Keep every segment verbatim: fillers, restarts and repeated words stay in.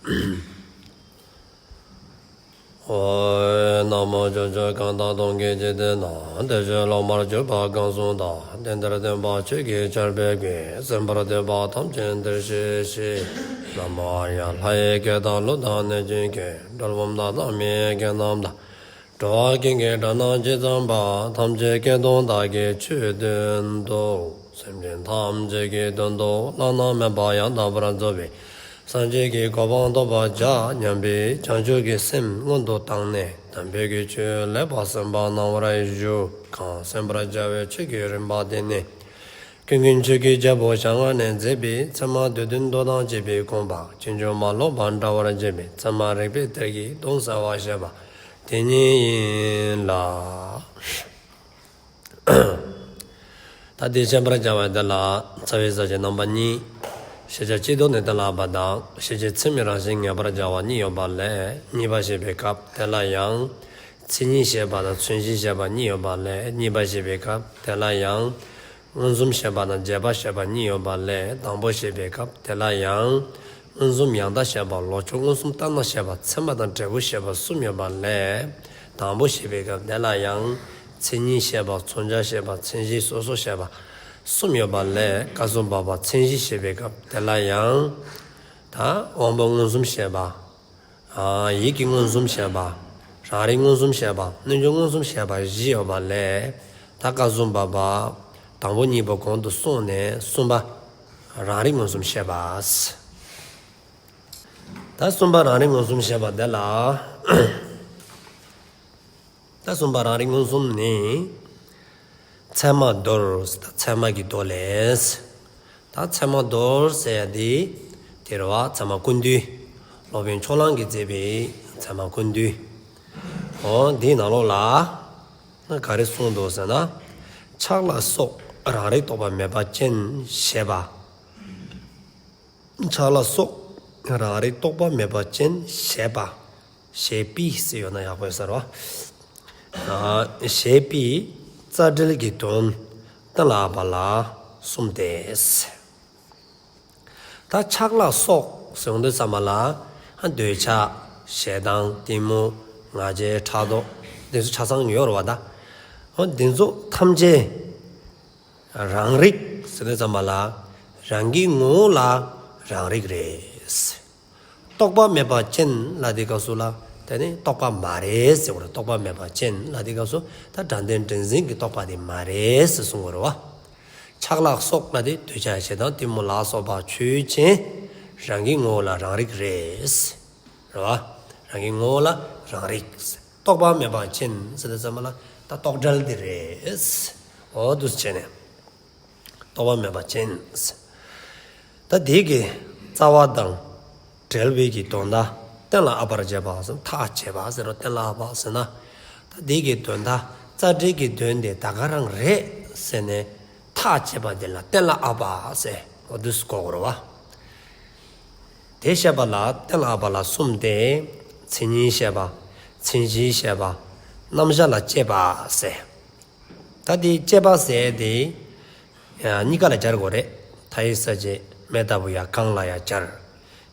ཨོ། ན་མོ། ཕྱོགས་བཅུ་གང་དག་སྟོང་གི་འཇིག་རྟེན་ན། བདེ་གཤེགས་སློབ་མར་གྱུར་པ་གང་གསུངས་དག། དེ་འདིར་སྟོན་པ་ཆོས་ཀྱི་ཆར་འབེབས་ཀྱིས། གསན་པར་འདོད་པ་ཐམས་ཅད་འདིར་གཤེགས་ཤིག། ན་མོ་ཨཱརྱ། ལྷ་ཡི་སྐད་དང་ཀླུ་དང་གནོད་སྦྱིན་སྐད། གྲུལ་བུམ་དག་དང་མི་ཡི་སྐད་རྣམས་དང་། འགྲོ་བ་ཀུན་གྱི་སྒྲ་རྣམས་ཇི་ཙམ་པ། ཐམས་ཅད་སྐད་དུ་བདག་གིས་ཆོས་བསྟན་ཏོ། སེམས་ཅན་ཐམས་ཅད་ཀྱི་དོན་དུ་བླ་ན་མེད་པ་ཡང་དག་པར་རྫོགས་པའི་སངས་རྒྱས་ཀྱི་གོ་འཕང་ཐོབ་པར་བྱ་སྙམ་པའི་བྱང་ཆུབ་ཀྱི་སེམས་སྔོན་དུ་བཏང་ནས་དམ་པའི་གི་ཆོས་ལེགས་པར་གསན་པར་གནང་བར་ཞུ། གང་གསན་པར་བྱ་བའི་ཆོས་ཀྱི་རིམ་པ་དེ་ནི། ཀུན་མཁྱེན་ཆོས་ཀྱི་རྒྱལ་པོ་ཞལ་སྔ་ནས་མཛད་པའི་ཚད་མ་སྡེ་བདུན་མདོ་དང་བཅས་པའི་དགོངས་པ་ཕྱིན་ཅི་མ་ལོག་པར་འགྲེལ་བར་བྱེད་པའི་ཚད་མ་རིགས་པའི་གཏེར་གྱི་དོན་གསལ་བར་བཤད་པ་དེ་ཉིད་ཡིན་ལ། ད་དེ་བཤད་པར་བྱ་བ་དེ་ལ་རྩ་བའི་ས་བཅད་རྣམ་པ་གཉིས། ཤེས་བྱ་སྤྱི་ལྡོག་ནས་གཏན་ལ་དབབ་པ་དང་། ཤེས་བྱེད་ཚད་མའི་རང་བཞིན་ངེས་པར་བྱ་བ་གཉིས་ཡོད་པ་ལས་གཉིས་པ་བཤད་པའི་སྐབས་དེ་ལ་ཡང་། མཚན་ཉིད་བཤད་པ་དང་མཚན་གཞི་བཤད་པ་གཉིས་ཡོད་པ་ལས་གཉིས་པ་བཤད་པའི་སྐབས་དེ་ལ་ཡང་། མངོན་སུམ་བཤད་པ་དང་རྗེས་དཔག་བཤད་པ་གཉིས་ཡོད་པ་ལས་དང་པོ་བཤད་པའི་སྐབས་དེ་ལ་ཡང་། མངོན་སུམ་ཡང་དག་བཤད་པ། ལོག་ཕྱོགས་མངོན་སུམ་ལྟར་སྣང་བཤད་པ། ཚད་མ་དང་འབྲས་བུ་བཤད་པ་གསུམ་ཡོད་པ་ལས། དང་པོ་བཤད་པའི་སྐབས་དེ་ལ་ཡང་། མཚན་ཉིད་བཤད་པ། མཚོན་བྱ་བཤད་པ། མཚན་གཞི་སོ་སོ་བཤད་པ་གསུམ་ཡོད་པ་ལས། སྐབས་སུ་བབ་པ་མཚན་གཞི་བཤད་པའི་སྐབས་དེ་ལ་ཡང་། ད་དབང་པོ་མངོན་སུམ་བཤད་པ། ཡིད་ཀྱི་མངོན་སུམ་བཤད་པ། རང་རིག་མངོན་སུམ་བཤད་པ། རྣལ་འབྱོར་མངོན་སུམ་བཤད་པ་བཞི་ཡོད་པ་ལས། ད་སྐབས་སུ་བབ་པ། དང་པོ་གཉིས་པོ་གོང་དུ་སོང་ནས་གསུམ་པ། རང་རིག་མངོན་སུམ་བཤད་པ། ད་གསུམ་པ་རང་རིག་མངོན་སུམ་བཤད་པ་དེ་ལ། ད་གསུམ་པ་རང་རིག་མངོན་སུམ་ནི། ཚད་མ་མདོར། ད་ཚད་མ་གི་མདོ་ལས། ད་ཚད་མ་མདོར་ཟེར་ཡ་དེ། དེ་རེད་བ། ཚད་མ་ཀུན་བཏུས། སློབ་དཔོན་ཕྱོགས་གླང་གིས་མཛད་པའི་ཚད་མ་ཀུན་བཏུས། འོ་འདིའི་ནང་ལོགས་ལ། ག་རེ་གསུངས་འདུག་ཟེར་ན། ཆགས་ལ་སོགས་རང་རིག་རྟོག་པ་མེད་པ་ཅན་ཞེས་པ། ཆགས་ལ་སོགས་རང་རིག་རྟོག་པ་མེད་པ་ཅན་ཞེས་པ། ཞེས་པའི་ཟེར་ཡོད་ན་ཡག་པོ་ཡོད་ས་རེད་བ། ཞེས་པའི་རྩ་འགྲེལ་གྱི་དོན་གཏན་ལ་དབབ་པ་ལ་གསུམ་སྟེ། ད་ཆགས་ལ་སོགས་ཟེར་ཡོང་དུས་ཙམ་པ་ལ། འདོད་ཆགས། ཞེ་སྡང་། གཏི་མུག་ང་རྒྱལ། ཕྲག་དོག་འདི་ཚོ་ཆ་ཚང་ཡོད་རེད་བ་ད། འོ་འདི་ཚོ་ཐམས་ཅད། རང་རིག་ཟེར་དུས་ཙམ་པ་ལ། རང་གི་ངོ་བོ་ལ་རང་རིག་རེད། རྟོག་པ་མེད་པ་ཅན་ལ་དེ་སྐབས་སུ་ལ། དེ་ནི་རྟོག་པ་མ་རེད་ཟེར་བ་རེད། རྟོག་པ་མེད་པ་ཅན་ལ་དེ་སྐབས་སུ་ད་དྲང་དོན་དྲན་འཛིན་གྱི་རྟོག་པ་དེ་མ་རེད་ཟེར་གསུང་གི་རེད་བ། ཆགས་ལ་སོགས་ལ་དེ་འདོད་ཆགས་ཞེ་སྡང་གཏི་མུག་ལ་སོགས་པ་ཆོས་ཅན། རང་གི་ངོ་བོ་ལ་རང་རིག་རེད། རེད་བ། རང་གི་ངོ་བོ་ལ་རང་རིག་རྟོག་པ་མེད་པ་ཅན་ཟེར་དུས་ཙམ་པ་ལ་ད་རྟོག་བྲལ་འདི་རེད། འོ་འདུག་སེ་བྱས་ནས། རྟོག་པ་མེད་པ་ཅན། ད་དེ་གི་རྩ་བ་དང་འབྲེལ་བའི་གི་དོན་དག་གཏན་ལ་དབབ་པར་བྱེད་པ་ཟེར་ན་ཐག་བཅད་པ་ཟེར་རོ། གཏན་ལ་དབབ་པ་ཟེར་ན། ད་དེ་གི་དོན་དག་རྩ་འགྲེལ་གྱི་དོན་དེ་ད་ག་རང་རེད་ཟེར་ནས་ཐག་བཅད་པ་དེ་ལ་གཏན་ལ་དབབ་པ་ཟེར། འོ་འདུག་སེ་གོ་དགོས་རེད་བ། དེ་བཤད་པ་ལ་གཏན་ལ་དབབ་པ་ལ་གསུམ་སྟེ། མཚན་ཉིད་བཤད་པ། མཚན་གཞི་བཤད་པ། རྣམ་གཞག་ལ་དཔྱད་པ་ཟེར། ད་དེ་དཔྱད་པ་ཟེར་དེ་ཡང་གཉིས་ཀ་ལ་སྦྱར་དགོས་རེད། མཐའ་ཡི་ས་བཅད་མེ་ལྟ་བུ་ཡང་གང་ལ་ཡང་སྦྱར།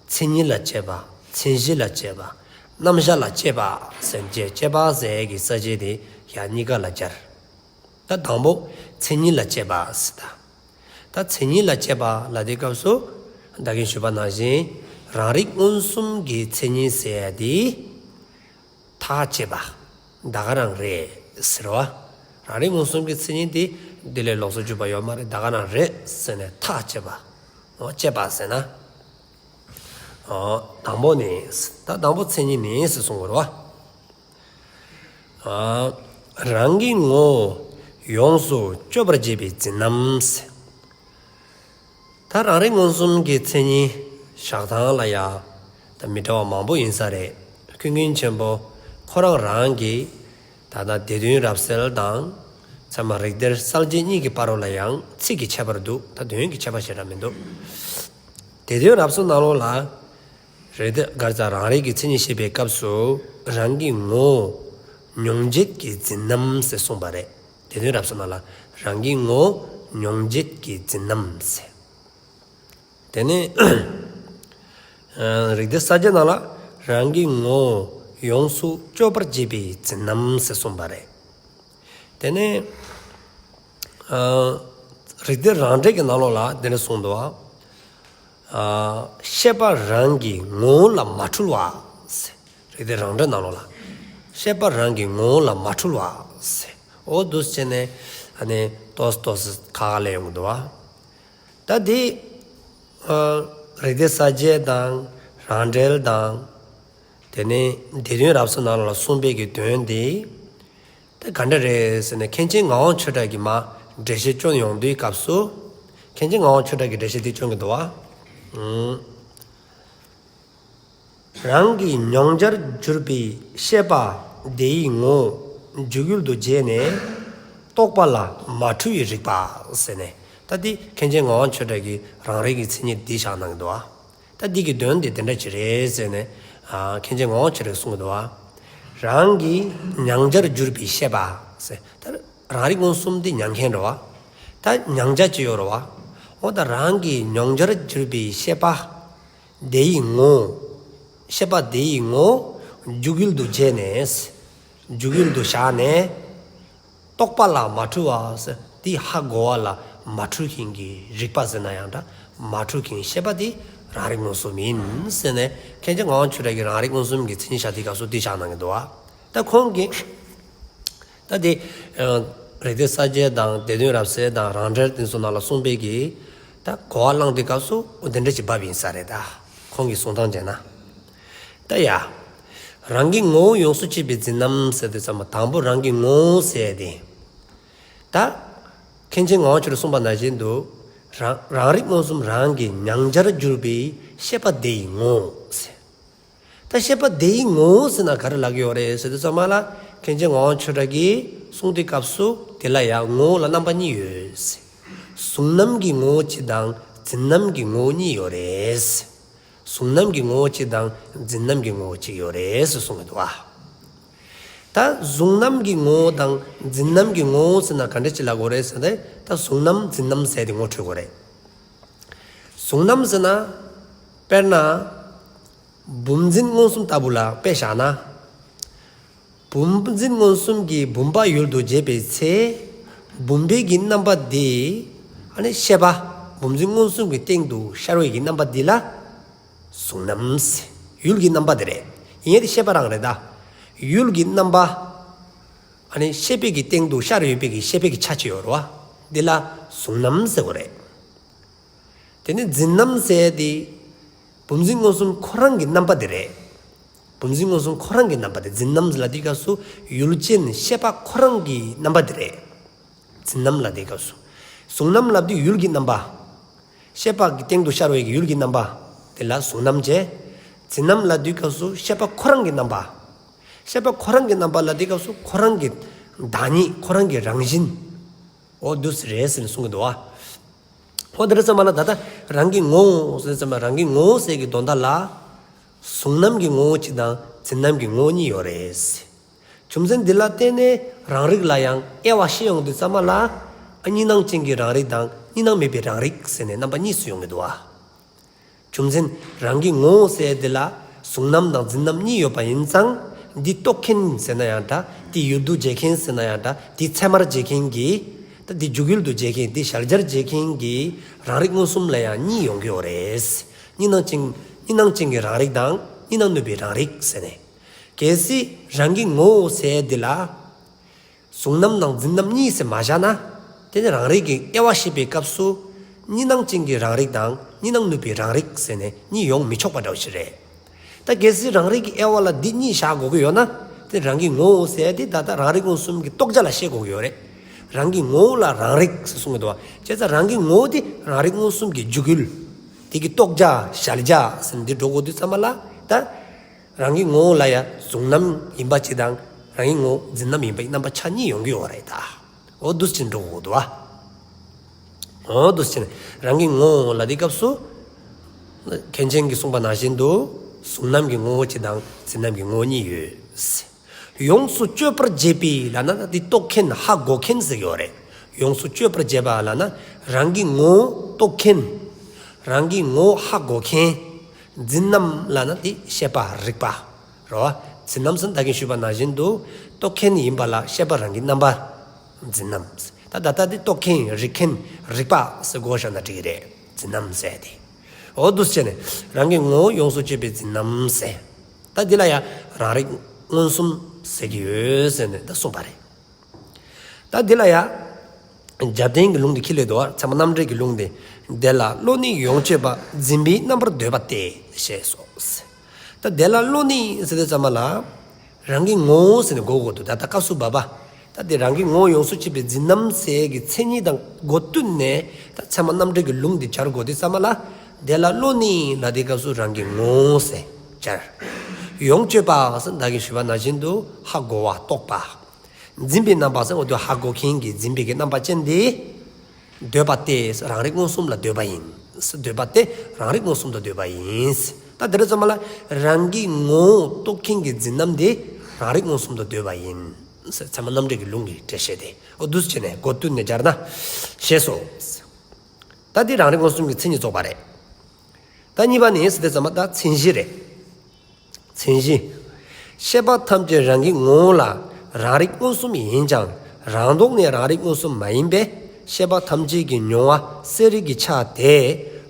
མཚན་ཉིད་ལ་དཔྱད་པ། མཚན་གཞི་ལ་དཔྱད་པ། རྣམ་གཞག་ལ་དཔྱད་པ་ཟེར་བྱས། དཔྱད་པ་ཟེར་གྱི་ས་བཅད་དེ་ཡང་གཉིས་ཀ་ལ་སྦྱར། ད་དང་པོ་མཚན་ཉིད་ལ་དཔྱད་པ་ཟེར་ད། ད་མཚན་ཉིད་ལ་དཔྱད་པ་ལ་དེ་སྐབས་སུ་ད་གིན་ཞུས་པ་ནང་བཞིན་རང་རིག་མངོན་སུམ་གྱི་མཚན་ཉིད་ཟེར་ཡ་དེ་ཐག་བཅད་པ། ད་ག་རང་རེད་ཟེར་བ། རང་རིག་མངོན་སུམ་གྱི་མཚན་ཉིད་དེ་འདི་ལས་ལོགས་སུ་གྱུར་པ་ཡོད་མ་རེད། ད་ག་རང་རེད་ཟེར་ནས་ཐག་བཅད་པ། འོ་བཅད་པ་ཟེར་ན། འོ་དང་པོ་ནི། ད་དང་པོ་མཚན་ཉིད་ནི་ཟེར་གསུང་དགོས་རེད་བ། ཨ། རང་གི་ངོ་བོ་ཡོངས་སུ་གཅོད་པར་བྱེད་པའི་འཛིན་རྣམ་ཟེར། ད་རང་རིག་མངོན་སུམ་གྱི་མཚན་ཉིད་བཞག་སྟངས་ལ་ཡ། ད་མི་འདྲ་བ་མང་པོ་ཡིན་ས་རེད། ཀུན་མཁྱེན་ཆེན་པོ་ཁོ་རང་རང་གིས་ད་ལྟ་སྡེ་བདུན་རབ་གསལ་དང་། ཚད་མ་རིགས་གཏེར་གསལ་བྱེད་གཉིས་ཀྱི་བར་རོ་ལ་ཡང་ཚིག་གི་ཁྱད་པར་འདུག་ད་དོན་གྱི་ཁྱད་པར་ཞེ་དྲག་མི་འདུག་སྡེ་བདུན་རབ་གསལ་ནང་ལོགས་ལ། རེད་དེ། ག་རེ་ཟེར། རང་རིག་གི་མཚན་ཉིད་བཤད་པའི་སྐབས་སུ་རང་གི་ངོ་བོ་མྱོང་བྱེད་ཀྱི་འཛིན་རྣམ་ཟེར་གསུངས་པ་རེད། སྡེ་བདུན་རབ་གསལ་ནང་ལ་རང་གི་ངོ་བོ་མྱོང་བྱེད་ཀྱི་འཛིན་རྣམ་ཟེར། དེ་ནས་ རིགས་གཏེར་གསལ་བྱེད་ནང་ལ་རང་གི་ངོ་བོ་ཡོངས་སུ་གཅོད་པར་བྱེད་པའི་འཛིན་རྣམ་ཟེར་གསུངས་པ་རེད། དེ་ནས་རིགས་གཏེར་རང་འགྲེལ་གྱི་ནང་ལོགས་ལ་དེ་འདྲ་གསུངས་འདུག་བ། ཤེས་པ་རང་གི་ངོ་བོ་ལ་མ་འཁྲུལ་བ་ཟེར། རིགས་གཏེར་རང་འགྲེལ་ནང་ལོགས་ལ། ཤེས་པ་རང་གི་ངོ་བོ་ལ་མ་འཁྲུལ་བ་ཟེར། འོ་འདུག་སེ་བྱས་ནས་ཨ་ནི་ཏོག་ཙམ་ཏོག་ཙམ་ཁ་ཁ་ལས་ཡོང་གི་འདུག་བ། ད་དེ་རིགས་གཏེར་གསལ་བྱེད་དང་རང་འགྲེལ་དང་། དེ་ནས་སྡེ་བདུན་རབ་གསལ་ནང་ལ་གསུངས་པའི་གི་དོན་དེ། ད་ག་འདྲ་རེད་ཟེར་ནས་མཁན་ཆེན་ངག་དབང་ཆོས་གྲགས་ཀྱིས་མར་འགྲེལ་བཤད་སྐྱོན་ཡོང་དུས་སྐབས་སུ། མཁན་ཆེན་ངག་དབང་ཆོས་གྲགས་ཀྱིས་འགྲེལ་བཤད་དེ་སྐྱོན་གྱི་འདུག་བ། རང་གི་མྱོང་བྱར་གྱུར་པའི་ཤེས་པ་དེའི་ངོ་བོ་འཇུག་ཡུལ་དུ་བྱས་ནས་རྟོག་པ་ལ་མ་འཁྲུལ་བའི་རིག་པ་ཟེར་ནས། ད་དེ་མཁན་ཆེན་ངག་དབང་ཆོས་གྲགས་ཀྱིས་རང་རིག་གི་མཚན་ཉིད་འདི་བཞག་གནང་གི་འདུག་བ། ད་འདི་གི་དོན་དེ་དེ་འདྲ་ཅིག་རེད་ཟེར་ནས། ཨ་མཁན་ཆེན་ངག་དབང་ཆོས་གྲགས་གསུངས་གི་འདུག་བ། རང་གི་མྱང་བྱར་གྱུར་པའི་ཤེས་པ་ཟེར། ད་རང་རིག་མངོན་སུམ་དེ་མྱང་མཁན་རེད་བ། ད་མྱང་བྱ་ཅིག་ཡོད་རེད་བ། འོ་ད་རང་གི་མྱོང་བྱར་གྱུར་པའི་ཤེས་པ་དེའི་ངོ་བོ། ཤེས་པ་དེའི་ངོ་བོ་འཇུག་ཡུལ་དུ་བྱས་ནས། འཇུག་ཡུལ་དུ་བཞག་ནས། རྟོག་པ་ལ་མ་འཁྲུལ་བ་ཟེར། དེ་ཧ་གོ་བ་ལ་མ་འཁྲུལ་མཁན་གྱི་རིག་པ་ཟེར་ན་ཡང་འདྲ། མ་འཁྲུལ་མཁན་ཤེས་པ་དེ་རང་རིག་མངོན་སུམ་ཡིན་ཟེར་ནས། མཁན་ཆེན་ངག་དབང་ཆོས་གྲགས་ཀྱིས་རང་རིག་མངོན་སུམ་གྱི་མཚན་ཉིད་བཞག་དུས་སྐབས་སུ་དེ་བཞག་གནང་གི་འདུག་བ། ད་ཁོང་གིས། ད་དེ་རིགས་གཏེར་གསལ་བྱེད་དང་སྡེ་བདུན་རབ་གསལ་དང་རང་འགྲེལ་དེ་ཚོ་ནང་ལ་གསུངས་པའི་གི། ད་གོ་བ་བླངས་དུས་སྐབས་སུ་འོ་དེ་འདྲ་ཅིག་བབས་ཡིན་ས་རེད་ད། ཁོང་གི་གསུང་སྟངས་བྱས་ན། ད་ཡ། རང་གི་ངོ་བོ་ཡོངས་སུ་གཅོད་པའི་འཛིན་རྣམ་ཟེར་དུས་ཙམ་པ་དང་པོ་རང་གི་ངོ་བོ་ཟེར་དེ། ད། མཁན་ཆེན་ངག་དབང་ཆོས་གྲགས་གསུངས་པ་ནང་བཞིན་དུ། རང་རང་རིག་མངོན་སུམ་རང་གི་མྱང་བྱར་གྱུར་པའི་ཤེས་པ་དེའི་ངོ་བོ་ཟེར། ད་ཤེས་པ་དེའི་ངོ་བོ་ཟེར་ན་ག་རེ་ལབ་ཀྱི་ཡོད་རེད་ཟེར་དུས་ཙམ་པ་ལ། མཁན་ཆེན་ངག་དབང་ཆོས་གྲགས་ཀྱིས་གསུངས་དུས་སྐབས་སུ་དེ་ལ་ཡང་ངོ་བོ་ལ་རྣམ་པ་གཉིས་ཡོད་ཟེར། གཟུང་རྣམ་གྱི་ངོ་བོ་གཅིག་དང་འཛིན་རྣམ་གྱི་ངོ་བོ་གཉིས་ཡོད་རེད་ཟེར། གཟུང་རྣམ་གྱི་ངོ་བོ་གཅིག་དང་འཛིན་རྣམ་གྱི་ངོ་བོ་གཅིག་ཡོད་རེད་ཟེར་གསུངས་ཀྱི་འདུག་བ། ད་གཟུང་རྣམ་གྱི་ངོ་བོ་དང་འཛིན་རྣམ་གྱི་ངོ་བོ་ཟེར་ན་ག་འདྲ་ཅིག་ལབ་དགོས་རེད་ཟེར་ན། ད་གཟུང་རྣམ་འཛིན་རྣམ་ཟེར་དེ་ངོ་འཕྲོད་དགོས་རེད། གཟུང་རྣམ་ཟེར་ན། དཔེར་ན། བུམ་འཛིན་མངོན་སུམ་ལྟ་བུ་ལ་དཔེ་བཞག་ན། བུམ་འཛིན་མངོན་སུམ་གྱི་བུམ་པ་ཡུལ་དུ་བྱེད་པའི་ཚེ། བུམ་པའི་གི་རྣམ་པ་དེ། ཨ་ནི་ཤེས་པ། བུམ་འཛིན་མངོན་སུམ་གྱི་སྟེང་དུ་ཤར་བའི་གི་རྣམ་པ་འདི་ལ། གཟུང་རྣམ་ཟེར། ཡུལ་གྱི་རྣམ་པ་དེ་རེད། ཡིན་ཡང་དེ་ཤེས་པ་རང་རེད་ད། ཡུལ་གྱི་རྣམ་པ། ཨ་ནི་ཤེས་པའི་གི་སྟེང་དུ་ཤར་ཡོད་པའི་གི་ཤེས་པའི་གི་ཆ་ཅིག་ཡོད་རེད་བ། འདི་ལ་གཟུང་རྣམ་ཟེར་དགོས་རེད། དེ་ནས་འཛིན་རྣམ་ཟེར་དེ། བུམ་འཛིན་མངོན་སུམ་ཁོ་རང་གི་རྣམ་པ་དེ་རེད། བུམ་འཛིན་མངོན་སུམ་ཁོ་རང་གི་རྣམ་པ་དེ། འཛིན་རྣམ་ལབ་དུས་སྐབས་སུ་ཡུལ་ཅན་ཤེས་པ་ཁོ་རང་གི་རྣམ་པ་དེ་རེད། འཛིན་རྣམ་ལབ་དུས་སྐབས་སུ། གཟུང་རྣམ་ལབ་དུས་ཡུལ་གྱི་རྣམ་པ། ཤེས་པ་གི་སྟེང་དུ་ཤར་བའི་གི་ཡུལ་གྱི་རྣམ་པ། དེ་ལ་གཟུང་རྣམ་བྱས། འཛིན་རྣམ་ལབ་དུས་སྐབས་སུ་ཤེས་པ་ཁོ་རང་གི་རྣམ་པ། ཤེས་པ་ཁོ་རང་གི་རྣམ་པ་ལབ་དུས་སྐབས་སུ་ཁོ་རང་གི་བདག་ཉིད། ཁོ་རང་གི་རང་བཞིན། འོ་འདུག་སེ་རེད་ཟེར་ནས་གསུང་གི་འདུག་བ། འོ་དེ་རེད་ཙམ་པ་ལ་ད་ལྟ་རང་གི་ངོ་བོ་ཟེར་ཙམ་པ་རང་གི་ངོ་བོ་ཟེར་གྱི་དོན་དག་ལ། གཟུང་རྣམ་གྱི་ངོ་བོ་གཅིག་དང་འཛིན་རྣམ་གྱི་ངོ་བོ་གཉིས་ཡོད་རེད། རྒྱུ་མཚན་འདི་ལ་བརྟེན་ནས་རང་རིག་ལ་ཡང་དབྱེ་བ་ཕྱེ་ཡོང་དུས་ཙམ་པ་ལ། ཨ་གཉིས་སྣང་ཅན་གྱི་རང་རིག་དང་གཉིས་སྣང་མེད་པའི་རང་རིག་ཟེར་ནས་རྣམ་པ་གཉིས་སུ་ཡོང་གི་འདུག་བ། རྒྱུ་མཚན་རང་གི་ངོ་བོ་ཟེར་དེ་ལ་གཟུང་རྣམ་དང་འཛིན་རྣམ་གཉིས་ཡོད་པ་ཡིན་ཙང་། འདི་རྟོགས་མཁན་ཟེར་ན་ཡང་འདྲ། འདི་ཡུལ་དུ་བྱེད་མཁན་ཟེར་ན་ཡང་འདྲ། འདི་ཚད་མར་བྱེད་མཁན་གྱི། ད་འདི་འཇུག་ཡུལ་དུ་བྱེད་མཁན། འདི་གཞལ་བྱར་བྱེད་མཁན་གྱི་རང་རིག་མངོན་སུམ་ལ་ཡང་གཉིས་ཡོང་གི་ཡོད་རེད། གཉིས་སྣང་ཅན། གཉིས་སྣང་ཅན་གྱི་རང་རིག་དང་གཉིས་སྣང་ནུབ་པའི་རང་རིག་ཟེར་ནས། གལ་སྲིད་རང་གི་ངོ་བོ་ཟེར་འདི་ལ་གཟུང་རྣམ་དང་འཛིན་རྣམ་གཉིས་ཟེར་མ་བཞག་ན། དེ་ནི་རང་རིག་གི་དབྱེ་བ་ཕྱེ་བའི་སྐབས་སུ། གཉིས་སྣང་ཅན་གྱི་རང་རིག་དང་གཉིས་སྣང་ནུབ་པའི་རང་རིག་ཟེར་ནས་གཉིས་ཡོང་མི་ཆོག་པ་འདྲ་བོ་ཞིག་རེད། ད་གལ་སྲིད་རང་རིག་གི་དབྱེ་བ་ལ་འདི་གཉིས་བཞག་དགོས་ཀྱི་ཡོད་ན། དེ་རང་གི་ངོ་བོ་ཟེར་དེ་ད་ལྟ་རང་རིག་མངོན་སུམ་གྱི་རྟོགས་བྱ་ལ་བཤད་དགོས་ཀྱི་ཡོད་རེད། རང་གི་ངོ་བོ་ལ་རང་རིག་ཟེར་གསུང་གི་འདུག་བ། བྱས་ཙང་རང་གི་ངོ་བོ་དེ་རང་རིག་མངོན་སུམ་གྱི་འཇུག་ཡུལ། དེ་གི་རྟོགས་བྱ་གཞལ་བྱ་ཟེར་ནས་འདི་འགྲོ་དགོས་དུས་ཙམ་པ་ལ་ད། རང་གི་ངོ་བོ་ལ་ཡང་གཟུང་རྣམ་ཡིན་པ་གཅིག་དང་། རང་གི་ངོ་བོ་འཛིན་རྣམ་ཡིན་པའི་རྣམ་པ་ཆ་གཉིས་ཡོང་གི་ཡོད་རེད་ད། འོ་འདུག་སེ་འགྲོ་དགོས་འདུག་བ། འོ་འདུག་སེ་རང་གི་ངོ་བོ་ལ་དེའི་སྐབས་སུ། མཁན་ཆེན་གྱིས་གསུངས་པ་ནང་བཞིན་དུ། གཟུང་རྣམ་གྱི་ངོ་བོ་གཅིག་དང་འཛིན་རྣམ་གྱི་ངོ་བོ་གཉིས་ཡོད། ཡོངས་སུ་གཅོད་པར་བྱེད་པའི་ལབ་ན་ད་དེ་རྟོགས་མཁན་ཧ་གོ་མཁན་ཟེར་གྱི་ཡོད་རེད། ཡོངས་སུ་གཅོད་པར་བྱེད་པ་ལབ་ན་རང་གི་ངོ་བོ་རྟོགས་མཁན། རང་གི་ངོ་བོ་ཧ་གོ་མཁན། འཛིན་རྣམ་ལབ་ན་དེ་ཤེས་པ་རིག་པ་རེད་བ། འཛིན་རྣམ་ཟེར་ན་ད་གིན་ཞུས་པ་ནང་བཞིན་དུ་རྟོག་མཁན་ཡིན་པ་ལ་ཤེས་པ་རང་གི་རྣམ་པ་འཛིན་རྣམ། ད་ད་ལྟ་དེ་རྟོག་མཁན་རིག་མཁན་རིག་པ་ཟེར་གོ་བཞག་ན་འགྲིག་གི་རེད། འཛིན་རྣམ་ཟེར་དེ། འོ་འདུག་སེ་བྱས་ནས་རང་གི་ངོ་བོ་ཡོངས་སུ་གཅོད་པའི་འཛིན་རྣམ་ཟེར། ད་འདི་ལ་ཡང་རང་རིག་མངོན་སུམ་ཟེར་གྱི་ཡོད་ཟེར་ནས་ད་གསུངས་པ་རེད། ད་འདི་ལ་ཡང་རྒྱབ་རྟེན་གྱི་ལུང་དེ་ཁྱེར་ལེ་འདུག་བ། ཚད་མ་རྣམ་འགྲེལ་གྱི་ལུང་དེ། དེ་ལ་བློ་ནི་ཡོངས་གཅོད་པ། འཛིན་པའི་རྣམ་པར་འདོད་པ་སྟེ། ཞེས་སོ། ད་དེ་ལ་བློ་ནི་ཟེར་དུས་ཙམ་པ་ལ། རང་གི་ངོ་བོ་ཟེར་ནས་གོ་དགོས་འདུག་ད་ལྟ་སྐབས་སུ་བབ་པ། ད་དེ་རང་གི་ངོ་བོ་ཡོངས་སུ་གཅོད་པའི་འཛིན་རྣམ་ཟེར་གྱི་མཚན་ཉིད་དང་སྒོ་བསྟུན་ནས་ད་ཚད་མ་རྣམ་འགྲེལ་གྱི་ལུང་དེ་སྦྱར་དགོས་དུས་ཙམ་པ་ལ། དེ་ལ་བློ་ནི་ལབ་དུས་སྐབས་སུ་རང་གི་ངོ་བོ་ཟེར་སྦྱར། ཡོངས་གཅོད་པ་ཟེར་ད་གིན་ཞུས་པ་ནང་བཞིན་དུ་ཧ་གོ་བ་རྟོགས་པ། འཛིན་པའི་རྣམ་པ་ཟེར་འོ་དེ་ཧ་གོ་མཁན་གྱི་འཛིན་པའི་གི་རྣམ་པ་ཅན་དེ། འདོད་པ་སྟེ་རང་རིག་མངོན་སུམ་ལ་འདོད་པ་ཡིན། འདོད་པ་སྟེ་རང་རིག་མངོན་སུམ་དུ་འདོད་པ་ཡིན། ད་དེ་རེད་ཙམ་པ་ལ་རང་གི་ངོ་བོ་རྟོགས་མཁན་གྱི་འཛིན་རྣམ་དེ་རང་རིག་མངོན་སུམ་དུ་འདོད་པ་ཡིན། ཚད་མ་རྣམ་འགྲེལ་གྱི་ལུང་གི་འགྲེལ་བཤད་དེ། འོ་འདུག་སེ་བྱས་ནས་སྒོ་བསྟུན་ནས་སྦྱར་ན། ཞེས་སོ། ད་འདི་རང་རིག་མངོན་སུམ་གྱི་མཚན་ཉིད་རྫོགས་པ་རེད། ད་གཉིས་པ་ནི་ཟེར་དུས་ཙམ་པ་ད་མཚན་གཞི་རེད། མཚན་གཞི། ཤེས་པ་ཐམས་ཅད་རང་གི་ངོ་བོ་ལ་རང་རིག་མངོན་སུམ་ཡིན་ཀྱང་རང་ལྡོག་ནས་རང་རིག་མངོན་སུམ་མ་ཡིན་པས་ཤེས་པ་ཐམས་ཅད་ཀྱི་མྱོང་བ་གསལ་རིག་གི་ཆ་དེ་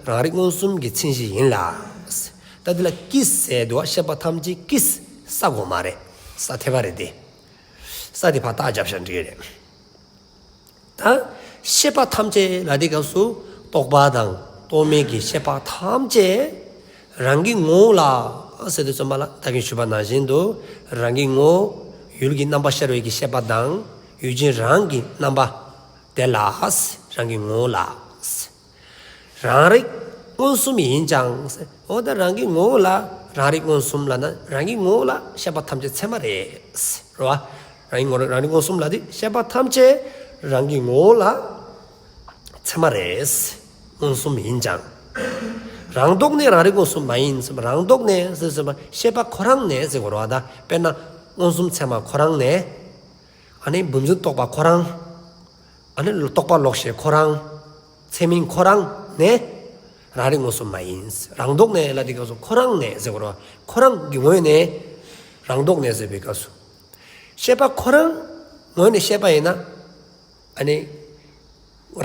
རང་རིག་མངོན་སུམ་གྱི་མཚན་གཞི་ཡིན་ལ། ད་འདི་ལ་ཀྱིས་ཟེར་འདུག་བ། ཤེས་པ་ཐམས་ཅད་ཀྱིས། ས་གོ་མ་རེད། ས་ཐེབས་པ་རེད་དེ། ས་དེ་ཕར་རྟགས་རྒྱབ་བཞག་འགྲིག་གི་རེད། ད་ཤེས་པ་ཐམས་ཅད་ལབ་དུས་སྐབས་སུ་རྟོག་པ་དང་རྟོག་མེད་ཀྱི་ཤེས་པ་ཐམས་ཅད་རང་གི་ངོ་བོ་ལ་ཟེར་དུས་ཙམ་པ་ལ་ད་གིན་ཞུས་པ་ནང་བཞིན་དུ་རང་གི་ངོ་བོ་ཡུལ་གྱི་རྣམ་པ་ཤར་བའི་གི་ཤེས་པ་དང་ཡུལ་ཅན་རང་གི་རྣམ་པ་དེ་ལ། རང་གི་ངོ་བོ་ལ། རང་རིག་མངོན་སུམ་ཡིན་ཀྱང་། འོ་ད་རང་གི་ངོ་བོ་ལ་རང་རིག་མངོན་སུམ་ལབ་ན་རང་གི་ངོ་བོ་ལ་ཤེས་པ་ཐམས་ཅད་ཚད་མ་རེད། རེད་བ། རང་གི་ངོ་བོ་རང་རིག་མངོན་སུམ་ལབ་དུས་ཤེས་པ་ཐམས་ཅད་རང་གི་ངོ་བོ་ལ་ཚད་མ་རེད། མངོན་སུམ་ཡིན་ཀྱང་། རང་ལྡོག་ནས་རང་རིག་མངོན་སུམ་མ་ཡིན་ཟེར་བ། རང་ལྡོག་ནས་ཟེར་ཟེར་བ་ཤེས་པ་ཁོ་རང་ནས་ཟེར་དགོས་རེད་བ། ད་དཔེར་ན་མངོན་སུམ་ཚད་མ་ཁོ་རང་ནས། ཨ་ནི་བུམ་འཛིན་རྟོག་པ་ཁོ་རང་། ཨ་ནི་རྟོག་པ་ལོག་ཤེས་ཁོ་རང་། ཚད་མིན་ཁོ་རང་ནས་རང་རིག་མངོན་སུམ་མ་ཡིན། རང་ལྡོག་ནས་ལབ་དུས་སྐབས་སུ་ཁོ་རང་ནས་ཟེར་དགོས་རེད་བ། ཁོ་རང་གི་ངོས་ནས་རང་ལྡོག་ནས་ཟེར་བའི་སྐབས་སུ། ཤེས་པ་ཁོ་རང་ངོས་ནས་བཤད་པ་ཡིན་ན། ཨ་ནི་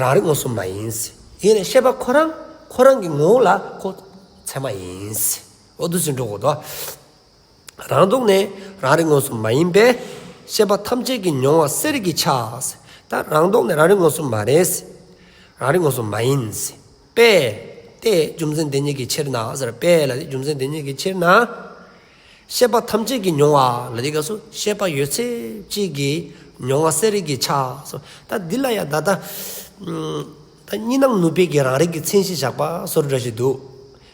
རང་རིག་མངོན་སུམ་མ་ཡིན། ཡིན་ནའི་ཤེས་པ་ཁོ་རང་ཁོ་རང་གི་ངོ་བོ་ལ་ཁོ་ཚད་མ་ཡིན། འོ་འདུག་སེ་འགྲོ་དགོས་དོ། རང་ལྡོག་ནས་རང་རིག་མངོན་སུམ་མ་ཡིན་པས་ཤེས་པ་ཐམས་ཅད་ཀྱི་མྱོང་བ་གསལ་རིག་གི་ཆ། ད་རང་ལྡོག་ནས་རང་རིག་མངོན་སུམ་མ་རེད། རང་རིག་མངོན་སུམ་མ་ཡིན། པས་ཏེ་རྒྱུ་མཚན་དེ་ཉིད་ཀྱི་ཕྱིར་ན་ཟེར། པས་ལབ་དེ་རྒྱུ་མཚན་དེ་ཉིད་ཀྱི་ཕྱིར་ན། ཤེས་པ་ཐམས་ཅད་ཀྱི་མྱོང་བ་ལབ་དེ་སྐབས་སུ་ཤེས་པ་ཡོད་ཚད་གཅིག་གི་མྱོང་བ་གསལ་རིག་གི་ཆ་སོ། ད་འདི་ལ་ཡང་ད་ལྟ་ད་གཉིས་སྣང་ནུབ་པའི་གི་རང་རིག་གི་མཚན་གཞི་བཞག་པ་བཟོ་འདྲ་ཞིག་འདུག་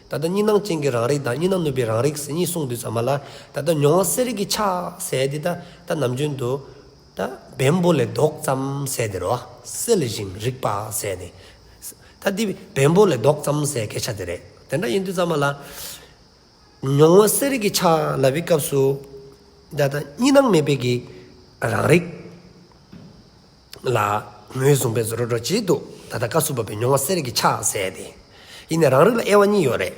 ད་ལྟ་གཉིས་སྣང་ཅན་གྱི་རང་རིག་དང་གཉིས་སྣང་ནུབ་པའི་རང་རིག་ཟེར་གཉིས་གསུངས་དུས་ཙམ་པ་ལ། ད་ལྟ་མྱོང་བ་གསལ་རིག་གི་ཆ་ཟེར་དེ་ད་ད་ནམ་རྒྱུན་དུ་ད་བེམ་པོ་ལས་ལྡོག་ཙམ་ཟེར་དེ་རེད་བ། གསལ་ཞིང་རིག་པ་ཟེར་དེ། ད་འདི་བེམ་པོ་ལས་ལྡོག་ཙམ་ཟེར་སྐད་ཆ་དེ་རེད། དེ་འདྲ་ཡིན་དུས་ཙམ་པ་ལ། མྱོང་བ་གསལ་རིག་གི་ཆ་ལབ་པའི་སྐབས་སུ། ད་ལྟ་གཉིས་སྣང་མེད་པའི་གི་རང་རིག་ལ་ངོས་བཟུང་བའི་བཟོ་འདྲ་ཅིག་འདུག་ད་ལྟ་སྐབས་སུ་བབ་པའི་མྱོང་བ་གསལ་རིག་གི་ཆ་ཟེར་དེ། ཡིན་ནའི་རང་རིག་ལ་དབྱེ་བ་གཉིས་ཡོད་རེད།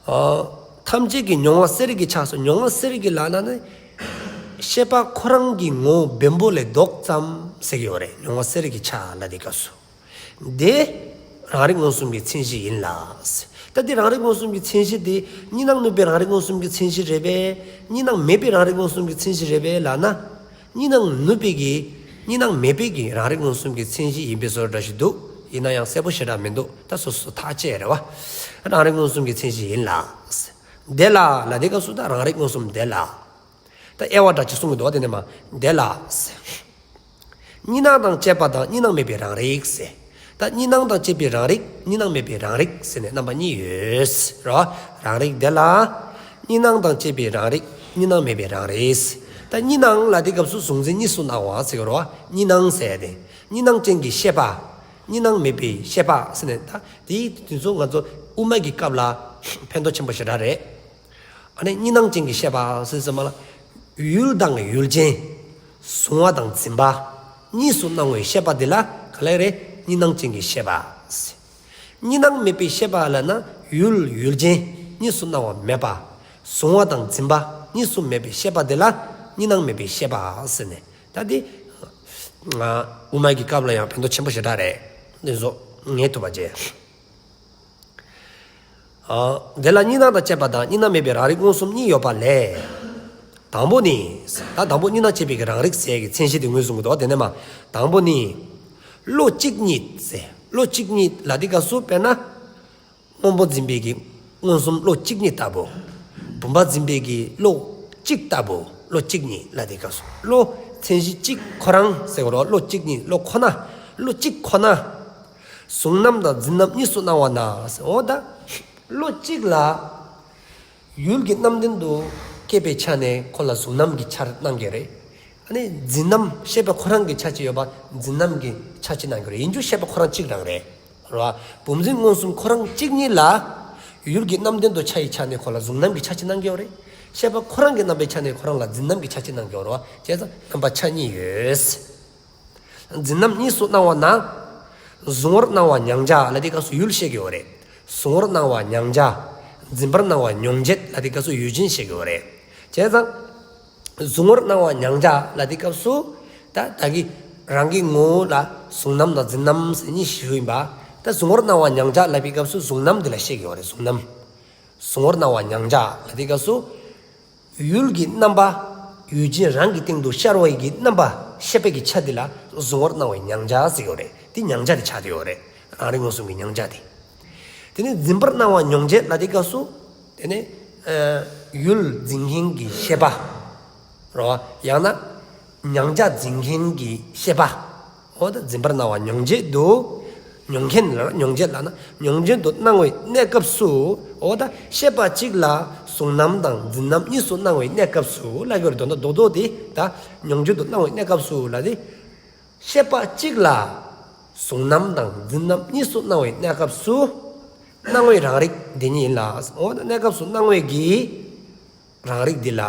ཨ། ཐམས་ཅད་ཀྱི་མྱོང་བ་གསལ་རིག་གི་ཆ་སོ། མྱོང་བ་གསལ་རིག་གི་ལབ་ན་ནི། ཤེས་པ་ཁོ་རང་གི་ངོ་བོ་བེམ་པོ་ལས་ལྡོག་ཙམ་ཟེར་གྱི་ཡོད་རེད། མྱོང་བ་གསལ་རིག་གི་ཆ་ལབ་དེ་སྐབས་སུ། དེ་རང་རིག་མངོན་སུམ་གྱི་མཚན་གཞི་ཡིན་ལ། ད་འདི་རང་རིག་མངོན་སུམ་གྱི་མཚན་གཞི་དེ་གཉིས་སྣང་ནུབ་པའི་རང་རིག་མངོན་སུམ་གྱི་མཚན་གཞི་རེད་པས། གཉིས་སྣང་མེད་པའི་རང་རིག་མངོན་སུམ་གྱི་མཚན་གཞི་རེད་པས་ལབ་ན། གཉིས་སྣང་ནུབ་པའི་གི་གཉིས་སྣང་མེད་པའི་གི་རང་རིག་མངོན་སུམ་གྱི་མཚན་གཞི་ཡིན་པའི་བཟོ་འདྲ་ཞིག་འདུག་ཡིན་ན་ཡང་གསལ་པོ་ཞེ་དྲག་མི་འདུག་ད་སོ་སོ་ཐག་བཅད་རེད་བ། རང་རིག་མངོན་སུམ་གྱི་མཚན་གཞི་ཡིན་ལ། དེ་ལ་ལབ་དེ་སྐབས་སུ་ད་རང་རིག་མངོན་སུམ་དེ་ལ། ད་དབྱེ་བ་འདྲ་ཅིག་གསུང་གི་འདུག་བ། དེ་ནས་མ་དེ་ལ། གཉིས་སྣང་དང་བཅས་པ་དང་གཉིས་སྣང་མེད་པའི་རང་རིག་ཟེར། ད་གཉིས་སྣང་དང་བཅས་པའི་རང་རིག་གཉིས་སྣང་མེད་པའི་རང་རིག་ཟེར་ནས་རྣམ་པ་གཉིས་ཡོད་རོ། རང་རིག་དེ་ལ། གཉིས་སྣང་དང་བཅས་པའི་རང་རིག་གཉིས་སྣང་མེད་པའི་རང་རིག་ཟེར། ད་གཉིས་སྣང་ལབ་དེ་སྐབས་སུ་གཟུང་འཛིན་གཉིས་སུ་སྣང་བ་ཟེར་གི་རོ། གཉིས་སྣང་ཟེར་དེ། གཉིས་སྣང་ཅན་གྱི་ཤེས་པ། གཉིས་སྣང་མེད་པའི་ཤེས་པ་ཟེར་ནས། ད་དེ་དེ་ཚོ་ང་ཚོ་དབུ་མ་གི་སྐབས་ལ་ཕན་ཐོགས་ཆེན་པོ་ཞེ་དྲག་རེད། ཨ་ནི་གཉིས་སྣང་ཅན་གྱི་ཤེས་པ་ཟེར་ཙམ་པ་ལ། ཡུལ་དང་ཡུལ་ཅན། གཟུང་བ་དང་འཛིན་པ། གཉིས་སུ་སྣང་བའི་ཤེས་པ་འདི་ལ་ག་ལབ་རེད། གཉིས་སྣང་ཅན་གྱི་ཤེས་པ་ཟེར། གཉིས་སྣང་མེད་པའི་ཤེས་པ་ལབ་ན་ཡུལ་ཡུལ་ཅན། གཉིས་སུ་སྣང་བ་མེད་པ། གཟུང་བ་དང་འཛིན་པ་གཉིས་སུ་མེད་པའི་ཤེས་པ་དེ་ལ་གཉིས་སྣང་མེད་པའི་ཤེས་པ་ཟེར་ནས། ད་འདི་ཨ་དབུ་མ་གི་སྐབས་ལ་ཡང་ཕན་ཐོགས་ཆེན་པོ་ཞེ་དྲག་རེད། འདི་ཚོ་ངེས་ཐུབ་པ་བྱས། ཨ་དེ་ལ་གཉིས་སྣང་དང་བཅས་པ་དང་གཉིས་སྣང་མེད་པའི་རང་རིག་མངོན་སུམ་གཉིས་ཡོད་པ་ལས། དང་པོ་ནི། ད་དང་པོ་གཉིས་སྣང་བཅས་པའི་གི་རང་རིག་ཟེར་གྱི་མཚན་གཞི་དེ་ངོས་བཟུང་གི་འདུག་དེ་ནས་མ། དང་པོ་ནི། བློ་གཅིག་ཉིད་ཟེར། བློ་གཅིག་ཉིད་ལ་དེ་སྐབས་སུ་དཔེར་ན། སྔོན་པོ་འཛིན་པའི་གི་མངོན་སུམ་བློ་གཅིག་ཉིད་ལྟ་བུ། བུམ་པ་འཛིན་པའི་གི་བློ་གཅིག་ལྟ་བུ། བློ་གཅིག་ཉིད་ལ་དེ་སྐབས་སུ། བློ་མཚན་གཞི་གཅིག་ཁོ་རང་ཟེར་གོ་རོ། བློ་གཅིག་ཉིད་བློ་ཁོ་ན། བློ་གཅིག་ཁོ་ན། གཟུང་རྣམ་དང་འཛིན་རྣམ་གཉིས་སུ་སྣང་བ་ན། འོ་ད། བློ་གཅིག་ལ། ཡུལ་གྱི་རྣམ་ལྡན་དུ་སྐྱེས་པའི་ཆ་ནས་ཁོ་ལ་གཟུང་རྣམ་གྱི་ཆ་སྣང་གི་རེད། ཨ་ནི་འཛིན་རྣམ་ཤེས་པ་ཁོ་རང་གི་ཆ་གཅིག་ཡོད་པ་འཛིན་རྣམ་གྱི་ཆ་གཅིག་སྣང་གི་རེད། ཡིན་རྒྱུ་ཤེས་པ་ཁོ་རང་གཅིག་རང་རེད། རེད་བ། བུམ་འཛིན་མངོན་སུམ་ཁོ་རང་གཅིག་ཉིད་ལ་ཡུལ་གྱི་རྣམ་ལྡན་དུ་ཆ་ཡི་ཆ་ནས་ཁོ་ལ་གཟུང་རྣམ་གྱི་ཆ་གཅིག་སྣང་གི་ཡོད་རེད། ཤེས་པ་ཁོ་རང་གི་རྣམ་པའི་ཆ་ནས་ཁོ་རང་ལ་འཛིན་རྣམ་གྱི་ཆ་གཅིག་སྣང་གི་ཡོད་རེད་བ། བྱས་ཙང་རྣམ་པ་ཆ་གཉིས་ཡོད། འཛིན་རྣམ་གཉིས་སུ་སྣང་བ་ན། གཟུང་བར་སྣང་བ་མྱང་བྱ་ལ་དེ་སྐབས་སུ་ཡུལ་བཤད་ཀྱི་ཡོད་རེད། གཟུང་བར་སྣང་བ་མྱང་བྱ། འཛིན་པར་སྣང་བ་མྱོང་བྱེད་ལ་དེ་སྐབས་སུ་ཡུལ་ཅན་བཤད་ཀྱི་ཡོད་རེད། བྱས་ཙང་། གཟུང་བར་སྣང་བ་མྱང་བྱ་ལ་དེ་སྐབས་སུ། ད་ད་གི་རང་གི་ངོ་བོ་ལ་གཟུང་རྣམ་དང་འཛིན་རྣམ་ཟེར་གཉིས་ཞུ་ཡིན་པ། ད་གཟུང་བར་སྣང་བ་མྱང་བྱ་ལ་དེ་སྐབས་སུ་གཟུང་རྣམ་དེ་ལ་བཤད་ཀྱི་ཡོད་རེད། གཟུང་རྣམ། གཟུང་བར་སྣང་བ་མྱང་བྱ་ལ་དེ་སྐབས་སུ། ཡུལ་གྱི་རྣམ་པ། ཡུལ་ཅན་རང་གི་སྟེང་དུ་ཤར་བའི་གི་རྣམ་པ་ཤེས་པའི་གི་ཆ་འདི་ལ་གཟུང་བར་སྣང་བའི་མྱང་བྱ་ཟེར་ཡོད་རེད། དེ་མྱང་བྱ་དེ་ཆགས་བསྡད་ཡོད་རེད། རང་རིག་མངོན་སུམ་གྱི་མྱང་བྱ་དེ། དེ་ནས་འཛིན་པར་སྣང་བ་མྱོང་བྱེད་ལ་དེ་སྐབས་སུ། དེ་ནས་ཨ་ཡུལ་འཛིན་མཁན་གྱི་ཤེས་པ། རོ། ཡང་ན། མྱང་བྱ་འཛིན་མཁན་གྱི་ཤེས་པ། འོ་ད་འཛིན་པར་སྣང་བ་མྱོང་བྱེད་དུ། མྱོང་མཁན་ལ་མྱོང་བྱེད་ལ་ན་མྱོང་བྱེད་དུ་སྣང་བའི་གནས་སྐབས་སུ། འོ་ད་ཤེས་པ་གཅིག་ལ་གཟུང་རྣམ་དང་འཛིན་རྣམ་གཉིས་སུ་སྣང་བའི་གནས་སྐབས་སུ་ལ་གོ་རེ་དོན་དག་རྡོག་རྡོག་དེ་ད་མྱོང་བྱེད་དུ་སྣང་བའི་གནས་སྐབས་སུ་ལ་དེ། ཤེས་པ་གཅིག་ལ་གཟུང་རྣམ་དང་འཛིན་རྣམ་གཉིས་སུ་སྣང་བའི་གནས་སྐབས་སུ། སྣང་བའི་རང་རིག་དེ་ཉིད་ཡིན་ལ། འོ་ད་གནས་སྐབས་སུ་སྣང་བའི་གི། རང་རིག་འདི་ལ་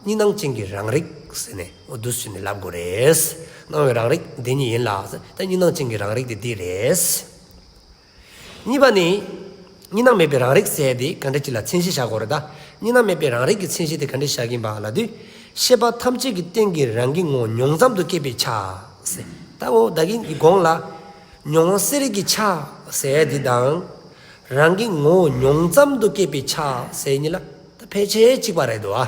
གཉིས་སྣང་ཅན་གྱི་རང་རིག་ཟེར་ནས་འོ་འདུག་ཟེར་ནས་ལབ་དགོས་རེད། སྣང་བའི་རང་རིག་འདི་ཉིད་ཡིན་ལ། ད་གཉིས་སྣང་ཅན་གྱི་རང་རིག་འདི་འདི་རེད། གཉིས་པ་ནི། གཉིས་སྣང་མེད་པའི་རང་རིག་ཟེར་དེ་ག་འདྲ་ཅིག་ལ་མཚན་གཞི་བཞག་དགོས་རེད་ད། གཉིས་སྣང་མེད་པའི་རང་རིག་གི་མཚན་གཞི་དེ་ག་འདྲ་བཞག་གིན་པ་ལ་དུས། ཤེས་པ་ཐམས་ཅད་ཀྱི་སྟེང་གི་རང་གི་ངོ་མྱོང་ཙམ་དུ་སྐྱེས་པའི་ཆ། ཟེར། ད་འོ་ད་གིན་གྱི་གོང་ལ། མྱོང་བ་གསལ་རིག་གི་ཆ། ཟེར་དེ་དང་། རང་གི་ངོ་བོ་མྱོང་ཙམ་དུ་སྐྱེས་པའི་ཆ་ཟེར་གཉིས་ལ་ད་ཕལ་ཆེར་གཅིག་པ་རེད་འདུག་ཨ།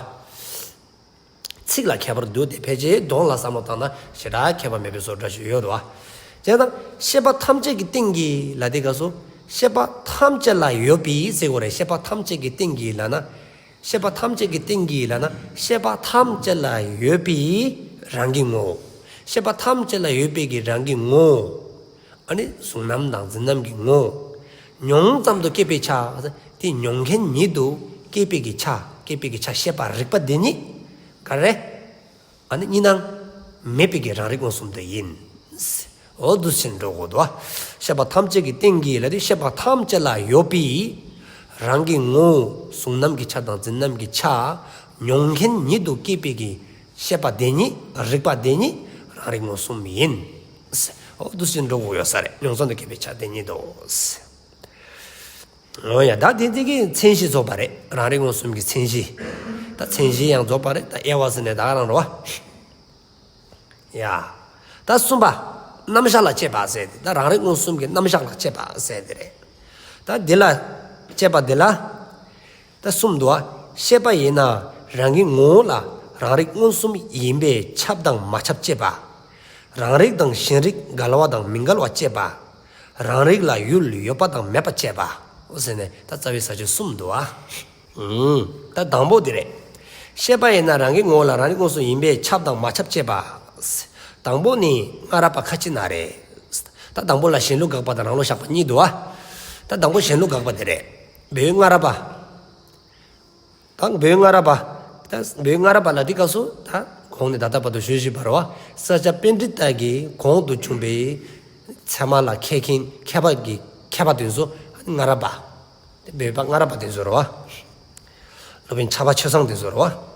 ཚིག་ལ་ཁྱད་པར་འདུག་སྟེ་ཕལ་ཆེར་གདོང་ལ་བསམ་བློ་བཏང་ན་ཞེ་དྲག་ཁྱད་པར་མེད་པའི་བཟོ་འདྲ་ཞིག་ཡོད་འདུག་ཨ། བྱས་ཙང་ཤེས་པ་ཐམས་ཅད་ཀྱི་སྟེང་གི་ལ་དེ་སྐབས་སུ་ཤེས་པ་ཐམས་ཅད་ལ་ཡོད་པའི་ཟེར་དགོས་རེད། ཤེས་པ་ཐམས་ཅད་ཀྱི་སྟེང་གི་ལ་ན། ཤེས་པ་ཐམས་ཅད་ཀྱི་སྟེང་གི་ལ་ན་ཤེས་པ་ཐམས་ཅད་ལ་ཡོད་པའི་རང་གི་ངོ་བོ། ཤེས་པ་ཐམས་ཅད་ལ་ཡོད་པའི་གི་རང་གི་ངོ་བོ། ཨ་ནི་གཟུང་རྣམ་དང་འཛིན་རྣམ་གྱི་ངོ་བོ། མྱོང་ཙམ་དུ་སྐྱེས་པའི་ཆ། དེ་མྱོང་མཁན་ཉིད་དུ་སྐྱེས་པའི་གི་ཆ། སྐྱེས་པའི་གི་ཆ་ཤེས་པ་རིག་པ་དེ་ཉིད་ག་རེ། ཨ་ནི་གཉིས་སྣང་མེད་པའི་གི་རང་རིག་མངོན་སུམ་དེ་ཡིན། འོ་འདུག་སེ་འགྲོ་དགོས་འདུག་ཨ། ཤེས་པ་ཐམས་ཅད་ཀྱི་སྟེང་གི་ལ་དེ་ཤེས་པ་ཐམས་ཅད་ལ་ཡོད་པའི་རང་གི་ངོ་བོ་གཟུང་རྣམ་གྱི་ཆ་དང་འཛིན་རྣམ་གྱི་ཆ། མྱོང་མཁན་ཉིད་དུ་སྐྱེས་པའི་གི་ཤེས་པ་དེ་ཉིད་རིག་པ་དེ་ཉིད་རང་རིག་མངོན་སུམ་ཡིན། འོ་འདུག་སེ་འགྲོ་དགོས་ཡོད་ས་རེད། མྱོང་ཙམ་དུ་སྐྱེས་པའི་ཆ་དེ་ཉིད་དོ། འོ་ཡ། ད་དེ་དེ་གི་མཚན་གཞི་རྫོགས་པ་རེད། རང་རིག་མངོན་སུམ་གྱི་མཚན་གཞི། ད་མཚན་གཞི་ཡང་རྫོགས་པ་རེད། ད་དབྱེ་བ་ཟེར་ནས་ད་ག་རང་རེད་བ། ཡ། ད་གསུམ་པ། རྣམ་གཞག་ལ་དཔྱད་པ་ཟེར་དེ། ད་རང་རིག་མངོན་སུམ་གྱི་རྣམ་གཞག་ལ་དཔྱད་པ་ཟེར་དེ་རེད། ད་འདི་ལ་དཔྱད་པ་འདི་ལ། ད་གསུམ་འདུག་ཨ། ཤེས་པ་ཡིན་ན་རང་གི་ངོ་བོ་ལ་རང་རིག་མངོན་སུམ་ཡིན་པས་ཁྱབ་དང་མ་ཁྱབ་དཔྱད་པ། རང་རིག་དང་གཞན་རིག་འགལ་བ་དང་མི་འགལ་བ་དཔྱད་པ། རང་རིག་ལ་ཡུལ་ཡོད་པ་དང་མེད་པ་དཔྱད་པ། འོ་ཟེར་ནས་ད་རྩ་བའི་ས་བཅད་གསུམ་འདུག་ཨ། ཨུམ། ད་དང་པོ་འདི་རེད། ཤེས་པ་ཡིན་ན་རང་གི་ངོ་བོ་ལ་རང་རིག་མངོན་སུམ་ཡིན་པས་ཁྱབ་དང་མ་ཁྱབ་དཔྱད་པ། དང་པོ་ནི་སྔ་རབས་པ་ཁ་ཅིག་ན་རེ། ད་དང་པོ་ལ་གཞན་ལུགས་དགག་པ་དང་རང་ལུགས་བཞག་པ་གཉིས་འདུག་ཨ། ད་དང་པོ་གཞན་ལུགས་དགག་པ་འདི་རེད། བོད་སྔ་རབས་པ། ད་བོད་སྔ་རབས་པ། ད་བོད་སྔ་རབས་པ་ལ་དེ་སྐབས་སུ་ད་གོང་ནས་ད་ལྟ་བར་དུ་ཞུས་བཞིན་པ་རེད་བ། ས་སྐྱ་པཎྜི་ཏ་གི་གོང་དུ་བྱུང་བའི་ཚད་མ་ལ་མཁས་མཁན་མཁས་པ་གི་མཁས་པ་དེ་ཚོ་སྔ་རབས་པ། བོད་པ་སྔ་རབས་པ་དེ་ཚོ་རེད་བ། སློབ་དཔོན་ཕྱྭ་པ་ཆོས་སེང་དེ་ཚོ་རེད་བ།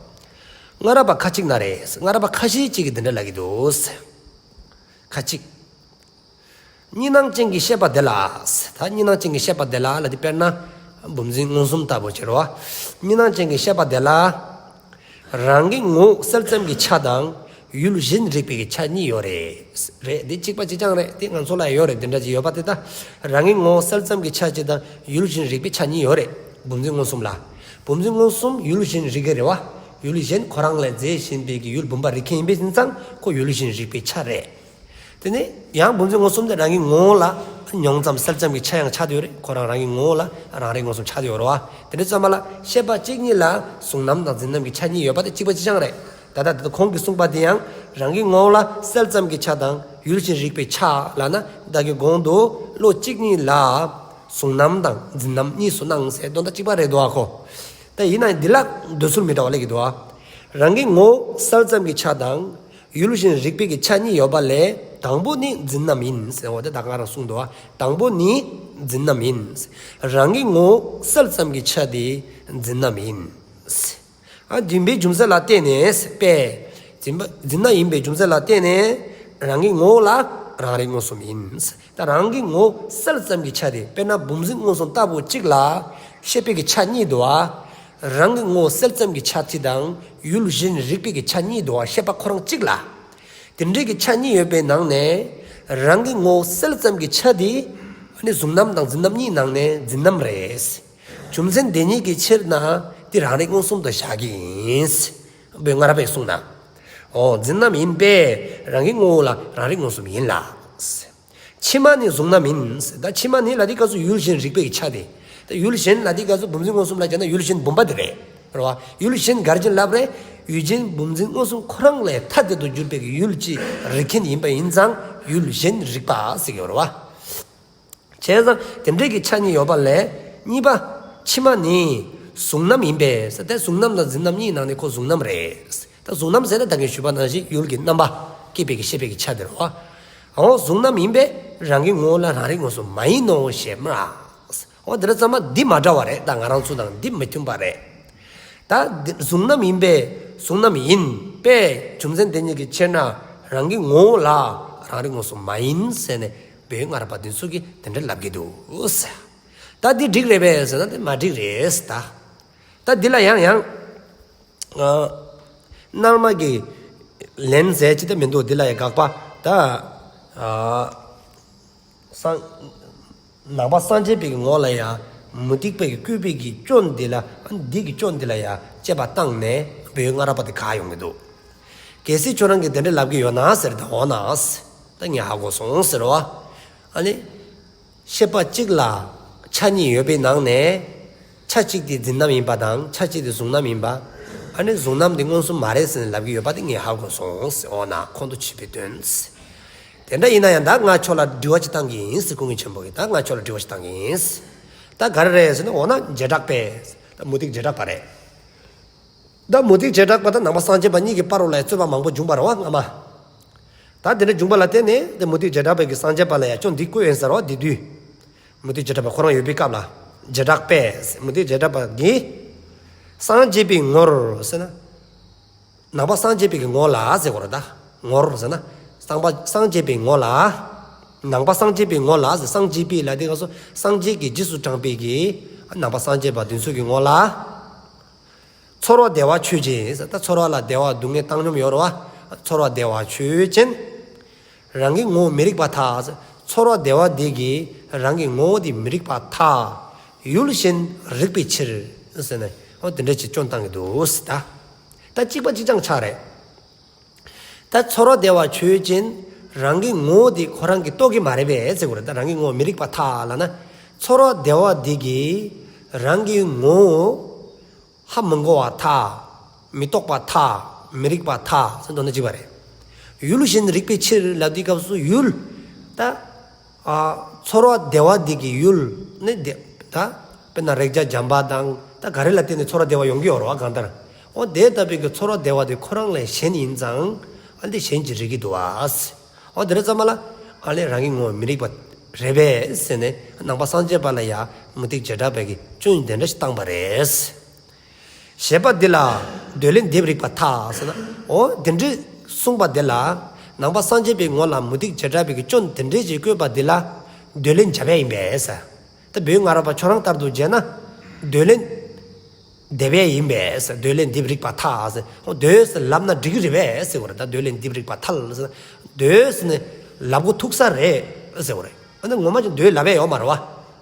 སྔ་རབས་པ་ཁ་ཅིག་ན་རེ། སྔ་རབས་པ་ཁ་ཤས་ཅིག་གིས་འདི་འདྲ་ལབ་ཀྱི་འདུག་ཟེར། ཁ་ཅིག་གཉིས་སྣང་ཅན་གྱི་ཤེས་པ་དེ་ལ། ད་གཉིས་སྣང་ཅན་གྱི་ཤེས་པ་དེ་ལ་ལ་དེ་དཔེར་ན། བུམ་འཛིན་མངོན་སུམ་ལྟ་བུ་ཅིག་རེད་བ། གཉིས་སྣང་ཅན་གྱི་ཤེས་པ་དེ་ལ། རང་གི་ངོ་བོ་གསལ་ཙམ་གྱི་ཆ་དང་ཡུལ་གཞན་རིག་པའི་གི་ཆ་གཉིས་ཡོད་རེད། རེད་འདི་གཅིག་པ་གཅིག་རྐྱང་རེད། དེ་ང་ཚོ་ལ་ཡོད་རེད། དེ་འདྲ་ཅིག་ཡོད་པ་དེ་ད། རང་གི་ངོ་བོ་གསལ་ཙམ་གྱི་ཆ་གཅིག་དང་ཡུལ་གཞན་རིག་པའི་ཆ་གཉིས་ཡོད་རེད། བུམ་འཛིན་མངོན་སུམ་ལ། བུམ་འཛིན་མངོན་སུམ་ཡུལ་གཞན་རིག་གི་རེད་བ། ཡུལ་གཞན་ཁོ་རང་ལས་རྫས་གཞན་པའི་གི་ཡུལ་བུམ་པ་རིག་མཁན་ཡིན་པའི་ཕྱིར་ཙང་ཁོ་ཡུལ་གཞན་རིག་པའི་ཆ་རེད། དེ་ནས་ཡང་བུམ་འཛིན་མངོན་སུམ་དེ་རང་གི་ངོ་བོ་ལ་ཉུང་ཙམ་གསལ་ཙམ་གྱི་ཆ་ཡང་ཆགས་བསྡད་ཡོད་རེད། ཁོ་རང་རང་གི་ངོ་བོ་ལ་རང་རིག་མངོན་སུམ་ཆགས་བསྡད་ཡོད་རེད་བ། དེ་འདྲ་ཙམ་པ་ལ་ཤེས་པ་གཅིག་ཉིད་ལ་གཟུང་རྣམ་དང་འཛིན་རྣམ་གྱི་ཆ་གཉིས་ཡོད་པ་དེ་གཅིག་པ་གཅིག་རྐྱང་རེད། ད་ལྟ་དེ་ཁོང་གིས་གསུངས་པ་དེ་ཡང་རང་གི་ངོ་བོ་ལ་གསལ་ཙམ་གྱི་ཆ་དང་ཡུལ་གཞན་རིག་པའི་ཆ་ལབ་ན་བདག་གི་གོང་དུ་བློ་གཅིག་ཉིད་ལ་གཟུང་རྣམ་དང་འཛིན་རྣམ་གཉིས་སུ་སྣང་ཟེར་དོན་དག་གཅིག་པ་རེད་འདུག་ཨ་ཁོ། ད་ཡིན་ན་འདི་ལ་འདོད་ཚུལ་མི་འདྲ་བ་སླེབས་ཀྱི་འདུག་ཨ། རང་གི་ངོ་བོ་གསལ་ཙམ་གྱི་ཆ་དང་ཡུལ་གཞན་རིག་པའི་གི་ཆ་གཉིས་ཡོད་པ་ལས་དང་པོ་ནི་འཛིན་རྣམ་ཡིན་ཟེར་བ་དེ་ད་ག་རང་གསུངས་འདུག་ཨ། དང་པོ་ནི་འཛིན་རྣམ་ཡིན། རང་གི་ངོ་བོ་གསལ་ཙམ་གྱི་ཆ་དེ་འཛིན་རྣམ་ཡིན། ཨ་འཛིན་པའི་རྒྱུ་མཚན་ལ་བརྟེན་ནས་པས། འཛིན་པ་འཛིན་རྣམ་ཡིན་པའི་རྒྱུ་མཚན་ལ་བརྟེན་ནས་རང་གི་ངོ་བོ་ལ་རང་རིག་མངོན་སུམ་ཡིན། ད་རང་གི་ངོ་བོ་གསལ་ཙམ་གྱི་ཆ་དེ་དཔེར་ན་བུམ་འཛིན་མངོན་སུམ་ལྟ་བུ་གཅིག་ལ་ཤེས་པའི་གི་ཆ་གཉིས་འདུག་ཨ། རང་གི་ངོ་བོ་གསལ་ཙམ་གྱི་ཆ་དེ་དང་ཡུལ་གཞན་རིག་པའི་གི་ཆ་གཉིས་འདུག་ཨ། ཤེས་པ་ཁོ་རང་གཅིག་ལ། དེ་འདྲའི་གི་ཆ་གཉིས་ཡོད་པའི་ནང་ནས་རང་གི་ངོ་བོ་གསལ་ཙམ་གྱི་ཆ་དེ་ཨ་ནི་གཟུང་རྣམ་དང་འཛིན་རྣམ་གཉིས་ནང་ནས་འཛིན་རྣམ་རེད། རྒྱུ་མཚན་དེ་ཉིད་ཀྱི་ཕྱིར་ན་དེ་རང་རིག་མངོན་སུམ་དུ་བཞག་གི་ཡིན། བོད་སྔ་རབས་པས་གསུངས་ན། འོ་འཛིན་རྣམ་ཡིན་པས་རང་གི་ངོ་བོ་ལ་རང་རིག་མངོན་སུམ་ཡིན་ལ། ཕྱི་མ་ནི་གཟུང་རྣམ་ཡིན། ད་ཕྱི་མ་ནི་ལ་དེའི་སྐབས་སུ་ཡུལ་གཞན་རིག་པའི་ཆ་དེ། ད་ཡུལ་གཞན་ལ་དེའི་སྐབས་སུ་བུམ་འཛིན་མངོན་སུམ་ལ་བྱས་ན་ཡུལ་གཞན་བུམ་པ་དེ་རེད། རེད་བ། ཡུལ་གཞན་ག་རེ་བྱས་ལབ་རེད། ཡུལ་གཞན་བུམ་འཛིན་མངོན་སུམ་ཁོ་རང་ལས་ཐ་དད་དུ་གྱུར་པའི་ཡུལ་གཅིག་རིག་མཁན་ཡིན་པ་ཡིན་ཙང་ཡུལ་གཞན་རིག་པ་ཟེར་གྱི་ཡོད་རེད་བ། བྱས་ཙང་དེ་འདྲའི་གི་ཆ་གཉིས་ཡོད་པ་ལས་གཉིས་པ་ཕྱི་མ་ནི་གཟུང་རྣམ་ཡིན་པས་ཟེར་ཏེ་གཟུང་རྣམ་དང་འཛིན་རྣམ་གཉིས་ནང་ནས་ཁོ་གཟུང་རྣམ་རེད། ད་གཟུང་རྣམ་ཟེར་ན་ད་གིན་ཞུས་པ་ནང་བཞིན་ཡུལ་གྱི་རྣམ་པ་སྐྱེད་པའི་གི་ཤེས་པའི་གི་ཆ་དེ་རེད་བ། འོ་གཟུང་རྣམ་ཡིན་པས་རང་གི་ངོ་བོ་ལ་རང་རིག་མངོན་སུམ་མ་ཡིན་ནོ་ཞེས་སྨྲ། འོ་དེ་འདྲ་ཙམ་པ་འདི་མ་འདྲ་བ་རེད། ད་ང་རང་ཚོ་དང་འདི་མི་མཐུན་པ་རེད། ད་འདི་གཟུང་རྣམ་ཡིན་པས་གཟུང་རྣམ་ཡིན་པས་རྒྱུ་མཚན་དེ་ཉིད་ཀྱི་ཕྱིར་ན་རང་གི་ངོ་བོ་ལ་རང་རིག་མངོན་སུམ་མ་ཡིན་ཟེར་ནས་བོད་སྔ་རབས་པ་འདི་ཚོ་གིས་དེ་འདྲ་ལབ་ཀྱི་འདུག་ཟེར། ད་འདི་འགྲིག་རེད་པས་ཟེར་ན་དེ་མ་འགྲིག་རེད་ཟེར་ད། ད་འདི་ལ་ཡང་ཡང་ཨ་རྣལ་མ་གི་ལན་ཟེར་ཅིག་ད་མི་འདུག་འདི་ལ་ཡང་དགག་པ་ད་ཨ་སངས་ནང་པ་སངས་རྒྱས་པའི་གི་ངོ་ལ་ཡང་མུ་སྟེགས་པའི་གི་བཀོད་པའི་གི་སྐྱོན་འདི་ལ་འདི་གི་སྐྱོན་འདི་ལ་ཡང་དཔྱད་པ་བཏང་ནས་བོད་སྔ་རབས་པ་དེ་ག་ཡོང་གི་འདུག་གལ་སྲིད་ཁྱོད་རང་གིས་དེ་འདྲ་ལབ་ཀྱི་ཡོད་ན་ཟེར་ད་འོ་ན་ད་ངས་ཧ་གོ་སོང་ཟེར་བ། ཨ་ནི་ཤེས་པ་གཅིག་ལ་ཆ་གཉིས་ཡོད་པའི་ནང་ནས་ཆ་གཅིག་དེ་འཛིན་རྣམ་ཡིན་པ་དང་ཆ་གཅིག་དེ་གཟུང་རྣམ་ཡིན་པ། ཨ་ནི་གཟུང་རྣམ་དེ་མངོན་སུམ་མ་རེད་ཟེར་ནས་ལབ་ཀྱི་ཡོད་པ་དེ་ངས་ཧ་གོ་སོང་ཟེར་འོ་ན་ཁོང་དུ་ཆུད་པའི་དོན། དེ་འདྲ་ཡིན་ན་ཡང་ད་ང་ཁྱོད་ལ་དྲི་བ་ཅིག་བཏང་གི་ཡིན་ཟེར་ཀུན་མཁྱེན་ཆེན་པོ་གིས་ད་ང་ཁྱོད་ལ་དྲི་བ་ཅིག་བཏང་གི་ཡིན། ད་ག་རེ་རེད་ཟེར་ན་འོ་ན་བྱེ་བྲག་པས་ད་མུ་སྟེགས་བྱེ་བྲག་པ་རེད། ད་མུ་སྟེགས་བྱེ་བྲག་པ་དང་ནང་པ་སངས་རྒྱས་པ་གཉིས་ཀྱི་བར་ལ་ཡང་རྩོད་པ་མང་པོ་བྱུང་བ་རེད་བ་སྔ་མ། ད་དེ་འདྲ་བྱུང་བ་ལ་བརྟེན་ནས་དེ་མུ་སྟེགས་བྱེ་བྲག་པའི་གི་སངས་རྒྱས་པ་ལ་ཡང་སྐྱོན་འདི་བཀོད་ཡིན་ཟེར་བ་འདི་དུས། མུ་སྟེགས་བྱེ་བྲག་པ་ཁོ་རང་ཡོད་པའི་སྐབས་ལ། བྱེ་བྲག་པས་མུ་སྟེགས་བྱེ་བྲག་པ་གིས། སངས་རྒྱས་པའི་ངོར་ཟེར་ན། ནང་པ་སངས་རྒྱས་པའི་གི་ངོ་ལ་ཟེར་གོ་རེད་ད། ངོར་ཟེར་ན། སངས་པ་སངས་རྒྱས་པའི་ངོ་ལ། ནང་པ་སངས་རྒྱས་པའི་ངོ་ལ་ཟེར་སངས་རྒྱས་པའི་ལ་དེ་ག་སོ་སངས་རྒྱས་ཀྱི་རྗེས་སུ་འབྲངས་པའི་གི། ནང་པ་སངས་རྒྱས་པ་འདི་ཚོ་གི་ངོ་ལ། ཚོར་བ་བདེ་བ་ཆོས་ཅན་ཟེར་ད་ཚོར་བ་ལ་བདེ་བ་སྡུག་བསྔལ་བཏང་སྙོམས་ཡོད་རེད་བ། ཚོར་བ་བདེ་བ་ཆོས་ཅན། རང་གི་ངོ་བོ་མི་རིག་པར་ཐལ་ཟེར། ཚོར་བ་བདེ་བ་འདི་གིས་རང་གི་ངོ་བོ་འདི་མི་རིག་པར་ཐལ། ཡུལ་གཞན་རིག་པའི་ཕྱིར་ཟེར་ནས་འོ་དེ་འདྲ་ཅིག་སྐྱོན་བཏང་གི་འདུག་ཟེར་ད། ད་གཅིག་པ་གཅིག་རྐྱང་ཆགས་རེད། ད་ཚོར་བ་བདེ་བ་ཆོས་ཅན། རང་གི་ངོ་བོ་འདི་ཁོ་རང་གིས་རྟོགས་ཀྱི་མ་རེད་པས་ཟེར་གོ་རེད་ད། རང་གི་ངོ་བོ་མི་རིག་པར་ཐལ་ལབ་ན། ཚོར་བ་བདེ་བ་འདི་གིས་རང་གི་ངོ་བོ་ཧ་མི་གོ་བར་ཐལ། མི་རྟོགས་པར་ཐལ། མི་རིག་པར་ཐལ་ཟེར་མདོར་ན་གཅིག་པ་རེད། ཡུལ་གཞན་རིག་པའི་ཕྱིར་ལབ་དུས་སྐབས་སུ་ཡུལ། ད། ཨ། ཚོར་བ་བདེ་བ་འདི་གི་ཡུལ་ནི་བདེ། ད། དཔེར་ན་རེག་བྱ་འཇམ་པ་དང་ད་ག་རེ་ལ་བརྟེན་ནས་ཚོར་བ་བདེ་བ་ཡོང་གི་ཡོད་རེད་བ་གང་ལྟར། འོ་དེ་ལྟ་བུའི་གི་ཚོར་བ་བདེ་བ་དེ་ཁོ་རང་ལས་གཞན་ཡིན་ཙང་ཨ་འདི་གཞན་གྱིས་རིག་གི་འདུག་བ། འོ་དེ་རེད་ཙམ་པ་ལ་ཨ་ལས་རང་གི་ངོ་བོ་མི་རིག་པ་རེད་པས་ཟེར་ནས་ནང་པ་སངས་རྒྱས་པ་ལ་ཡ་མུ་སྟེགས་བྱེ་བྲག་པའི་གི་སྐྱོན་དེ་འདྲ་ཞིག་བཏང་པ་རེད། ཞེས་པ་འདི་ལ་འདོད་ལན་འདེབས་རིགས་པར་ཐལ་ཟེར་ན། འོ་དེ་འདྲའི་གསུངས་པ་འདི་ལ་ནང་པ་སངས་རྒྱས་པའི་ངོ་ལ་མུ་སྟེགས་བྱེ་བྲག་པའི་གི་སྐྱོན་དེ་འདྲའི་ཅིག་བཀོད་པ་འདི་ལ་འདོད་ལན་བྱ་བ་ཡིན་པས་ཟེར། ད་བོད་སྔ་རབས་པ་ཁྱོད་རང་ལྟར་དུ་བྱས་ན། འདོད་ལན་འདི་སྦེ་ཨིན་པས་ཟེར། འདོད་ལན་འདི་སྦེ་རིགས་པར་ཐལ་ཟེར། འོ་འདོད་ཟེར་ལབ་ན་འགྲིག་གི་རེད་པས་ཟེར་གོ་རེད། ད་འདོད་ལན་འདི་སྦེ་རིགས་པར་ཐལ་ཟེར། འདོད་ཟེར་ནས་ལབ་དགོས་ཐུག་ས་རེད་ཟེར་གོ་རེད། ཨ་ནི་ངོ་མ་ཅིག་འདོད་ལབ་ཡ་ཡོད་མ་རེད་བ།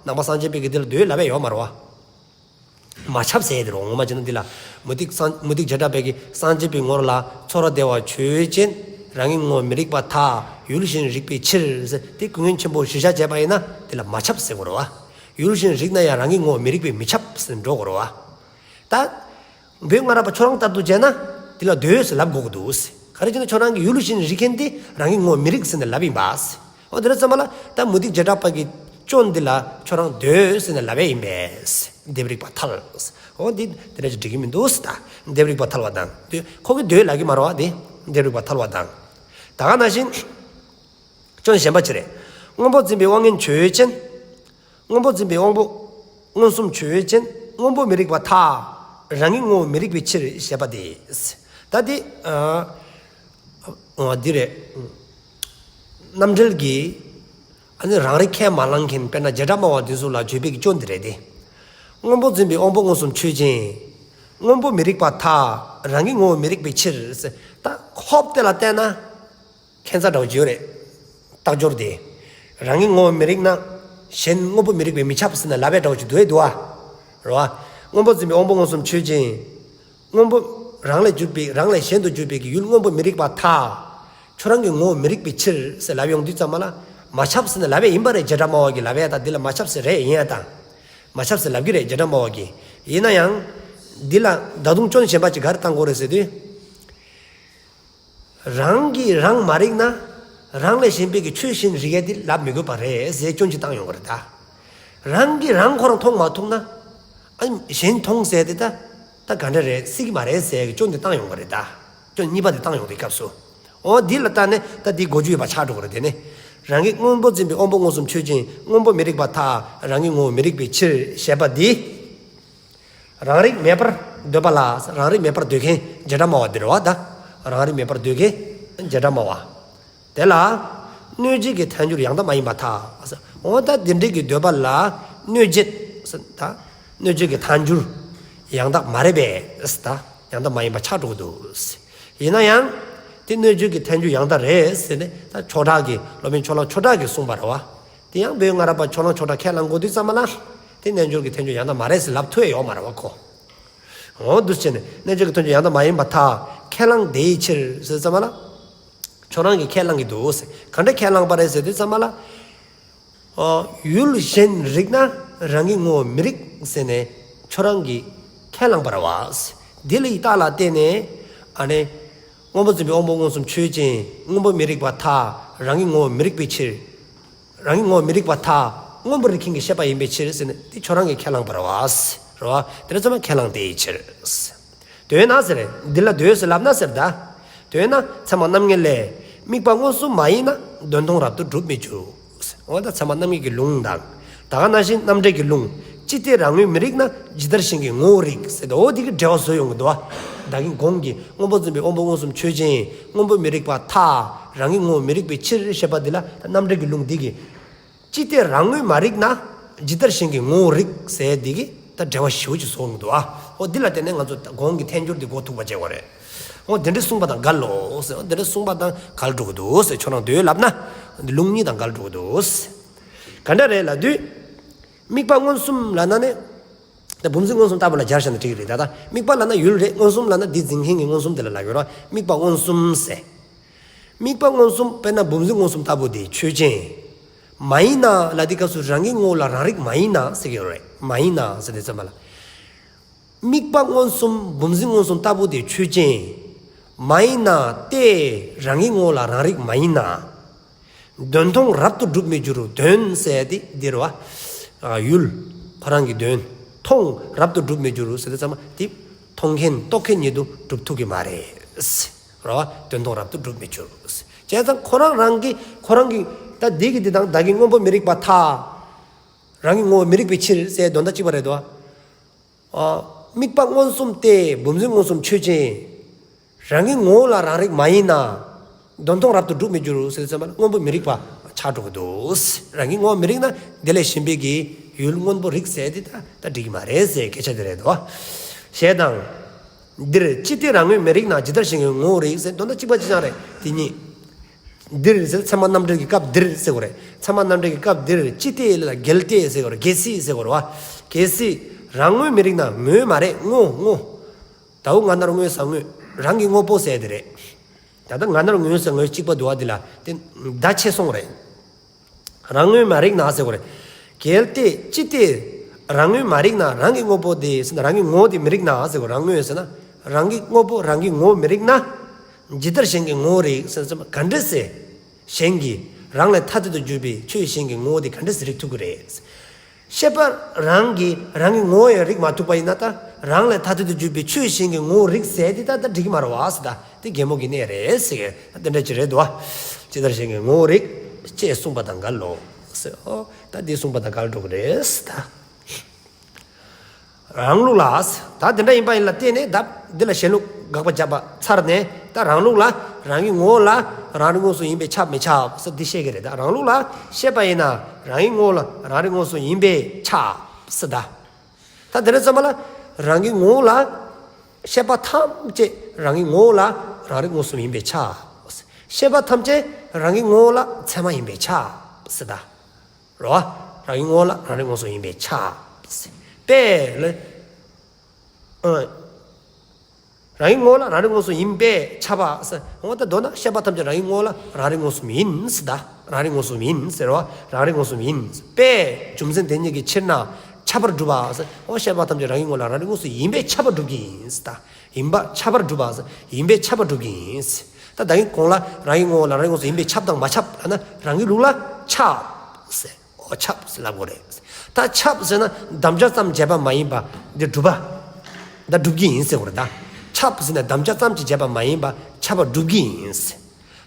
ནང་པ་སངས་རྒྱས་པའི་གི་འདི་ལ་འདོད་ལབ་ཡ་ཡོད་མ་རེད་བ། མ་ཁྱབ་ཟེར་དེ་རོ། ངོ་མ་བྱས་ན་འདི་ལ་མུ་སྟེགས་སངས་མུ་སྟེགས་བྱེ་བྲག་པའི་གི་སངས་རྒྱས་པའི་ངོར་ལ་ཚོར་བ་བདེ་བ་ཆོས་ཅན། རང་གི་ངོ་མི་རིག་པར་ཐལ། ཡུལ་གཞན་རིག་པའི་ཕྱིར་ཟེར། དེ་ཀུན་མཁྱེན་ཆེན་པོ་གཞི་བཞག་བྱས་པ་ཡིན་ན་འདི་ལ་མ་ཁྱབ་ཟེར་དགོས་རེད་བ། ཡུལ་གཞན་རིག་ན་ཡང་རང་གི་ངོ་མི་རིག་པས་མི་ཁྱབ་ཟེར་འགྲོ་དགོས་རེད་བ། ད་བོད་སྔ་རབས་པ་ཁྱོད་རང་ལྟར་དུ་བྱས་ན་འདི་ལ་འདོད་ཟེར་ལབ་དགོས་ཀྱི་འདུག་ཟེར། ག་རེ་བྱས་ན་ཁྱོད་རང་གི་ཡུལ་གཞན་རིག་མཁན་དེ་རང་གི་ངོ་མི་རིག་ཟེར་ནས་ལབ་ཡིན་པ་ཟེར། འོ་དེ་འདྲ་ཙམ་པ་ལ་ད་མུ་སྟེགས་བྱེ་བྲག་པ་གི་སྐྱོན་འདི་ལ་ཁྱོད་རང་འདོད་ཟེར་ནས་ལབ་ཡ་ཡིན་པས། འདི་སྦེ་རིགས་པར་ཐལ། འོ་འདི་དེ་འདྲ་ཅིག་འགྲིག་གི་མི་འདུག་ཟེར། ད་འདི་སྦེ་རིགས་པར་ཐལ་བ་དང་། འདི་ཁོ་གིས་འདོད་ལབ་ཀྱི་མ་རེད་བ། འདི་འདི་སྦེ་རིགས་པར་ཐལ་བ་དང་། ད་ག་ནང་བཞིན་སྐྱོན་གཞན་པ་ཅིག་རེད། སྔོན་པོ་འཛིན་པའི་དབང་མངོན་ཆོས་ཅན། སྔོན་པོ་འཛིན་པའི་དབང་པོ་མངོན་སུམ་ཆོས་ཅན། སྔོན་པོ་མི་རིག་པར་ཐལ། རང་གི་ངོ་བོ་མི་རིག་པའི་ཕྱིར་ཞེས་པ་དེ། ད་འདི་ཨ་ཨ་འདི་རེད། རྣམ་འགྲེལ་གྱི་ཨ་ནི་རང་རིག་ཁས་མ་བླངས་མཁན་དཔེར་ན་བྱེ་བྲག་སྨྲ་བ་འདི་ཚོ་ལ་བརྗོད་པའི་གི་སྐྱོན་འདི་རེད་དེ། སྔོན་པོ་འཛིན་པའི་དབང་པོ་མངོན་སུམ་ཆོས་ཅན། སྔོན་པོ་མི་རིག་པར་ཐལ། རང་གི་ངོ་བོ་མི་རིག་པའི་ཕྱིར། ད་ཧོབ་དེ་ལ་བལྟས་ན། ཁྱད་མཚར་འདྲ་བོ་ཅིག་ཡོད་རེད། རྟགས་སྦྱོར་དེ། རང་གི་ངོ་བོ་མི་རིག་ན། གཞན་སྔོན་པོ་མི་རིག་པས་མི་ཁྱབ་ཟེར་ནས་ལབ་པའི་འདྲ་བོ་ཅིག་འདུག་ཨེ་འདུག་ཨ། རེད་བ། སྔོན་པོ་འཛིན་པའི་དབང་པོ་མངོན་སུམ་ཆོས་ཅན། སྔོན་པོ་རང་ལས་གྱུར་པའི་རང་ལས་གཞན་དུ་གྱུར་པའི་གི་ཡུལ་སྔོན་པོ་མི་རིག་པར་ཐལ། ཁྱོད་རང་གི་ངོ་བོ་མི་རིག་པའི་ཕྱིར་ཟེར་ལབ་ཡོང་དུས་ཙམ་པ་ལ། མ་ཁྱབ་ཟེར་ནས་ལབ་པ་ཡིན་པ་རེད། བྱེ་བྲག་སྨྲ་བ་གིས་ལབ་ཡ་ད་འདི་ལ་མ་ཁྱབ་ཟེར་རེད་ཡིན་ཡ་ད། མ་ཁྱབ་ཟེར་ལབ་ཀྱི་རེད་བྱེ་བྲག་སྨྲ་བ་གིས། ཡིན་ན་ཡང་། འདི་ལ་ད་དུང་སྐྱོན་གཞན་པ་ཅིག་ག་རེ་བཏང་དགོས་རེད་ཟེར་དུས། རང་གིས་རང་མ་རིག་ན། རང་ལས་གཞན་པའི་གི་ཆོས་གཞན་རིག་ཡ་དེ་ལབ་མི་དགོས་པ་རེད་ཟེར་སྐྱོན་ཅིག་བཏང་ཡོང་གི་རེད་ད། རང་གིས་རང་ཁོ་རང་མཐོང་མ་ཐུབ་ན། ཨ་གཞན་མཐོང་ཟེར་དེ་ད། ད་ག་འདྲ་རེད་སྲིད་ཀྱི་མ་རེད་ཟེར་གི་སྐྱོན་དེ་བཏང་ཡོང་གི་རེད་ད། སྐྱོན་གཉིས་པ་དེ་བཏང་ཡོང་དུས་སྐབས་སུ། འོ་འདི་ལ་ལྟ་ནས་ད་འདི་གོ་རྒྱུ་ཡོད་པ་ཆགས་འགྲོ་གི་རེད་དེ་ནས། རང་གི་སྔོན་པོ་འཛིན་པའི་དབང་པོ་མངོན་སུམ་ཆོས་ཅན། སྔོན་པོ་མི་རིག་པར་ཐལ། རང་གི་ངོ་བོ་མི་རིག་པའི་ཕྱིར་ཞེས་པ་འདི། རང་རིག་མེད་པར་འདོད་པ་ལ། རང་རིག་མེད་པར་འདོད་མཁན་བྱེ་བྲག་སྨྲ་བ་འདི་རེད་བ་ད། རང་རིག་མེད་པར་འདོད་མཁན་བྱེ་བྲག་སྨྲ་བ། དེ་ལ་གནོད་བྱེད་ཀྱི་ཐལ་འགྱུར་ཡང་དག་མ་ཡིན་པར་ཐལ། འོ་ད་འདི་འདྲའི་གི་འདོད་པ་ལ་གནོད་བྱེད་ཟེར་ད། གནོད་བྱེད་ཀྱི་ཐལ་འགྱུར་ཡང་དག་མ་རེད་པས་ཟེར་ད། ཡང་དག་མ་ཡིན་པ་ཆགས་འགྲོ་གི་འདུག་ཟེར། ཡིན་ན་ཡང་། དེ་གནོད་བྱེད་ཀྱི་ཐལ་འགྱུར་ཡང་དག་རེད་ཟེར་ནས་ད་ཆོས་གྲགས་ཀྱི་སློབ་དཔོན་ཕྱོགས་གླང་ཆོས་གྲགས་ཀྱིས་གསུངས་པ་རེད་བ། དེ་ཡང་བོད་སྔ་རབས་པ་ཕྱོགས་གླང་ཆོས་གྲགས་ཁས་བླངས་དགོས་དུས་ཙམ་པ་ལ། དེ་རྣལ་འབྱོར་གྱི་ཐལ་འགྱུར་ཡང་དག་མ་རེད་ཟེར་ལབ་ཐུབ་ཡ་ཡོད་མ་རེད་བ་ཁོ། འོ་འདུག་སེ་བྱས་ནས་རྣལ་འབྱོར་གྱི་ཐལ་འགྱུར་ཡང་དག་མ་ཡིན་པར་ཐལ། ཁས་བླངས་དེའི་ཕྱིར་ཟེར་ཙམ་པ་ལ། ཁྱོད་རང་གིས་ཁས་བླངས་ཀྱི་འདུག་ཟེར། ག་འདྲ་ཁས་བླངས་པ་རེད་ཟེར་དུས་ཙམ་པ་ལ། ཨོ། ཡུལ་གཞན་རིག་ན་རང་གི་ངོ་བོ་མི་རིག་ཟེར་ནས་ཁྱོད་རང་གིས་ཁས་བླངས་པ་རེད་བ། འདི་ལ་ཡི་རྟགས་ལ་བརྟེན་ནས་ཨ་ནི། སྔོན་པོ་འཛིན་པའི་དབང་པོ་མངོན་སུམ་ཆོས་ཅན། སྔོན་པོ་མི་རིག་པར་ཐལ། རང་གི་ངོ་བོ་མི་རིག་པའི་ཕྱིར། རང་གི་ངོ་བོ་མི་རིག་པར་ཐལ། སྔོན་པོ་རིག་མཁན་གྱི་ཤེས་པ་ཡིན་པའི་ཕྱིར་ཟེར་ནས་འདི་ཁྱོད་རང་གིས་ཁས་བླངས་པ་རེད་བ། རེད་བ། དེ་ལ་ཚང་མ་ཁས་བླངས་དེའི་ཕྱིར། འདོད་ན་ཟེར། འདི་ལ་འདོད་ཟེར་ལབ་ན་ཟེར་ད། འདོད་ན་ཚད་མ་རྣམ་ངེས་ལས། དམིགས་པ་མངོན་སུམ་མ་ཡིན་ན། དོན་མཐོང་རབ་ཏུ་སྒྲུབ་མི་འགྱུར། འོ་ད་ཚད་མ་རྣམ་ངེས་ཀྱི་ལུང་དང་། ད་ག་ནང་བཞིན་རྣམ་འགྲེལ་གྱི་ལུང་། ཅི་སྟེ་རང་ངོས་མི་རིག་ན། ཇི་ལྟར་གཞན་གྱི་ངོ་བོ་རིག་ཟེར་ད། འོ་འདི་གི་འགྲེལ་བ་བཟོ་ཡོང་གི་འདུག་བ། ད་གིན་གོང་གི་སྔོན་པོ་འཛིན་པའི་དབང་པོ་མངོན་སུམ་ཆོས་ཅན། སྔོན་པོ་མི་རིག་པར་ཐལ། རང་གི་ངོ་བོ་མི་རིག་པའི་ཕྱིར་ཞེས་པ་འདི་ལ་ད་རྣམ་འགྲེལ་གྱི་ལུང་འདི་གི། ཅི་སྟེ་རང་ངོས་མ་རིག་ན། ཇི་ལྟར་གཞན་གྱི་ངོ་བོ་རིག་ཟེར་འདི་གི་ད་འགྲེལ་བ་ཞེ་པོ་ཅིག་བཟོ་ཡོང་གི་འདུག་བ། འོ་འདི་ལ་བརྟེན་ནས་ང་ཚོ་གོང་གི་ཐལ་འགྱུར་འདི་གོ་ཐུབ་པ་བྱེད་དགོས་རེད། འོ་འདི་འདྲ་གསུངས་པ་དང་འགལ་ལོ་ཟེར། འོ་འདི་འདྲ་གསུངས་པ་དང་འགལ་འགྲོ་གི་འདུག་ཟེར། ཁྱོད་རང་འདོད་ལབ་ན། འདི་ལུང་གཉིས་དང་འགལ་འགྲོ་གི་འདུག་ཟེར། ག་འདྲ་རེད་ལབ་དུས། དམིགས་པ་མངོན་སུམ་ལབ་ན་ནི། ད་བུམ་འཛིན་མངོན་སུམ་ལྟ་བུ་ལ་སྦྱར་བཞག་ན་འགྲིག་གི་རེད་ད། ད་དམིགས་པ་ལབ་ན་ཡུལ་རེད། མངོན་སུམ་ལབ་ན་འདི་འཛིན་མཁན་གྱི་མངོན་སུམ་དེ་ལ་ལབ་ཡོད་ར། དམིགས་པ་མངོན་སུམ་ཟེར། དམིགས་པ་མངོན་སུམ་དཔེར་ན་བུམ་འཛིན་མངོན་སུམ་ལྟ་བུ་དེ་ཆོས་ཅན། མ་ཡིན་ན་ལབ་དུས་སྐབས་སུ་རང་གི་ངོ་བོ་ལ་རང་རིག་མ་ཡིན་ན་ཟེར་གྱི་ཡོད་རེད། མ་ཡིན་ན་ཟེར་དུས་ཙམ་པ་ལ། དམིགས་པ་མངོན་སུམ་བུམ་འཛིན་མངོན་སུམ་ལྟ་བུ་དེ་ཆོས་ཅན། མ་ཡིན་ན་སྟེ་རང་གི་ངོ་བོ་ལ་རང་རིག་མ་ཡིན་ན། དོན་མཐོང་རབ་ཏུ་སྒྲུབ་མི་འགྱུར། དོན་ཟེར་དེ་འདི་རེད་བ། ཡུལ། ཁོ་རང་གི་དོན། མཐོང་རབ་ཏུ་སྒྲུབ་མི་འགྱུར་ཟེར་དུས་ཙམ་པ་དེ་མཐོང་མཁན་རྟོགས་མཁན་ཉིད་དུ་གྲུབ་ཐུབ་ཀྱི་མ་རེད། རེད་བ། དོན་མཐོང་རབ་ཏུ་སྒྲུབ་མི་འགྱུར། བྱས་ཙང་ཁོ་རང་རང་གི་ཁོ་རང་གི་ད་འདི་གི་འདི་དང་བདག་གི་སྔོན་པོ་མི་རིག་པར་ཐལ། རང་གི་ངོ་བོ་མི་རིག་པའི་ཕྱིར་ཟེར་དོན་དག་གཅིག་པ་རེད་དོ། ཨ། དམིགས་པ་མངོན་སུམ་སྟེ་བུམ་འཛིན་མངོན་སུམ་ཆོས་ཅན། རང་གི་ངོ་བོ་ལ་རང་རིག་མ་ཡིན་ན། དོན་མཐོང་རབ་ཏུ་སྒྲུབ་མི་འགྱུར་ཟེར་ཙམ་པ་ལ་སྔོན་པོ་མི་རིག་པ་ཆགས་འགྲོ་གི་འདུག། རང་གི་ངོ་བོ་མི་རིག་ན་དེ་ལས་གཞན་པའི་གི་ཡུལ་སྔོན་པོ་རིག་ཟེར་དེ་ད་ད་འགྲིག་མ་རེད་ཟེར་སྐད་ཆ་དེ་རེད་དོ། ཞེས་དང་། འདིར་ཅི་སྟེ་རང་ངོས་མི་རིག་ན་ཇི་ལྟར་གཞན་གྱི་ངོ་བོ་རིག་ཟེར་དོན་དག་གཅིག་པ་གཅིག་རྐྱང་རེད་དེ་གཉིས། འདིར་ཟེར་ཚད་མ་རྣམ་འགྲེལ་གྱི་སྐབས་འདིར་ཟེར་དགོས་རེད། ཚད་མ་རྣམ་འགྲེལ་གྱི་སྐབས་འདིར་ཅི་སྟེ་ལ་གལ་ཏེ་ཟེར་དགོས་རེད། གལ་སྲིད་ཟེར་དགོས་རེད་བ། གལ་སྲིད་རང་ངོས་མི་རིག་ན་ངོས་མ་རེད་ངོ་ངོ་། ད་འུ་ང་ན་རོ་ངོས་ས་ངོས་རང་གི་དངོས་པོ་ཟེར་དེ་རེད། ད་ལྟ་ང་ན་རོ་ངོས་ས་ངོས་གཅིག་པ་འདུག་བ་འདི་ལ་དེ་བརྡ་ཆད་སོང་རེད། རང་ངོས་མ་རིག་ན་ཟེར་དགོས་རེད། གལ་ཏེ་ཅི་སྟེ་རང་ངོས་མ་རིག་ན་རང་གི་དངོས་པོ་དེ་ཟེར་ན་རང་གི་ངོ་བོ་དེ་མི་རིག་ན་ཟེར་དགོས། རང་ངོས་ཟེར་ན་རང་གི་དངོས་པོ་རང་གི་ངོ་བོ་མི་རིག་ན། ཇི་ལྟར་གཞན་གྱི་ངོ་བོ་རིག་ཟེར་ན་ག་འདྲ་སེ། གཞན་གྱི་རང་ལས་ཐ་དད་དུ་གྱུར་པའི་ཆོས་གཞན་གྱི་ངོ་བོ་དེ་ག་འདྲ་སེ་རིག་ཐུབ་ཀྱི་རེད། ཤེས་པ་རང་གིས་རང་གི་ངོ་བོ་ཡང་རིག་མ་ཐུབ་པ་ཡིན་ན་ད་རང་ལས་ཐ་དད་དུ་གྱུར་པའི་ཆོས་གཞན་གྱི་ངོ་བོ་རིག་ཟེར་དེ་ད་ད་འགྲིག་གི་མ་རེད་བ་ཟེར། ད་དེ་གད་མོ་གི་གནས་རེད་ཟེར། ད་དེ་འདྲ་ཅིག་རེད་དོ། ཇི་ལྟར་གཞན་གྱི་ངོ་བོ་རིག་ཅེས་གསུངས་པ་དང་འགལ་ལོ་ཟེར། ཨོ་ད་འདི་གསུངས་པ་དང་འགལ་འགྲོ་གི་རེད་ཟེར་ད། རང་ལུགས་ལ། ད་དེ་འདྲ་ཡིན་པ་ཡིན་ལ་བརྟེན་ནས་ད་འདི་ལ་གཞན་ལུགས་དགག་པ་བརྒྱབ་པ་ཚར་ནས་ད་རང་ལུགས་ལ་རང་གི་ངོ་བོ་ལ་རང་རིག་དངོས་སུ་ཡིན་པས་ཁྱབ་མི་ཁྱབ་ཟེར་འདི་བཤད་ཀྱི་རེད། ད་རང་ལུགས་ལ་ཤེས་པ་ཡིན་ན་རང་གི་ངོ་བོ་ལ་རང་རིག་དངོས་སུ་ཡིན་པས་ཁྱབ་ཟེར་ད། ད་དེ་རེད་ཙམ་པ་ལ་རང་གི་ངོ་བོ་ལ་ཤེས་པ་ཐམས་ཅད་རང་གི་ངོ་བོ་ལ་རང་རིག་དངོས་སུ་ཡིན་པས་ཁྱབ། ཤེས་པ་ཐམས་ཅད་རང་གི་ངོ་བོ་ལ་ཚད་མ་ཡིན་པས་ཁྱབ་ཟེར་ད། རོ། རང་གི་ངོ་བོ་ལ་རང་རིག་དངོས་སུ་ཡིན་པས་ཁྱབ། པས་ལ། ཨ། རང་གི་ངོ་བོ་ལ་རང་རིག་དངོས་སུ་ཡིན་པས་ཁྱབ་པ། འོ་ད་མདོར་ན་ཤེས་པ་ཐམས་ཅད་རང་གི་ངོ་བོ་ལ་རང་རིག་དངོས་སུ་ཡིན་ཟེར་ད། རང་རིག་དངོས་སུ་ཡིན་ཟེར་རོ། རང་རིག་དངོས་སུ་ཡིན། པས་རྒྱུ་མཚན་དེ་ཉིད་ཀྱི་ཕྱིར་ན་ཁྱབ་པར་སྒྲུབ་པ། འོ་ཤེས་པ་ཐམས་ཅད་རང་གི་ངོ་བོ་ལ་རང་རིག་དངོས་སུ་ཡིན་པས་ཁྱབ་པར་སྒྲུབ་ཀྱི་ཡིན་ཟེར་ད། ཡིན་པ་ཁྱབ་པར་སྒྲུབ་པ། ཡིན་པས་ཁྱབ་པར་སྒྲུབ་ཀྱི་ཡིན་ཟེར། ད་ད་གིན་གོང་ལ་རང་གི་ངོ་བོ་ལ་རང་རིག་དངོས་སུ་ཡིན་པས་ཁྱབ་དང་མ་ཁྱབ་ལབ་ན་རང་གི་ལུགས་ལ་ཁྱབ་ཟེར། འོ་ཁྱབ་ཟེར་ལབ་དགོས་རེད། ད་ཁྱབ་ཟེར་ན་དམ་བཅའ་ཙམ་བྱས་པ་མ་ཡིན་པ་འདི་སྒྲུབ་པ། ད་སྒྲུབ་ཀྱི་ཡིན་ཟེར་དགོས་རེད་ད། ཁྱབ་ཟེར་ན་དམ་བཅའ་ཙམ་གྱིས་བྱས་པ་མ་ཡིན་པ་ཁྱབ་པ་སྒྲུབ་ཀྱི་ཡིན་ཟེར།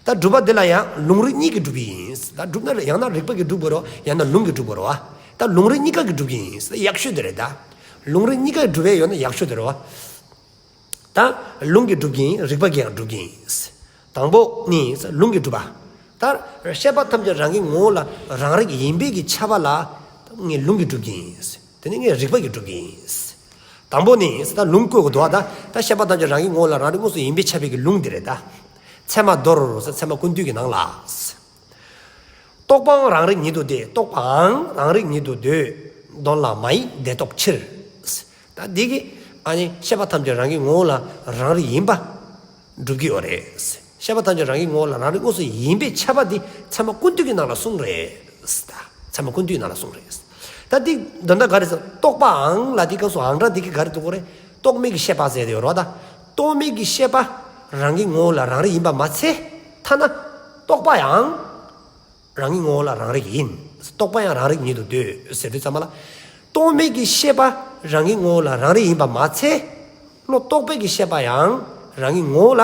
ད་སྒྲུབ་པ་འདི་ལ་ཡང་ལུང་རིགས་གཉིས་ཀྱིས་སྒྲུབ་ཀྱི་ཡིན་ཟེར། ད་སྒྲུབ་ན་ཡང་ན་རིགས་པ་གིས་སྒྲུབ་དགོས་རེད་བ། ཡང་ན་ལུང་གིས་སྒྲུབ་དགོས་རེད་བ། ད་ལུང་རིགས་གཉིས་ཀ་གིས་སྒྲུབ་ཀྱི་ཡིན་ཟེར། ཡག་ཤོས་དེ་རེད་ད། ལུང་རིགས་གཉིས་ཀ་གིས་སྒྲུབ་པ་ཡོད་ན་ཡག་ཤོས་དེ་རེད་བ། ད་ལུང་གིས་སྒྲུབ་ཀྱི་ཡིན། རིགས་པ་གིས་ཡང་སྒྲུབ་ཀྱི་ཡིན། དང་པོ་ནི་ལུང་གིས་སྒྲུབ་པ། ད་ཤེས་པ་ཐམས་ཅད་རང་གི་ངོ་བོ་ལ་རང་རིག་ཡིན་པའི་གི་ཁྱབ་པ་ལ་ངས་ལུང་གིས་སྒྲུབ་ཀྱི་ཡིན། དེ་ནི་ངས་རིགས་པ་གིས་སྒྲུབ་ཀྱི་ཡིན། དང་པོ་ནི་ད་ལུང་བཀོད་དགོས་འདུག་བ། ད་ད་ཤེས་པ་ཐམས་ཅད་རང་གི་ངོ་བོ་ལ་རང་རིག་དངོས་སུ་ཡིན་པས་ཁྱབ་པའི་གི་ལུང་འདི་རེད་ད། ཚད་མ་མདོར་ཚད་མ་ཀུན་བཏུས་ཀྱི་ནང་ལ། རྟོག་པའང་རང་རིག་ཉིད་དུ་འདོད། རྟོག་པའང་རང་རིག་ཉིད་དུ་འདོད། དོན་ལ་མ་ཡིན་དེ་རྟོག་ཕྱིར། ད་འདི་གིས་ཨ་ནི་ཤེས་པ་ཐམས་ཅད་རང་གི་ངོ་བོ་ལ་རང་རིག་ཡིན་པ་སྒྲུབ་ཀྱི་ཡོད་རེད། ཤེས་པ་ཐམས་ཅད་རང་གི་ངོ་བོ་ལ་རང་རིག་དངོས་སུ་ཡིན་པས་ཁྱབ་པ་འདི་ཚད་མ་ཀུན་བཏུས་ཀྱི་ནང་ལ་གསུངས་རེད། ད་ཚད་མ་ཀུན་བཏུས་ནང་ལ་གསུངས་རེད། ད་འདི་དོན་དག་ག་རེ་ཟེར། རྟོག་པའང་ལ་འདི་སྐབས་སུ་ཨང་སྒྲ་འདི་གིས་ག་རེ་འདུག་གོ་རེད། རྟོག་མེད་ཀྱི་ཤེས་པ་ཟེར་དེ་ཡོད་རེད་བ། ད་རྟོག་མེད་ཀྱི་ཤེས་པ་རང་གི་ངོ་བོ་ལ་རང་རིག་ཡིན་པ་མ་ཚད། ཐ་ན་རྟོག་པ་ཡང་རང་གི་ངོ་བོ་ལ་རང་རིག་ཡིན། རྟོག་པ་ཡང་རང་རིག་ཉིད་དུ་འདོད་ཟེར་དུས་ཙམ་པ་ལ། རྟོག་མེད་ཀྱི་ཤེས་པ་རང་གི་ངོ་བོ་ལ་རང་རིག་ཡིན་པ་མ་ཚད། བློ་རྟོག་པའི་གི་ཤེས་པ་ཡང་རང་གི་ངོ་བོ་ལ་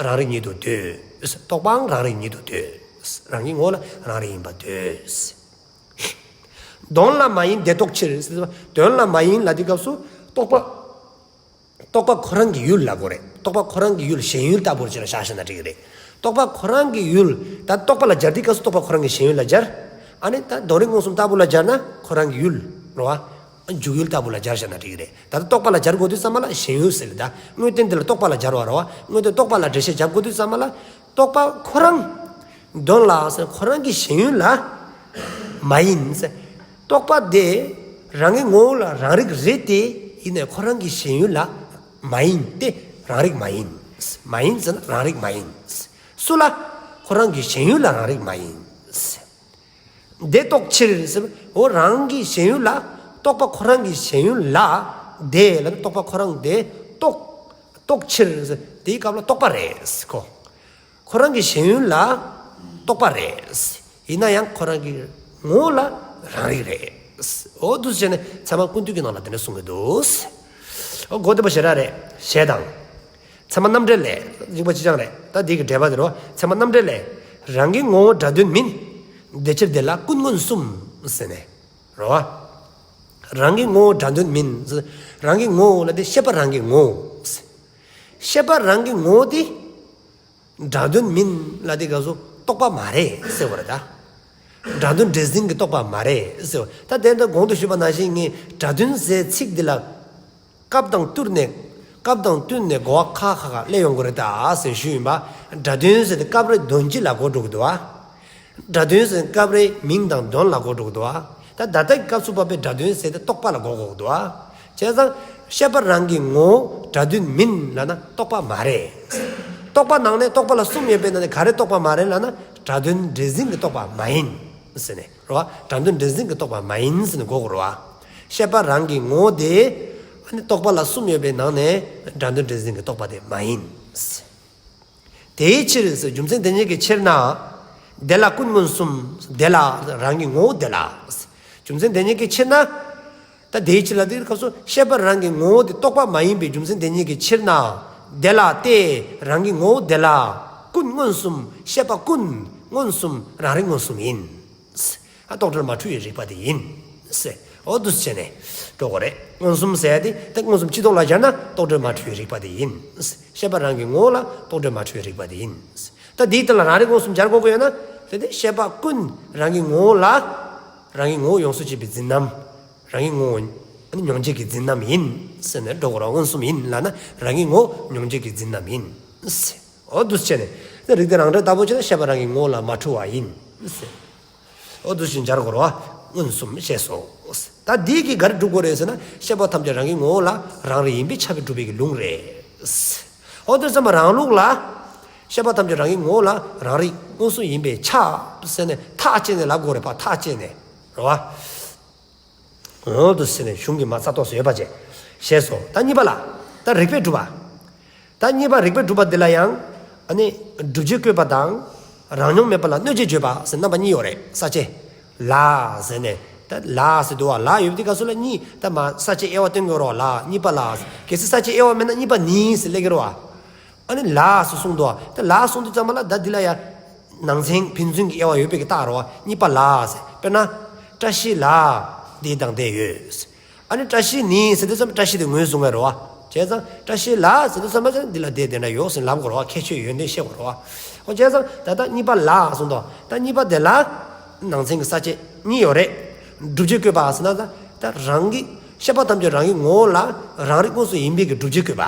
རང་རིག་ཉིད་དུ་འདོད། རྟོག་པའང་རང་རིག་ཉིད་དུ་འདོད། རང་གི་ངོ་བོ་ལ་རང་རིག་ཡིན་པར་འདོད། དོན་ལ་མ་ཡིན་དེ་རྟོག་ཕྱིར། དོན་ལ་མ་ཡིན་ལ་འདི་སྐབས་སུ་རྟོག་པ། རྟོག་པ་ཁོ་རང་གི་ཡུལ་ལ་གོ་རེད། རྟོག་པ་ཁོ་རང་གི་ཡུལ་ཞེན་ཡུལ་ལྟ་བུར་ཅིག་ལ་བཞག་བཞག་ན་འགྲིག་གི་རེད། རྟོག་པ་ཁོ་རང་གི་ཡུལ། ད་རྟོག་པ་ལ་སྦྱར་དུས་སྐབས་སུ་རྟོག་པ་ཁོ་རང་གི་ཞེན་ཡུལ་ལ་སྦྱར། ཨ་ནི་ད་དོན་རིག་མངོན་སུམ་ལྟ་བུ་ལ་སྦྱར་ན་ཁོ་རང་གི་ཡུལ་རེད་བ། འཇུག་ཡུལ་ལྟ་བུ་ལ་སྦྱར་བཞག་ན་འགྲིག་གི་རེད། ད་ལྟ་རྟོག་པ་ལ་སྦྱར་དགོས་དུས་ཙམ་པ་ལ་ཞེན་ཡུལ་ཟེར་ལ། ད་དངོས་བསྟན་འདི་ལ་རྟོག་པ་ལ་སྦྱར་བ་རེད་བ། དངོས་བསྟན་རྟོག་པ་ལ་འགྲེལ་བཤད་རྒྱབ་དགོས་དུས་ཙམ་པ་ལ། རྟོག་པ་ཁོ་རང་། དོན་ལ་ཟེར་ཁོ་རང་གི་ཞེན་ཡུལ་ལ་མ་ཡིན་ཟེར། རྟོག་པ་དེ་རང་གི་ངོ་བོ་ལ་རང་རིག་རེད་དེ། ཡིན་ནའི་ཁོ་རང་གི་ཞེན་ཡུལ་ལ་མ་ཡིན་ཏེ། རང་རིག་མ་ཡིན། མ་ཡིན་ཟེར་ན་རང་རིག་མ་ཡིན། སུ་ལ། ཁོ་རང་གི་ཞེན་ཡུལ་ལ་རང་རིག་མ་ཡིན། དེ་རྟོག་ཕྱིར་ཟེར། འོ་རང་གི་ཞེན་ཡུལ་ལ། རྟོག་པ་ཁོ་རང་གི་ཞེན་ཡུལ་ལ། དེ་ལ་རྟོག་པ་ཁོ་རང་དེ་རྟོག་རྟོག་ཕྱིར་ཟེར། དེའི་སྐབས་ལ་རྟོག་པ་རེད་ཁོ། ཁོ་རང་གི་ཞེན་ཡུལ་ལ་རྟོག་པ་རེད། ཡིན་ན་ཡང་ཁོ་རང་གི་ངོ་བོ་ལ་རང་རིག་རེད། འོ་འདུག་སེ་བྱས་ནས་ཚད་མ་ཀུན་བཏུས་ཀྱི་ནང་ལ་དེ་འདྲ་གསུང་གི་འདུག། འོ་གོ་བདེ་པོ་ཞེ་དྲག་རེད། ཞེས་དང་། ཚད་མ་རྣམ་འགྲེལ་ལས། རིགས་པ་གཅིག་རྐྱང་རེད། ད་འདི་གི་འགྲེལ་པ་དེ་རེད་བ། ཚད་མ་རྣམ་འགྲེལ་ལས། རང་གི་ངོ་བོ་སྒྲ་དོན་མིན། དེ་ཕྱིར་དེ་ལ་ཀུན་མངོན་གསུམ། ཟེར་ནས། རེད་བ། རང་གི་ངོ་བོ་སྒྲ་དོན་མིན། རང་གི་ངོ་བོ་ལ་དེ་ཤེས་པ་རང་གི་ངོ་བོ། ཤེས་པ་རང་གི་ངོ་བོ་དེ། སྒྲ་དོན་མིན་ལ་དེ་ག་ཟུ་རྟོག་པ་མ་རེད་ཟེར་བ་རེད་ད། སྒྲ་དོན་འདྲེས་འཛིན་གྱི་རྟོག་པ་མ་རེད་ཟེར། ད་དེ་འདྲ་གོང་དུ་ཞུས་པ་ནང་བཞིན་ངས་སྒྲ་དོན་ཟེར་ཚིག་འདི་ལ་སྐབས་དང་བསྟུན་ནས་སྐབས་དང་བསྟུན་ནས་གོ་བ་ཁ་ཁ་ཁ་སླེབས་ཡོང་གི་རེད་ད་ཟེར་ཞུས་ཡིན་པ། སྒྲ་དོན་ཟེར་དེ་སྐབས་རེ་དོན་སྤྱི་ལ་གོ་འགྲོ་གི་འདུག་བ། སྒྲ་དོན་ཟེར་སྐབས་རེ་མིང་དང་དོན་ལ་གོ་འགྲོ་གི་འདུག་བ། ད་ད་ལྟ་གི་སྐབས་སུ་བབ་པའི་སྒྲ་དོན་ཟེར་དེ་རྟོག་པ་ལ་གོ་དགོས་ཀྱི་འདུག་བ། བྱས་ཙང་ཤེས་པ་རང་གི་ངོ་བོ་སྒྲ་དོན་མིན་ལབ་ན་རྟོག་པ་མ་རེད། རྟོག་པ་ནང་ནས་རྟོག་པ་ལ་གསུམ་ཡོད་པའི་ནང་ནས་ག་རེ་རྟོག་པ་མ་རེད་ལབ་ན་སྒྲ་དོན་འདྲེས་འཛིན་གྱི་རྟོག་པ་མ་ཡིན་ཟེར་ནས་རོ། སྒྲ་དོན་འདྲེས་འཛིན་གྱི་རྟོག་པ་མ་ཡིན་ཟེར་ནས་གོ་དགོས་རོ། ཤེས་པ་རང་གི་ངོ་བོ་དེ་ཨ་ནི་རྟོག་པ་ལ་གསུམ་ཡོད་པའི་ནང་ནས་སྒྲ་དོན་འདྲེས་འཛིན་གྱི་རྟོག་པ་དེ་མ་ཡིན། དེའི་ཕྱིར་ཟེར་རྒྱུ་མཚན་དེ་ཉིད་ཀྱི་ཕྱིར་ན། དེ་ལ་ཀུན་མངོན་སུམ། དེ་ལ་རང་གི་ངོ་བོ་དེ་ལ། རྒྱུ་མཚན་དེ་ཉིད་ཀྱི་ཕྱིར་ན། ད་དེའི་ཕྱིར་ལ་དེའི་སྐབས་སུ་ཤེས་པ་རང་གི་ངོ་བོ་དེ་རྟོག་པ་མ་ཡིན་པའི་རྒྱུ་མཚན་དེ་ཉིད་ཀྱི་ཕྱིར་ན། དེ་ལ་སྟེ་རང་གི་ངོ་བོ་དེ་ལ་ཀུན་མངོན་སུམ། ཤེས་པ་ཀུན་མངོན་སུམ་རང་རིག་མངོན་སུམ་ཡིན། ཨ་རྟོག་བྲལ་མ་འཁྲུལ་བའི་རིག་པ་དེ་ཡིན། ཟེར། འོ་འདུག་སེ་བྱས་ནས་འགྲོ་དགོས་རེད། མངོན་སུམ་ཟེར་ཡ་དེ་ད་མངོན་སུམ་སྤྱི་ལྡོག་ལ་སྦྱར་ན་རྟོག་བྲལ་མ་འཁྲུལ་བའི་རིག་པ་དེ་ཡིན། ཤེས་པ་རང་གི་ངོ་བོ་ལ་རྟོག་བྲལ་མ་འཁྲུལ་བའི་རིག་པ་དེ་ཡིན། ད་དེའི་སྟེང་ལ་རང་རིག་མངོན་སུམ་སྦྱར་དགོས་ཀྱི་ཡོད་ན། དེ་དེ་ཤེས་པ་ཀུན་རང་གི་ངོ་བོ་ལ། རང་གི་ངོ་བོ་ཡོངས་སུ་གཅོད་པའི་འཛིན་རྣམ། རང་གི་ངོ་བོ་ཨ་ནི་མྱོང་བྱེད་ཀྱི་འཛིན་རྣམ་ཡིན། ཟེར་ནས་འགྲོ་དགོས་རེད། མངོན་སུམ་ཡིན་ལབ་ན་རང་གི་ངོ་བོ་མྱོང་བྱེད་ཀྱི་འཛིན་རྣམ་ཡིན། ཟེར། འོ་འདུག་སེ་བྱས་ནས། ད་རིགས་དེ་རང་འགྲེལ་ལྟ་བུ་བྱས་ན་ཤེས་པ་རང་གི་ངོ་བོ་ལ་མ་འཁྲུལ་བ་ཡིན། ཟེར། འོ་འདུག་སེ་སྦྱར་དགོས་རེད་བ། མངོན་སུམ་ཞེས་སོ། ད་འདི་གིས་ག་རེ་སྒྲུབ་དགོས་རེད་ཟེར་ན་ཤེས་པ་ཐམས་ཅད་རང་གི་ངོ་བོ་ལ་རང་རིག་ཡིན་པས་ཁྱབ་པས་སྒྲུབ་པའི་གི་ལུང་རེད། འོ་དེ་ཙམ་པ་རང་ལུགས་ལ། ཤེས་པ་ཐམས་ཅད་རང་གི་ངོ་བོ་ལ་རང་རིག་མངོན་སུམ་ཡིན་པས་ཁྱབ་ཟེར་ནས་ཐག་བཅད་ནས་ལབ་དགོས་རེད་པ། ཐག་བཅད་ནས། རེད་བ། འོ་འདུག་སེ་ནས་གཞུང་གི་མ་རྩ་ཏོག་སུ་ཡོད་པ་བྱས། ཞེས་སོ། ད་གཉིས་པ་ལ། ད་རིགས་པས་སྒྲུབ་པ། ད་གཉིས་པ་རིགས་པས་སྒྲུབ་པ་འདི་ལ་ཡང་། ཨ་ནི་སྒྲུབ་བྱེད་བཀོད་པ་དང་། རང་མྱོང་མེད་པ་ལ་གནོད་བྱེད་བརྗོད་པ་ཟེར་རྣམ་པ་གཉིས་ཡོད་རེད། ས་བཅད། ལ་ཟེར་ནས། ད་ལ་ཟེར་འདུག་བ། ལ་ཡོད་དུས་སྐབས་སུ་ལ་གཉིས། ད་མ་ས་བཅད་དབྱེ་བ་སྟོན་དགོས་རེད་བ། ལ་གཉིས་པ་ལ། གལ་སྲིད་ས་བཅད་དབྱེ་བ་མེད་ན་གཉིས་པ་ནི་ཟེར་སླེབས་ཀྱི་རེད་བ། ཨ་ནི་ལ་ཟེར་གསུངས་འདུག་བ། ད་ལ་གསུངས་དུས་ཙམ་པ་ལ་ད་འདི་ལ་ཡང་ནང་ཚན་ཕན་ཚུན་གྱི་དབྱེ་བ་ཡོད་པའི་གི་རྟགས་རེད་བ། གཉིས་པ་ལ་ཟེར། དཔེར་ན། བཀྲ་ཤིས་ལ་དེ་དང་དེ་ཡོད། ཨ་ནི་བཀྲ་ཤིས་ནི་ཟེར་དུས་ཙམ་བཀྲ་ཤིས་དེ་ངོས་བཟུང་བ་རེད་བ། བྱས་ཙང་བཀྲ་ཤིས་ལ་ཟེར་དུས་ཙམ་པ་འདི་ལ་དེ་དེ་འདྲ་ཡོད་ཟེར་ལབ་དགོས་རེད་བ། ཁྱད་ཆོས་ཡོན་ཏན་ཤེས་དགོས་རེད་བ། འོ་བྱས་ཙང་ད་ལྟ་གཉིས་པ་ལ་གསུངས་འདུག་ད་གཉིས་པ་དེ་ལ་ནང་ཚན་གྱི་ས་བཅད་གཉིས་ཡོད་རེད། སྒྲུབ་བྱེད་བཀོད་པ་ཟེར་ན་ད་ད་རང་གི་ཤེས་པ་ཐམས་ཅད་རང་གི་ངོ་བོ་ལ་རང་རིག་མངོན་སུམ་ཡིན་པའི་གི་སྒྲུབ་བྱེད་བཀོད་པ།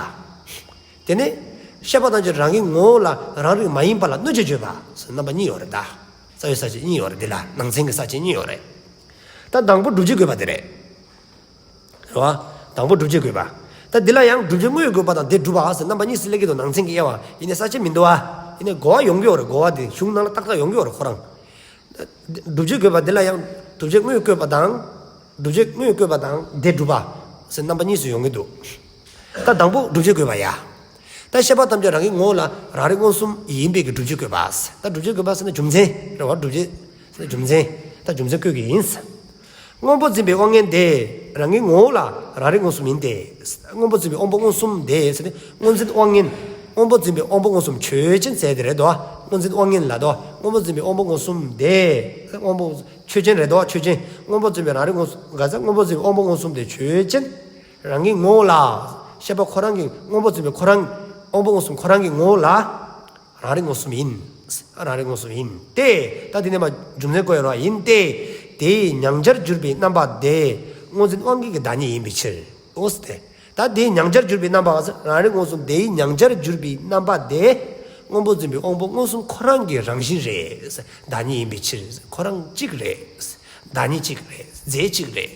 དེ་ནས་ཤེས་པ་ཐམས་ཅད་རང་གི་ངོ་བོ་ལ་རང་རིག་མ་ཡིན་པ་ལ་གནོད་བྱེད་བརྗོད་པ་ཟེར་རྣམ་པ་གཉིས་ཡོད་རེད་ད། རྩ་བའི་ས་བཅད་གཉིས་ཡོད་རེད། འདི་ལ་ནང་ཚན་གྱི་ས་བཅད་གཉིས་ཡོད་རེད། ད་དང་པོ་སྒྲུབ་བྱེད་བཀོད་པ་དེ་རེད། རེད་བ། དང་པོ་སྒྲུབ་བྱེད་བཀོད་པ། ད་འདི་ལ་ཡང་སྒྲུབ་བྱེད་དངོས་བཀོད་པ་དང་དེ་སྒྲུབ་པ་ཟེར་རྣམ་པ་གཉིས་སུ་སླེབས་ཀྱི་འདུག་ནང་ཚན་གྱི་དབྱེ་བ། ཡིན་ནའི་ས་བཅད་མི་འདུག་བ། ཡིན་ནའི་གོ་བ་ཡོང་གི་ཡོད་རེད། གོ་བ་དེ་གཞུང་ནང་ལ་ཏག་ཏག་ཡོང་གི་ཡོད་རེད་ཁོ་རང་། སྒྲུབ་བྱེད་བཀོད་པ་འདི་ལ་ཡང་སྒྲུབ་བྱེད་དངོས་བཀོད་པ་དང་། སྒྲུབ་བྱེད་དངོས་བཀོད་པ་དང་དེ་སྒྲུབ་པ་ཟེར་རྣམ་པ་གཉིས་སུ་ཡོང་གི་འདུག་ད་དང་པོ་སྒྲུབ་བྱེད་བཀོད་པ་ཡ། ད་ཤེས་པ་ཐམས་ཅད་རང་གི་ངོ་བོ་ལ་རང་རིག་མངོན་སུམ་ཡིན་པའི་གི་སྒྲུབ་བྱེད་བཀོད་པ་ཟེར། ད་སྒྲུབ་བྱེད་བཀོད་པ་ཟེར་ན་རྒྱུ་མཚན་རེད་བ། སྒྲུབ་བྱེད་ཟེར་ན་རྒྱུ་མཚན། ད་རྒྱུ་མཚན་བཀོད་ཀྱི་ཡིན་ཟེར། སྔོན་པོ་འཛིན་པའི་དབང་མངོན་དེ། རང་གི་ངོ་བོ་ལ་རང་རིག་མངོན་སུམ་ཡིན་ཏེ། སྔོན་པོ་འཛིན་པའི་དབང་པོ་མངོན་སུམ་དེ་ཟེར་ཏེ་སྔོ་འཛིན་དབང་མངོན། སྔོན་པོ་འཛིན་པའི་དབང་པོ་མངོན་སུམ་ཆོས་ཅན་ཟེར་དེ་རེད་དོ། སྔོ་འཛིན་དབང་མངོན་ལ་དོ། སྔོན་པོ་འཛིན་པའི་དབང་པོ་མངོན་སུམ་དེ། དབང་པོ་ཆོས་ཅན་རེད་དོ། ཆོས་ཅན། སྔོན་པོ་འཛིན་པའི་རང་རིག་མངོན་སུམ་ག་ས་སྔོན་པོ་འཛིན་པའི་དབང་པོ་མངོན་སུམ་དེ་ཆོས་ཅན། རང་གི་ངོ་བོ་ལ། ཤེས་པ་ཁོ་རང་གི་སྔོན་པོ་འཛིན་པའི་ཁོ་རང་། དབང་པོ་མངོན་སུམ་ཁོ་རང་གི་ངོ་བོ་ལ། རང་རིག་མངོན་སུམ་ཡིན། རང་རིག་མངོན་སུམ་ཡིན་ཏེ། ད་དེ་ནས་མ་རྒྱུ་མཚན་བཀོད་ཡོད་རེད་བ། ཡིན་ཏེ། དེའི་མྱང་བྱར་གྱུར་པའི་རྣམ་པ་དེ། སྔོ་འཛིན་དབང་མངོན་གྱི་བདག་ཉིད་ཡིན་པའི་ཕྱིར། འོ་ཟེར་ཏེ། ད་དེའི་མྱང་བྱར་གྱུར་པའི་རྣམ་པ། རང་རིག་མངོན་སུམ་དེའི་མྱང་བྱར་གྱུར་པའི་རྣམ་པ་དེ། སྔོན་པོ་འཛིན་པའི་དབང་པོ་མངོན་སུམ་ཁོ་རང་གི་རང་བཞིན་རེད། བདག་ཉིད་ཡིན་པའི་ཕྱིར། ཁོ་རང་གཅིག་རེད། བདག་ཉིད་གཅིག་རེད། རྫས་གཅིག་རེད།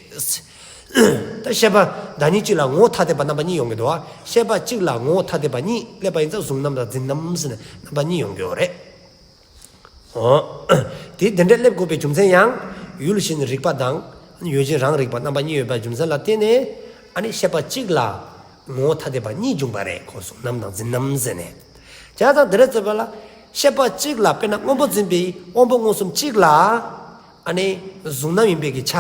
ད་ཤེས་པ་བདག་ཉིད་གཅིག་ལ་ངོ་བོ་ཐ་དད་པ་རྣམ་པ་གཉིས་ཡོང་གི་འདུག་བ། ཤེས་པ་གཅིག་ལ་ངོ་བོ་ཐ་དད་པ་གཉིས་སླེབས་པ་ཡིན་ཙང་གཟུང་རྣམ་དང་འཛིན་རྣམ་ཟེར་ནས་རྣམ་པ་གཉིས་ཡོང་གི་ཡོད་རེད། འོ། དེ་དེ་འདྲ་སླེབས་དགོས་པའི་རྒྱུ་མཚན་ཡང་། ཡུལ་གཞན་རིག་པ་དང་། ཡུལ་གཞན་རང་རིག་པ་རྣམ་པ་གཉིས་ཡོད་པའི་རྒྱུ་མཚན་ལ་བརྟེན་ནས། ཨ་ནི་ཤེས་པ་གཅིག་ལ་ངོ་བོ་ཐ་དད་པ་གཉིས་འབྱུང་བ་རེད། ཁོ་གཟུང་རྣམ་དང་འཛིན་རྣམ་ཟེར་ནས། བྱས་ཙང་དེ་འདྲ་བྱས་པ་ལ། ཤེས་པ་གཅིག་ལ་དཔེར་ན་སྔོན་པོ་འཛིན་པའི་དབང་པོ་མངོན་སུམ་གཅིག་ལ། ཨ་ནི་གཟུང་རྣམ་ཡིན་པའི་གི་ཆ།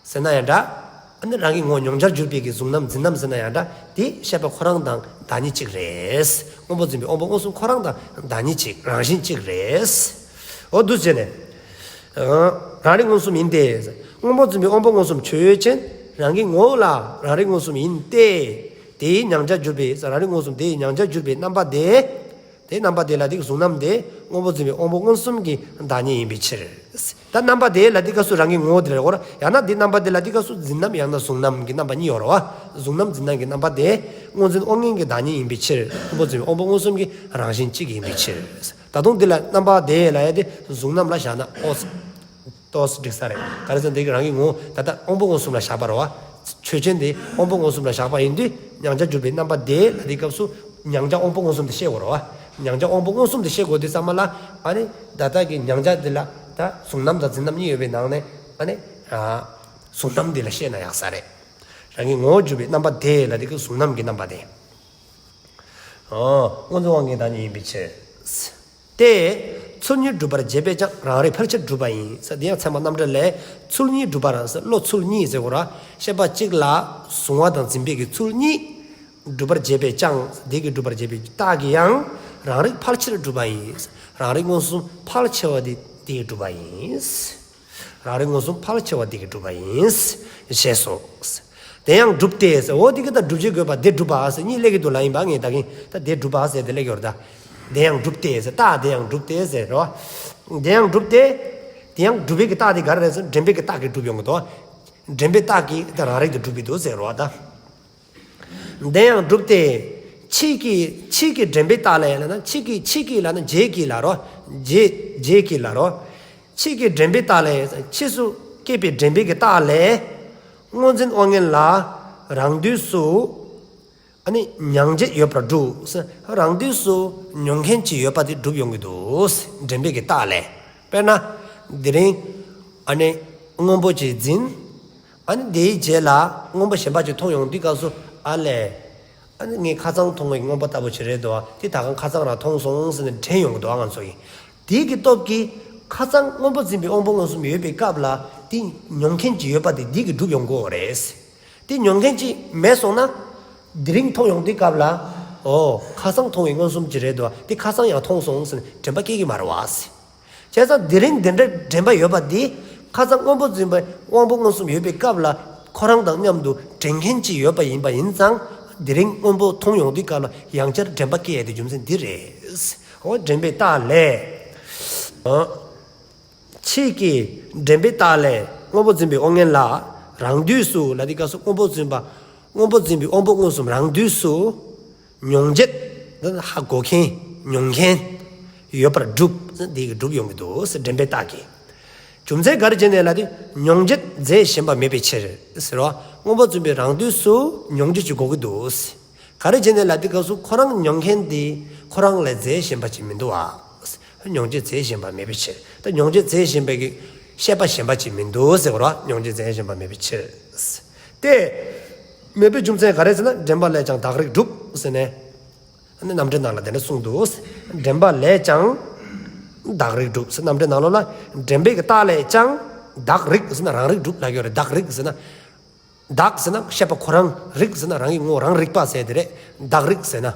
ཟེར་ན་ཡང་འདྲ། ཨ་ནི་རང་གི་ངོ་མྱོང་བྱར་གྱུར་པའི་གི་གཟུང་རྣམ་འཛིན་རྣམ་ཟེར་ན་ཡང་འདྲ། དེ་ཤེས་པ་ཁོ་རང་དང་བདག་ཉིད་གཅིག་རེད། སྔོན་པོ་འཛིན་པའི་དབང་པོ་མངོན་སུམ་ཁོ་རང་དང་བདག་ཉིད་གཅིག་རང་བཞིན་གཅིག་རེད། འོ་འདུག་བྱས་ནས། རང་རིག་མངོན་སུམ་ཡིན་ཏེ། སྔོན་པོ་འཛིན་པའི་དབང་པོ་མངོན་སུམ་ཆོས་ཅན། རང་གི་ངོ་བོ་ལ་རང་རིག་མངོན་སུམ་ཡིན་ཏེ། དེའི་མྱང་བྱར་གྱུར་པའི་རང་རིག་མངོན་སུམ་དེའི་མྱང་བྱར་གྱུར་པའི་རྣམ་པ་དེ། དེ་རྣམ་པ་དེ་ལ་དེ་གཟུང་རྣམ་དེ་དངོས་པོ་འཛིན་པའི་དབང་པོ་མངོན་སུམ་གྱི་བདག་ཉིད་ཡིན་པའི་ཕྱིར། ད་རྣམ་པ་དེ་ལ་དེ་སྐབས་སུ་རང་གི་ངོ་བོ་དེ་ལ་རེད་གོ། ཡང་ན་དེ་རྣམ་པ་དེ་ལ་དེ་སྐབས་སུ་འཛིན་རྣམ་ཡང་ན་གཟུང་རྣམ་གྱི་རྣམ་པ་གཉིས་ཡོད་རེད་བ། གཟུང་རྣམ་འཛིན་རྣམ་གྱི་རྣམ་པ་དེ་སྔོ་འཛིན་དབང་མངོན་གྱི་བདག་ཉིད་ཡིན་པའི་ཕྱིར། དངོས་པོ་འཛིན་པའི་དབང་པོ་མངོན་སུམ་གྱི་རང་བཞིན་གཅིག་ཡིན་པའི་ཕྱིར། ད་དུང་དེ་ལ་རྣམ་པ་དེ་ལ་ཡང་དེ་གཟུང་རྣམ་ལ་བཞག་ན་ཨོ། ཏོག་ཙམ་འགྲིག་ས་རེད། ག་རེ་ཟེར་ན་དེ་གི་རང་གི་ངོ་བོ་ད་ལྟ་དབང་པོ་མངོན་སུམ་ལ་བཞག་པ་རེད་བ། ཆོས་ཅན་དེ་དབང་པོ་མངོན་སུམ་ལ་བཞག་པ་ཡིན་དུས་མྱང་བྱ་གྱུར་པའི་རྣམ་པ་དེ་ལ་དེ་སྐབས་སུ་མྱང་བྱ་དབང་པོ་མངོན་སུམ་དེ་བཤད་དགོས་རེད་བ། མྱང་བྱ་དབང་པོ་མངོན་སུམ་དེ་བཤད་དགོས་དུས་ཙམ་པ་ལ་ཨ་ནི་ད་ལྟ་གི་མྱང་བྱ་དེ་ལ་ད་གཟུང་རྣམ་དང་འཛིན་རྣམ་གཉིས་ཡོད་པའི་ནང་ནས་ཨ་ནི་ཨ་གཟུང་རྣམ་དེ་ལ་བཤད་ན་ཡག་ས་རེད། རང་གི་ངོ་བོ་གྱུར་པའི་རྣམ་པ་དེ་ལ་དེ་གི་གཟུང་རྣམ་གྱི་རྣམ་པ་དེ། ཨོ། སྔོ་འཛིན་དབང་མངོན་གྱི་བདག་ཉིད་ཡིན་པའི་ཕྱིར། ཏེ། ཚུལ་གཉིས་སྒྲུབ་པར་བྱེད་པས་ཀྱང་རང་རིག་ཕལ་ཆེར་གྲུབ་པ་ཡིན། ས་འདི་ཡང་ཚད་མ་རྣམ་འགྲེལ་ལས་ཚུལ་གཉིས་སྒྲུབ་པར་ས་བློ་ཚུལ་གཉིས་ཟེར་གོ་ར། ཤེས་པ་གཅིག་ལ་གཟུང་བ་དང་འཛིན་པའི་གི་ཚུལ་གཉིས་སྒྲུབ་པར་བྱེད་པས་ཀྱང་དེ་གི་སྒྲུབ་པར་བྱེད་པའི་རྟགས་ཀྱིས་ཡང་རང་རིག་ཕལ་ཆེར་གྲུབ་པ་ཡིན། རང་རིག་མངོན་སུམ་ཕལ་ཆེ་བ་དེ་དེ་གི་གྲུབ་པ་ཡིན། རང་རིག་མངོན་སུམ་ཕལ་ཆེ་བ་འདི་གིས་གྲུབ་པ་ཡིན། ཞེས་སོ། དེ་ཡང་སྒྲུབ་སྟེ་ཟེར། འོ་འདི་གིས་ད་སྒྲུབ་བྱེད་དགོས་པ་དེ་གྲུབ་པ་ཟེར་གཉིས་སླེབས་ཀྱི་འདུག་ལ། ཡིན་པ་ངས་ད་གིན་ད་དེ་གྲུབ་པ་ཟེར་དེ་སླེབས་ཀྱི་ཡོད་རེད་ད། དེ་ཡང་སྒྲུབ་སྟེ་ཟེར། ད་དེ་ཡང་སྒྲུབ་སྟེ་ཟེར་རོ། དེ་ཡང་སྒྲུབ་སྟེ། དེ་ཡང་སྒྲུབ་པའི་གི་རྟགས་དེ་ག་རེ་རེད་ཟེར་ན་དྲན་པའི་གི་རྟགས་ཀྱིས་གྲུབ་ཡོང་གི་འདུག་དྲན་པའི་རྟགས་ཀྱིས་ད་རང་རིག་ཏུ་གྲུབ་ཀྱི་འདུག་ཟེར་རོ་ད། དེ་ཡང་སྒྲུབ་སྟེ། ཕྱིས་ཀྱི་ཕྱིས་ཀྱི་དྲན་པའི་རྟགས་ལས་ལབ་ན་ཕྱིས་ཀྱི་ཕྱིས་ཀྱི་ལབ་ན་རྗེས་ཀྱི་ལ་རོ། རྗེས་རྗེས་ཀྱི་ལ་རོ། ཕྱིས་ཀྱི་དྲན་པའི་རྟགས་ལས་ཕྱིས་སུ་སྐྱེས་པའི་དྲན་པའི་གི་རྟགས་ལས། སྔོ་འཛིན་དབང་མངོན་ལ་རང་དུས་སུ་ཨ་ནི་མྱང་བྱེད་ཡོད་པར་གྲུབ། རང་དུས་སུ་མྱོང་མཁན་ཅིག་ཡོད་པ་དེ་གྲུབ་ཡོང་གི་འདུག་དྲན་པའི་གི་རྟགས་ལས། དཔེར་ན། དེ་རིང་ཨ་ནི་སྔོན་པོ་ཅིག་འཛིན། ཨ་ནི་དེའི་རྗེས་ལ་སྔོན་པོ་གཞན་པ་ཅིག་མཐོང་ཡོང་དུས་སྐབས་སུ་ཨ་ལས། ཨ་ནི་ངས་ཁ་སང་མཐོང་བའི་སྔོན་པོ་ལྟ་བུ་ཅིག་རེད་འདུག་བ། དེ་ད་གང་ཁ་སང་རང་མཐོང་སོང་ཟེར་ནས་དྲན་ཡོང་གི་འདུག་བ་ང་ཚོ་ཡིས། དེའི་གི་སྟོབས་ཀྱིས་ཁ་སང་སྔོན་པོ་འཛིན་པའི་དབང་པོ་མངོན་སུམ་ཡོད་པའི་སྐབས་ལ་དེ་མྱོང་མཁན་ཅིག་ཡོད་པ་དེ་འདི་གིས་གྲུབ་ཡོང་གི་ཡོད་རེད། དེ་མྱོང་མཁན་ཅིག་མེད་སོང་ན། དེ་རིང་མཐོང་ཡོང་དུས་སྐབས་ལ། ཨོ། ཁ་སང་མཐོང་བའི་མངོན་སུམ་ཅིག་རེད་འདུག་བ། དེ་ཁ་སང་ཡང་མཐོང་སོང་ཟེར་ནས་དྲན་པ་སྐྱེ་གི་མ་རེད་བ། བྱས་ཙང་དེ་རིང་འདི་འདྲའི་དྲན་པ་ཡོད་པ་འདི་ཁ་སང་སྔོན་པོ་འཛིན་པའི་དབང་པོ་མངོན་སུམ་ཡོད་པའི་སྐབས་ལ་ཁོ་རང་དང་མཉམ་དུ་དྲན་མཁན་ཅིག་ཡོད་པ་ཡིན་པ་ཡིན་ཙང་དེ་རིང་སྔོན་པོ་མཐོང་ཡོང་དུས་སྐབས་ལ་ཡང་བསྐྱར་དྲན་པ་སྐྱེ་ཡ་དེ་རྒྱུ་མཚན་འདི་རེད། འོ་དྲན་པའི་རྟགས་ལས། ཨ། ཕྱིས་ཀྱི་དྲན་པའི་རྟགས་ལས་སྔོན་པོ་འཛིན་པའི་དབང་མངོན་ལ་རང་དུས་སུ་ལ་དེ་སྐབས་སུ་སྔོན་པོ་འཛིན་པ་སྔོན་པོ་འཛིན་པའི་དབང་པོ་མངོན་སུམ་རང་དུས་སུ། མྱོང་བྱེད། ཧ་གོ་མཁན། མྱོང་མཁན། ཡོད་པར་གྲུབ། འདི་གིས་གྲུབ་ཡོང་གི་འདུག་ཟེར་དྲན་པའི་རྟགས་ཀྱིས། རྒྱུ་མཚན་ག་རེ་བྱས་ནས་ལབ་དུས་མྱོང་བྱེད་རྫས་གཞན་པ་མེད་པའི་ཕྱིར་ཟེར་བ། སྔོན་པོ་འཛིན་པའི་རང་དུས་སུ་མྱོང་བྱེད་ཅིག་གོ་གི་འདུག་ཟེར། ག་རེ་བྱས་ནས་ལབ་དུས་སྐབས་སུ་ཁོ་རང་མྱོང་མཁན་འདི་ཁོ་རང་ལས་རྫས་གཞན་པ་ཅིག་མི་འདུག་བ། མྱོང་བྱེད་རྫས་གཞན་པ་མེད་པའི་ཕྱིར། ད་མྱོང་བྱེད་རྫས་གཞན་པའི་གི་ཤེས་པ་གཞན་པ་ཅིག་མི་འདུག་ཟེར་བ། མྱོང་བྱེད་རྫས་གཞན་པ་མེད་པའི་ཕྱིར། དེ་མེད་པའི་རྒྱུ་མཚན་ག་རེ་ཟེར་ན་དྲན་པ་ལས་ཀྱང་བདག་རིག་གྲུབ་ཟེར་ནས། ཨ་ནི་རྣམ་འགྲེལ་ནང་ལ་དེ་འདྲ་གསུངས་འདུག་དྲན་པ་ལས་ཀྱང་བདག་རིག་གྲུབ་ཟེར་རྣམ་འགྲེལ་ནང་ལོགས་ལ་དྲན་པའི་གི་རྟགས་ལས་ཀྱང་བདག་རིག་ཟེར་ན་རང་རིག་གྲུབ་ལབ་ཀྱི་ཡོད་རེད། བདག་རིག་ཟེར་ན། བདག་ཟེར་ན་ཤེས་པ་ཁོ་རང་། རིག་ཟེར་ན་རང་གི་ངོ་རང་རིག་པ་ཟེར་དེ་རེད། བདག་རིག་ཟེར་ན།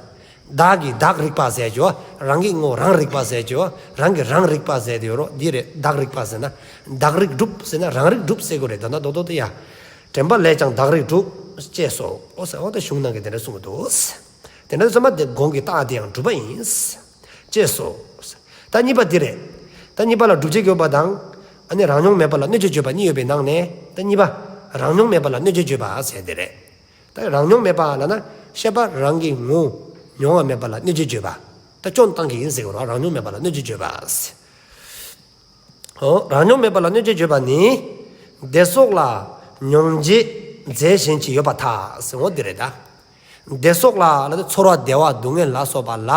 བདག་གི་བདག་རིག་པ་ཟེར་གྱི་ཡོད། རང་གི་ངོ་རང་རིག་པ་ཟེར་གྱི་ཡོད། རང་གི་རང་རིག་པ་ཟེར་དེ་ཡོད་རོ། འདི་རེད། བདག་རིག་པ་ཟེར་ན། བདག་རིག་གྲུབ་ཟེར་ན་རང་རིག་གྲུབ་ཟེར་དགོས་རེད། ད་ན་རྡོག་རྡོག་དེ་ཡ། དྲན་པ་ལས་ཀྱང་བདག་རིག་གྲུབ། ཅེས་སོ། འོ་ཟེར་འོ་ད་གཞུང་ནང་གི་དེ་འདྲ་གསུངས་འདུག་དེ་འདྲ་ཚང་མ་དེ་གོང་གི་རྟགས་དེ་ཡང་གྲུབ་པ་ཡིན། ཅེས་སོ། ད་གཉིས་པ་འདི་རེད། ད་གཉིས་པ་ལ་སྒྲུབ་བྱེད་ཀྱི་ཡོད་པ་དང་། ཨ་ནི་རང་མྱོང་མེད་པ་ལ་གནོད་བྱེད་བརྗོད་པ་གཉིས་ཡོད་པའི་ནང་ནས་ད་གཉིས་པ། རང་མྱོང་མེད་པ་ལ་གནོད་བྱེད་བརྗོད་པ་ཟེར་འདི་རེད། ད་རང་མྱོང་མེད་པ་ལབ་ན་ཤེས་པ་རང་གི་ངོ་མྱོང་བ་མེད་པ་ལ་གནོད་བྱེད་བརྗོད་པ། ད་སྐྱོན་བཏང་གི་ཡིན་ཟེར་གི་རོ། རང་མྱོང་མེད་པ་ལ་གནོད་བྱེད་བརྗོད་པ་ཟེར། འོ། རང་མྱོང་མེད་པ་ལ་གནོད་བྱེད་བརྗོད་པ་ནི། བདེ་སོགས་ལ་མྱོང་བྱེད་རྫས་གཞན་ཅིག་ཡོད་པར་ཐལ་ཟེར་འོ་འདི་རེད་ད། བདེ་སོགས་ལ་ལ་ཚོར་བ་བདེ་བ་སྡུག་བསྔལ་ལ་སོགས་པ་ལ།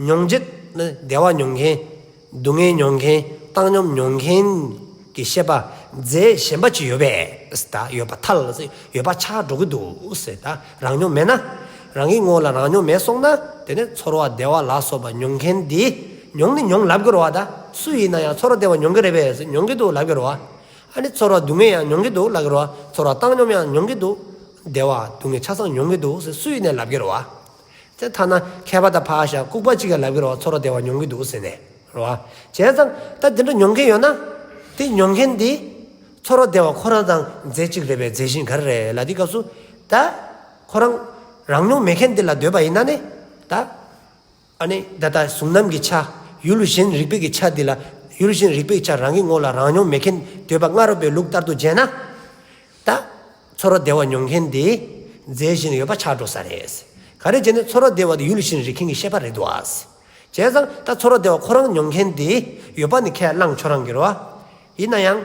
མྱོང་བྱེད་ནི་བདེ་བ་མྱོང་མཁན། སྡུག་བསྔལ་མྱོང་མཁན། བཏང་སྙོམས་མྱོང་མཁན་གྱི་ཤེས་པ་རྫས་གཞན་པ་ཅིག་ཡོད་པས་ད་ཡོད་པར་ཐལ་ཟེར། ཡོད་པ་ཆགས་འགྲོ་གི་འདུག་ཟེར། ད་རང་མྱོང་མེད་ན། རང་གི་ངོ་ལ་རང་མྱོང་མེད་སོང་ན་དེ་ནི་ཚོར་བ་བདེ་བ་ལ་སོགས་པ་མྱོང་མཁན་འདི་མྱོང་ནི་མྱོང་ལབ་ཀྱི་རེད་བ། ད་སུ་ཡིན་ན་ཡང་ཚོར་བ་བདེ་བ་མྱོང་གི་རེད་པས་ཟེར། མྱོང་གི་འདུག་ལབ་ཀྱི་རེད་བ། ཨ་ནི་ཚོར་བ་སྡུག་བསྔལ་ཡང་མྱོང་གི་འདུག་ལབ་ཀྱི་རེད་བ། ཚོར་བ་བཏང་སྙོམས་ཡང་མྱོང་གི་འདུག་བདེ་བ་སྡུག་བསྔལ་ཆ་ཚང་མྱོང་གི་འདུག་ཟེར་སུ་ཡིན་ནའི་ལབ་ཀྱི་རེད་བ། དེ་ཐ་ན་མཁས་པ་དང་ཕར་བཞག་ལྐུགས་པ་གཅིག་གིས་ལབ་ཀྱི་རེད་བ། ཚོར་བ་བདེ་བ་མྱོང་གི་འདུག་ཟེར་ནས་རེད་བ། བྱས་ཙང་ད་དེ་འདྲ་མྱོང་མཁན་ཡོད་ན། དེ་མྱོང་མཁན་དེ་ཚོར་བ་བདེ་བ་ཁོ་རང་དང་རྫས་གཅིག་རེད་པས། རྫས་གཞན་ག་རེ་རེད་ལབ་དུས་སྐབས་སུ། ད་ཁོ་རང་རང་མྱོང་མེད་མཁན་དེ་ལ་འདོད་པ་ཡིན་ན་ནི། ད་ ཨ་ནི་ད་ལྟ་གཟུང་རྣམ་གྱི་ཆ། ཡུལ་གཞན་རིག་པའི་གི་ཆ་འདི་ལ། ཡུལ་གཞན་རིག་པའི་ཆ་རང་གི་ངོ་ལ་རང་མྱོང་མེད་མཁན་འདོད་པ་སྔ་རོལ་པའི་ལུགས་ལྟར་དུ་བྱས་ན། ད་ཚོར་བ་བདེ་བ་མྱོང་མཁན་དེ་རྫས་གཞན་ཡོད་པ་ཆགས་འགྲོ་ས་རེད། ག་རེ་བྱས་ནས་ཚོར་བ་བདེ་བ་དེ་ཡུལ་གཞན་རིག་མཁན་གྱི་ཤེས་པ་རེད་འདུག་ཨ། བྱས་ཙང་ད་ཚོར་བ་བདེ་བ་ཁོ་རང་མྱོང་མཁན་དེ་ཡོད་པ་ནི་ཁས་བླངས་ཁྱོད་རང་གིས་རེད་བ། ཡིན་ན་ཡང་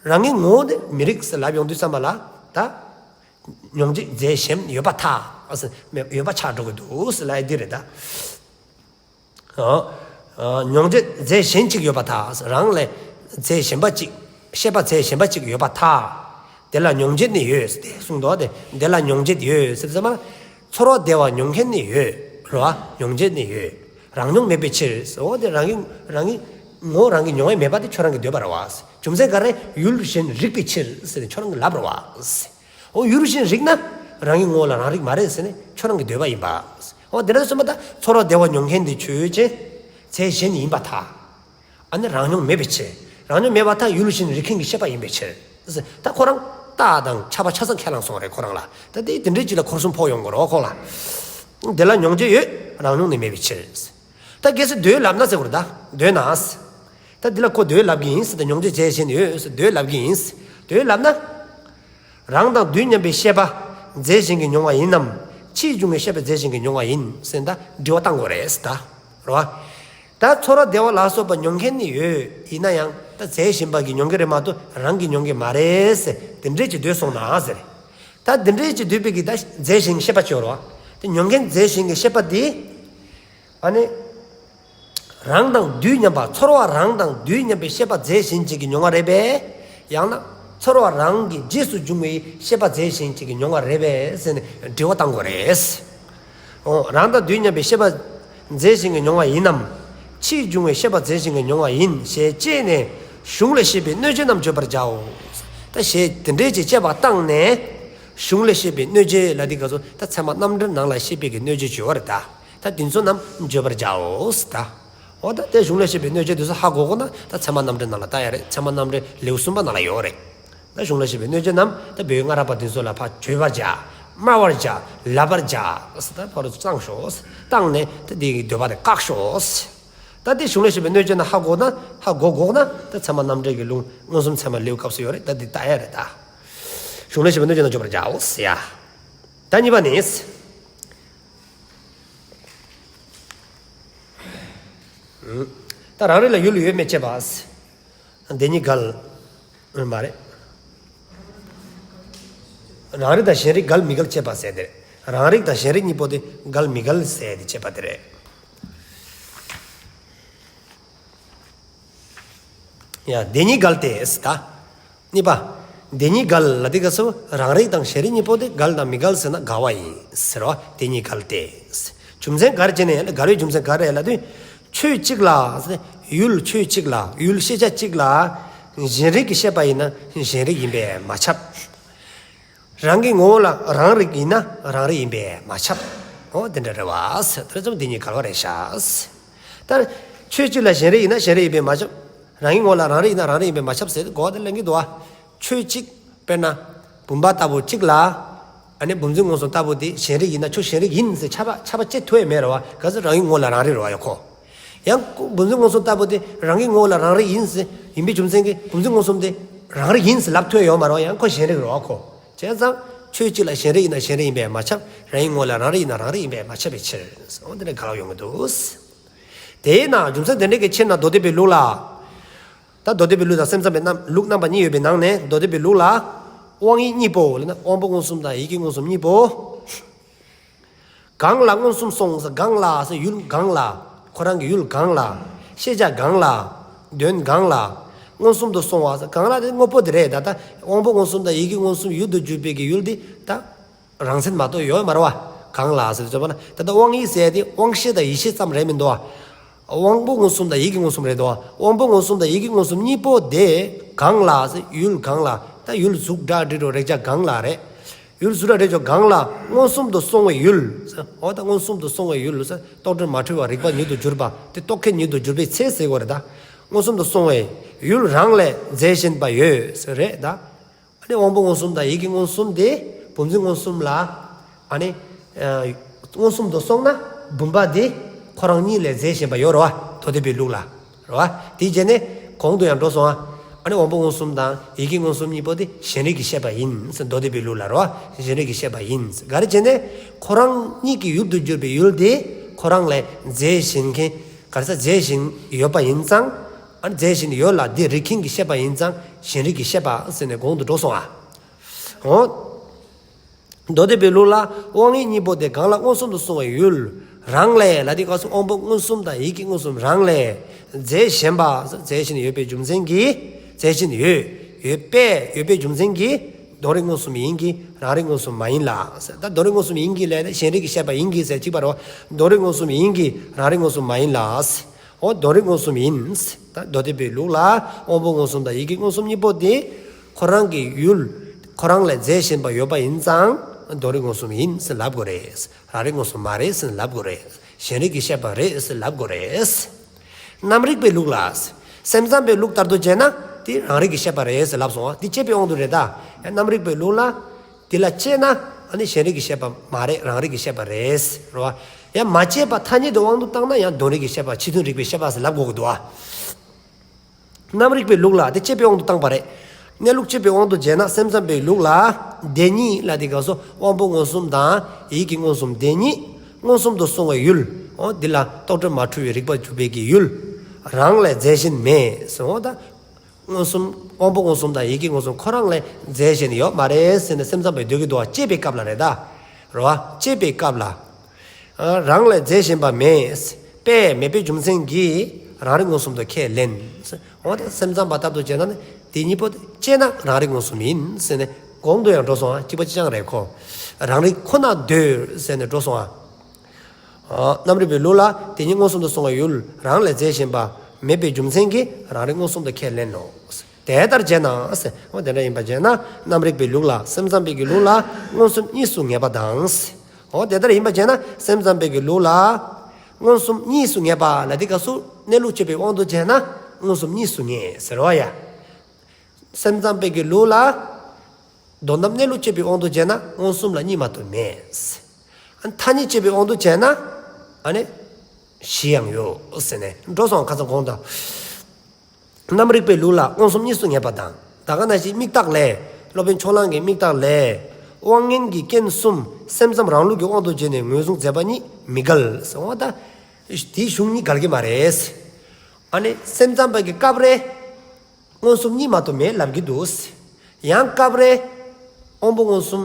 རང་གི་ངོ་བོ་དེ་མི་རིག་ཟེར་ལབ་ཡོང་དུས་ཙམ་པ་ལ་ད། མྱོང་བྱེད་རྫས་གཞན་ཡོད་པར་ཐལ། ཨ་ཟེར་མེད་ཡོད་པ་ཆགས་འགྲོ་གི་འདུག་ཟེར་ལབ་ཡ་འདི་རེད་ད། ཨ། ཨ། མྱོང་བྱེད་རྫས་གཞན་གཅིག་ཡོད་པར་ཐལ། རང་ལས་རྫས་གཞན་པ་གཅིག་ཤེས་པ་རྫས་གཞན་པ་གཅིག་ཡོད་པར་ཐལ། དེ་ལ་མྱོང་བྱེད་ནི་ཡོད་ཟེར་ཏེ་གསུངས་འདུག་སྟེ། དེ་ལ་མྱོང་བྱེད་ཡོད་ཟེར་ཙམ་པ། ཚོར་བ་བདེ་བ་མྱོང་མཁན་ནི་ཡོད་རེད་བ། མྱོང་བྱེད་ནི་ཡོད། རང་མྱོང་མེད་པའི་ཕྱིར་ཟེར། འོ་དེ་རང་གི་རང་གི་ངོ་རང་གིས་མྱོང་ཡ་མེད་པ་དེ་ཁྱོད་རང་གི་འདོད་པ་རེད་བ། རྒྱུ་མཚན་ག་རེ། ཡུལ་གཞན་རིག་པའི་ཕྱིར་ཟེར་ནས་ཁྱོད་རང་གིས་ལབ་རེད་བ། འོ་ཡུལ་གཞན་རིག་ན་རང་གི་ངོ་ལ་རང་རིག་མ་རེད་ཟེར་ནས་ཁྱོད་རང་གི་འདོད་པ་ཡིན་པ། འོ་དེ་འདྲ་སོང་པ་ད་ཚོར་བ་བདེ་བ་མྱོང་མཁན་དེ་ཆོས་ཅན། རྫས་གཞན་ཡིན་པར་ཐལ། ཨ་ནི་རང་མྱོང་མེད་པའི་ཕྱིར། རང་མྱོང་མེད་པར་ཐལ། ཡུལ་གཞན་རིག་མཁན་གྱི་ཤེས་པ་ཡིན་པའི་ཕྱིར། ད་ཁོ་རང་རྟགས་དང་ཁྱབ་པ་ཆ་ཚང་ཁས་བླངས་སོང་རེད་ཁོ་རང་ལ། ད་དེ་དེ་འདྲའི་ཅིག་ལ་འཁོར་གསུམ་ཕོག་ཡོང་གི་རེད་ཁོ་ལ། དེ་ལ་མྱོང་བྱེད་ཡོད། རང་མྱོང་ནི་མེད་པའི་ཕྱིར། ད་གལ་སྲིད་འདོད་ལབ་ན་ཟེར་བ་རེད་ད། འདོད་ན། ད་འདི་ལ་ཁོ་འདོད་ལབ་ཀྱི་ཡིན་ཟེར། ད་མྱོང་བྱེད་རྫས་གཞན་ཡོད་ཟེར་འདོད་ལབ་ཀྱི་ཡིན་ཟེར། འདོད་ལབ་ན། རང་དང་དུས་མཉམ་པའི་ཤེས་པ་རྫས་གཞན་གྱིས་མྱོང་བ་ཡིན་ནམ། ཕྱིས་འབྱུང་བའི་ཤེས་པ་རྫས་གཞན་གྱིས་མྱོང་བ་ཡིན་ཟེར་ད་དྲི་བ་བཏང་དགོས་རེད་ཟེར་ད། རེད་བ། ད་ཚོར་བ་བདེ་བ་ལ་སོགས་པ་མྱོང་མཁན་ནི་ཡོད། ཡིན་ན་ཡང་ད་རྫས་གཞན་པ་གིས་མྱོང་གི་རེད་མ་གཏོགས་རང་གིས་མྱོང་གི་མ་རེད་ཟེར། དེ་འདྲས་ཀྱི་འདོད་སོང་ན་ཟེར། ད་དེ་འདྲས་ཀྱི་འདོད་པའི་གི་ད་རྫས་གཞན་གྱི་ཤེས་པ་ཅིག་ཡོད་རེད་བ། དེ་མྱོང་མཁན་རྫས་གཞན་གྱི་ཤེས་པ་དེ། ཨ་ནི། རང་དང་དུས་མཉམ་པ། ཚོར་བ་རང་དང་དུས་མཉམ་པའི་ཤེས་པ་རྫས་གཞན་གཅིག་གིས་མྱོང་བ་རེད་པས། ཡང་ན་ཚོར་བ་རང་གི་རྗེས་སུ་འབྱུང་བའི་ཤེས་པ་རྫས་གཞན་གཅིག་གིས་མྱོང་བ་རེད་པས་ཟེར་ནས་དྲི་བ་བཏང་དགོས་རེད། འོ། རང་དང་དུས་མཉམ་པའི་ཤེས་པ་རྫས་གཞན་གྱིས་མྱོང་བ་ཡིན་ནམ། ཕྱིས་འབྱུང་བའི་ཤེས་པ་རྫས་གཞན་གྱིས་མྱོང་བ་ཡིན་ཞེས་དཔྱད་ནས་གཞུང་ལས་བཤད་པའི་གནོད་བྱེད་རྣམས་བརྗོད་པར་བྱའོ། ད་ཞེས་དེ་འདྲའི་ཅིག་དཔྱད་པ་བཏང་ནས་གཞུང་ལས་བཤད་པའི་གནོད་བྱེད་ལ་འདི་ག་ཚོད་ད་ཚད་མ་རྣམ་འགྲེལ་ནང་ལ་བཤད་པའི་གི་གནོད་བྱེད་བརྗོད་པ་རེད་ད། ད་འདི་ཚོ་རྣམས་བརྗོད་པར་བྱའོ་ཟེར་ད། འོ་ད་དེ་གཞུང་ལས་བཤད་པའི་གནོད་བྱེད་དེ་ཚོ་ཧ་གོ་དགོས་ན་ད་ཚད་མ་རྣམ་འགྲེལ་ནང་ལ་ལྟ་ཡ་རེད། ཚད་མ་རྣམ་འགྲེལ་ལེའུ་གསུམ་པ་ནང་ལ་ཡོད་རེད། ད་གཞུང་ལས་བཤད་པའི་གནོད་བྱེད་རྣམས་ད་བོད་ཡིག་སྔ་རབས་པ་དེ་ཚོ་ལ་ཕར་བརྗོད་པར་བྱ། སྨྲ་བར་བྱ། ལབ་པར་བྱ་ཟེར་ད་ཕར་བཏང་ཤོག་ཟེར། བཏང་ནས་ད་དེ་གི་འདོད་པ་དེ་བཀག་ཤོག་ཟེར། ད་དེ་གཞུང་ལས་བཤད་པའི་གནོད་བྱེད་རྣམས་ཧ་གོ་ན་ཧ་གོ་དགོས་ན་ད་ཚད་མ་རྣམ་འགྲེལ་གྱི་ལུང་མངོན་སུམ་ཚད་མ་ལེའུ་སྐབས་སུ་ཡོད་རེད། ད་དེ་ལྟ་ཡ་རེད་ད། གཞུང་ལས་བཤད་པའི་གནོད་བྱེད་རྣམས་བརྗོད་པར་བྱའོ་ཟེར་ཡ། ད་གཉིས་པ་ནི། ད་རང་རིག་ལ་ཡུལ་ཡོད་མེད་དཔྱད་པ། དེ་གཉིས་འགལ། མ་རེད། རང་རིག་དང་གཞན་རིག་འགལ་མི་འགལ་དཔྱད་པ་ཟེར་དེ་རེད། རང་རིག་དང་གཞན་རིག་གཉིས་པོ་དེ་འགལ་མི་འགལ་ཟེར་དེ་དཔྱད་པ་དེ་རེད། ཡ། དེ་གཉིས་འགལ་ཏེ་ཟེར་ད། གཉིས་པ། དེ་གཉིས་འགལ་ལ་དེ་ག་སོ་རང་རིག་དང་གཞན་རིག་གཉིས་པོ་དེ་འགལ་དང་མི་འགལ་ཟེར་ན་འགལ་བ་ཡིན་ཟེར་བ། དེ་གཉིས་འགལ་ཏེ། རྒྱུ་མཚན་ག་རེ་བྱས་ནས་ཡང་འགལ་བའི་རྒྱུ་མཚན་ག་རེ་ལབ་དུས། ཆོས་གཅིག་ལ། ཡུལ་ཆོས་གཅིག་ལ། ཡུལ་ཤེས་བྱ་གཅིག་ལ། གཞན་རིག་གི་ཤེས་པ་ཡིན་ན་གཞན་རིག་ཡིན་པས་མ་ཁྱབ། རང་གི་ངོ་བོ་ལ་རང་རིག་ཡིན་ན་རང་རིག་ཡིན་པས་མ་ཁྱབ། འོ་དེ་འདྲ་རེད་བ་ཟེར། དེ་ཙམ་དེ་གཉིས་འགལ་བ་རེད་ཤག་ཟེར། ད་ཆོས་གཅིག་ལ་གཞན་རིག་ཡིན་ན་གཞན་རིག་ཡིན་པས་མ་ཁྱབ། རང་གི་ངོ་ལ་རང་རིག་ཡིན་ན་རང་རིག་ཡིན་པས་མ་ཁྱབ་ཟེར་གོ་བ་དེ་ལེན་གྱི་འདུག་བ། ཆོས་གཅིག་དཔེར་ན་བུམ་པ་ལྟ་བུ་གཅིག་ལ། ཨ་ནི་བུམ་འཛིན་མངོན་སུམ་ལྟ་བུ་དེ་གཞན་རིག་ཡིན་ན་ཁྱོད་གཞན་རིག་ཡིན་ཟེར་ཁྱབ་པ་ཁྱབ་པ་བྱེད་ཐུབ་ཡ་མེད་རེད་བ། ག་ཚོད་རང་གི་ངོ་ལ་རང་རིག་རེད་བ་ཡ་ཁོ། ཡང་བུམ་འཛིན་མངོན་སུམ་ལྟ་བུ་དེ་རང་གི་ངོ་ལ་རང་རིག་ཡིན་ཟེར་ཡིན་པའི་རྒྱུ་མཚན་གྱིས་བུམ་འཛིན་མངོན་སུམ་དེ་རང་རིག་ཡིན་ཟེར་ལབ་ཐུབ་ཡ་ཡོད་མ་རེད་བ། ཡང་ཁོ་གཞན་རིག་རེད་བ་ཁོ། བྱས་ཙང་ཆོས་གཅིག་ལ་གཞན་རིག་ཡིན་ན་གཞན་རིག་ཡིན་པས་མ་ཁྱབ། རང་གི་ངོ་ལ་རང་རིག་ཡིན་ན་རང་རིག་ཡིན་པས་མ་ཁྱབ་པའི་ཕྱིར། འོ་དེ་འདྲ་འགལ་བ་ཡོང་གི་འདུག་དེས་ན་རྒྱུ་མཚན་དེ་འདྲ་གི་ཕྱིར་ན་མདོ་སྡེ་པའི་ལུགས་ལ། ད་མདོ་སྡེ་པའི་ལུགས་དང་སེམས་ཙམ་པའི་རྣམ་ལུགས་རྣམ་པ་གཉིས་ཡོད་པའི་ནང་ནས་མདོ་སྡེ་པའི་ལུགས་ལ། དབང་ཡིད་གཉིས་པོ་ལབ་ན་དབང་པོ་མངོན་སུམ་དང་ཡིད་ཀྱི་མངོན་སུམ་གཉིས་པོ། གང་ལ་མངོན་སུམ་སོང་ཟེར། གང་ལ་ཟེར་ཡུལ་གང་ལ། ཁོ་རང་གི་ཡུལ་གང་ལ། ཤེས་བྱ་གང་ལ། དོན་གང་ལ། མངོན་སུམ་དུ་སོང་བ་ཟེར། གང་ལ་དེ་དངོས་པོ་དེ་རེད། ད་ལྟ་དབང་པོ་མངོན་སུམ་དང་ཡིད་ཀྱི་མངོན་སུམ་ཡུལ་དུ་གྱུར་པའི་གི་ཡུལ་དེ་ད་རང་མཚན་མ་གཏོགས་ཡོད་མ་རེད་བ། གང་ལ་ཟེར་དུས་ཙམ་པ་ན་ད་ལྟ་དབང་ཡིད་ཟེར་དེ་དབང་ཤེས་དང་ཡིད་ཤེས་ཙམ་རེད་མི་འདུག་བ། དབང་པོ་མངོན་སུམ་དང་ཡིད་ཀྱི་མངོན་སུམ་རེད་དོ། དབང་པོ་མངོན་སུམ་དང་ཡིད་ཀྱི་མངོན་སུམ་གཉིས་པོ་དེ་གང་ལ་ཟེར་ཡུལ་གང་ལ། ད་ཡུལ་གཟུགས་སྒྲ་དྲི་རོ་རེག་བྱ་གང་ལ་རེད། ཡུལ་གཟུགས་སྒྲ་དྲི་རོ་གང་ལ་མངོན་སུམ་དུ་སོང་བའི་ཡུལ་ཟེར། འོ་ད་མངོན་སུམ་དུ་སོང་བའི་ཡུལ་ཟེར་རྟོག་བྲལ་མ་འཁྲུལ་བ་རིག་པ་ཉིད་དུ་གྱུར་པ་དེ་རྟོག་གེ་ཉིད་དུ་གྱུར་པའི་ཚེ་ཟེར་དགོས་རེད་ད། མངོན་སུམ་དུ་སོང་བའི་ཡུལ་རང་ལས་རྫས་གཞན་པ་ཡོད་ཟེར་རེད་ད། ཨ་ནི་དབང་པོ་མངོན་སུམ་དང་ཡིད་ཀྱི་མངོན་སུམ་དེ་བུམ་འཛིན་མངོན་སུམ་ལ། ཨ་ནི་ཨ་མངོན་སུམ་དུ་སོང་ན་བུམ་པ་དེ་ ཁོ་རང་གཉིས་ལས་རྫས་གཞན་པ་ཡོད་རེད་བ། མདོ་སྡེ་པའི་ལུགས་ལ། རེད་བ། དེའི་རྗེས་ནས་གོང་དུ་ཡང་འགྲོ་སོང་ཨ། ཨ་ནི་དབང་པོ་མངོན་སུམ་དང་ཡིད་ཀྱི་མངོན་སུམ་གཉིས་པོ་དེ་གཞན་རིག་གི་ཤེས་པ་ཡིན་ཟེར། མདོ་སྡེ་པའི་ལུགས་ལ་རེད་བ། གཞན་རིག་གི་ཤེས་པ་ཡིན་ཟེར། ག་རེ་བྱས་ནས་ཁོ་རང་གཉིས་ཀྱི་ཡུལ་དུ་གྱུར་པའི་ཡུལ་དེ་ཁོ་རང་ལས་རྫས་གཞན་མཁན། ག་རེ་ཟེར། རྫས་གཞན་ཡོད་པ་ཡིན་ཙང་། ཨ་ནི་རྫས་གཞན་ཡོད་ལ་དེ་རིག་མཁན་གྱི་ཤེས་པ་ཡིན་ཙང་གཞན་རིག་གི་ཤེས་པ་ཟེར་ནས་གོང་དུ་འགྲོ་སོང་ཨ། འོ། མདོ་སྡེ་པའི་ལུགས་ལ་དབང་མངོན་གཉིས་པོ་དེ་གང་ལ་མངོན་སུམ་དུ་སོང་བའི་ཡུལ། རང་ལས་ལ་དེ་སྐབས་སུ་དབང་པོ་མངོན་སུམ་དང་ཡིད་ཀྱི་མངོན་སུམ་རང་ལས། རྫས་གཞན་པ། རྫས་གཞན་ཡོད་པའི་རྒྱུ་མཚན་གྱིས། རྫས་གཞན་ཡོད། ཡོད་པས་ཡོད་པའི་རྒྱུ་མཚན་གྱིས། དོན་རིག་མངོན་སུམ་ཡིན་གྱི་རང་རིག་མངོན་སུམ་མ་ཡིན་ལ། ད་དོན་རིག་མངོན་སུམ་ཡིན་གྱི་ལས་གཞན་རིག་གི་ཤེས་པ་ཡིན་གྱི་ཟེར་གཅིག་པ་རེད་བ། དོན་རིག་མངོན་སུམ་ཡིན་གྱི་རང་རིག་མངོན་སུམ་མ་ཡིན་ལ། འོ་དོན་རིག་མངོན་སུམ་ཡིན། ད་མདོ་སྡེ་པའི་ལུགས་ལ་དབང་པོ་མངོན་སུམ་དང་ཡིད་ཀྱི་མངོན་སུམ་གཉིས་པོ་དེ་ཁོ་རང་གི་ཡུལ། ཁོ་རང་ལས་རྫས་གཞན་པ་ཡོད་པ་ཡིན་ཙང་དོན་རིག་མངོན་སུམ་ཡིན་ཟེར་ལབ་དགོས་རེད། རང་རིག་མངོན་སུམ་མ་རེད་ཟེར་ལབ་དགོས་རེད། གཞན་རིག་གི་ཤེས་པ་རེད་ཟེར་ལབ་དགོས་རེད། རྣམ་རིག་པའི་ལུགས་ལ། སེམས་ཙམ་པའི་ལུགས་ལྟར་དུ་བྱས་ན་དེ་རང་རིག་གི་ཤེས་པ་རེད་ཟེར་ལབ་སོང་བ། དེ་དཔྱད་པའི་དབང་དུ་རེད་ད། རྣམ་རིག་པའི་ལུགས་ལ། དེ་ལ་དཔྱད་ན་ཨ་ནི་གཞན་རིག་གི་ཤེས་པ་མ་རེད། རང་རིག་གི་ཤེས་པ་རེད་རོ། ཡང་མ་དཔྱད་པ་ཐ་སྙད་དུ་དབང་དུ་བཏང་ན་ཡང་དོན་རིག་གི་ཤེས་པ་ཕྱི་དོན་རིག་པའི་ཤེས་པ་ཟེར་ལབ་དགོས་ཀྱི་འདུག་ཨ། རྣམ་རིག་པའི་ལུགས་ལ་དེ་དཔྱད་པའི་དབང་དུ་བཏང་པ་རེད། གནས་ལུགས་དཔྱད་པའི་དབང་དུ་བྱས་ན་སེམས་ཙམ་པའི་ལུགས་ལ། དེ་གཉིས་ལ་དེ་སྐབས་སུ་དབང་པོ་མངོན་སུམ་དང་ཡིད་ཀྱི་མངོན་སུམ་དེ་གཉིས་མངོན་སུམ་དུ་སོང་བའི་ཡུལ། འོ་འདི་ལ་རྟོག་བྲལ་མ་འཁྲུལ་བའི་རིག་པ་གྲུབ་པའི་གི་ཡུལ། རང་ལས་རྫས་གཞན་མེད་ཟེར། འོ་ད། མངོན་སུམ། དབང་པོ་མངོན་སུམ་དང་ཡིད་ཀྱི་མངོན་སུམ་ཁོ་རང་ལས་རྫས་གཞན་ཡོད་མ་རེད་ཟེར་ནས་སེམས་ཙམ་པས་འདོད་ཀྱི་འདུག་བ། དཔྱད་པའི་སྐབས་ལ་རེད་ད། རེད་བ། དཔྱད་པའི་སྐབས་ལ། ཨ། རང་ལས་རྫས་གཞན་པ་མེད་པས་མེད་པའི་རྒྱུ་མཚན་གྱིས་རང་རིག་མངོན་སུམ་དུ་ཁས་ལེན། འོ་ད་སེམས་ཙམ་པ་ལྟར་དུ་བྱས་ན་ནི་དེ་གཉིས་པོ་དཔྱད་ན་རང་རིག་མངོན་སུམ་ཡིན་ཟེར་ནས་གོང་དུ་ཡང་འགྲོ་སོང་ཨ། གཅིག་པ་གཅིག་རྐྱང་རེད་ཁོ། རང་རིག་ཁོ་ན་འདོད་ཟེར་ནས་འགྲོ་སོང་ཨ། ཨ། རྣམ་རིག་པའི་ལུགས་ལ་དེ་གཉིས་མངོན་སུམ་དུ་སོང་བའི་ཡུལ་རང་ལས་རྫས་གཞན་པ་མེད་པའི་རྒྱུ་མཚན་གྱིས་རང་རིག་མངོན་སུམ་དུ་ཁས་ལེན་ནོ། དེ་ལྟར་བྱས་ན་ཟེར། འོ་དེ་འདྲ་ཡིན་པ་བྱས་ན་རྣམ་རིག་པའི་ལུགས་ལ། སེམས་ཙམ་པའི་གི་ལུགས་ལ་མངོན་སུམ་གཉིས་སུ་ངེས་པ་དང་། འོ་དེ་ལྟར་ཡིན་པ་བྱས་ན་སེམས་ཙམ་པའི་གི་ལུགས་ལ་མངོན་སུམ་གཉིས་སུ་ངེས་པ་ལ་དེ་སྐབས་སུ་གནས་ལུགས་དཔྱད་པའི་དབང་དུ་བྱས་ན་མངོན་སུམ་གཉིས་སུ་ངེས་ཟེར་བ་ཡ། སེམས་ཙམ་པའི་གི་ལུགས་ལ། དོན་དམ་གནས་ལུགས་དཔྱད་པའི་དབང་དུ་བྱས་ན་མངོན་སུམ་ལ་གཉིས་མ་གཏོགས་མེད། ཨ་ནི་ཐ་སྙད་དཔྱད་པའི་དབང་དུ་བྱས་ན་ཨ་ནི་བཞི་ཡང་ཡོད་ཟེར་ནས་འགྲོ་སོང་ཁ་སང་གོང་དུ། རྣམ་རིག་པའི་ལུགས་ལ་མངོན་སུམ་གཉིས་སུ་ངེས་པ་དང་། ད་ག་ནང་བཞིན་དམིགས་བརྟག་ལས། སློབ་དཔོན་ཕྱོགས་གླང་གི་དམིགས་བརྟག་ལས། དབང་མངོན་གྱི་རྐྱེན་གསུམ་སེམས་ཙམ་རང་ལུགས་ཀྱི་དབང་དུ་བྱས་ནས་ངོས་བཟུང་མཛད་པ་གཉིས་མི་འགལ་ཟེར་བ་དང་། དེའི་གཞུང་གཉིས་འགལ་གྱི་མ་རེད། ཨ་ནི་སེམས་ཙམ་པ་གི་སྐབས་རེ། མངོན་སུམ་གཉིས་མ་གཏོགས་མེད་ལབ་ཀྱི་འདུག། ཡང་སྐབས་རེ་དབང་པོ་མངོན་སུམ།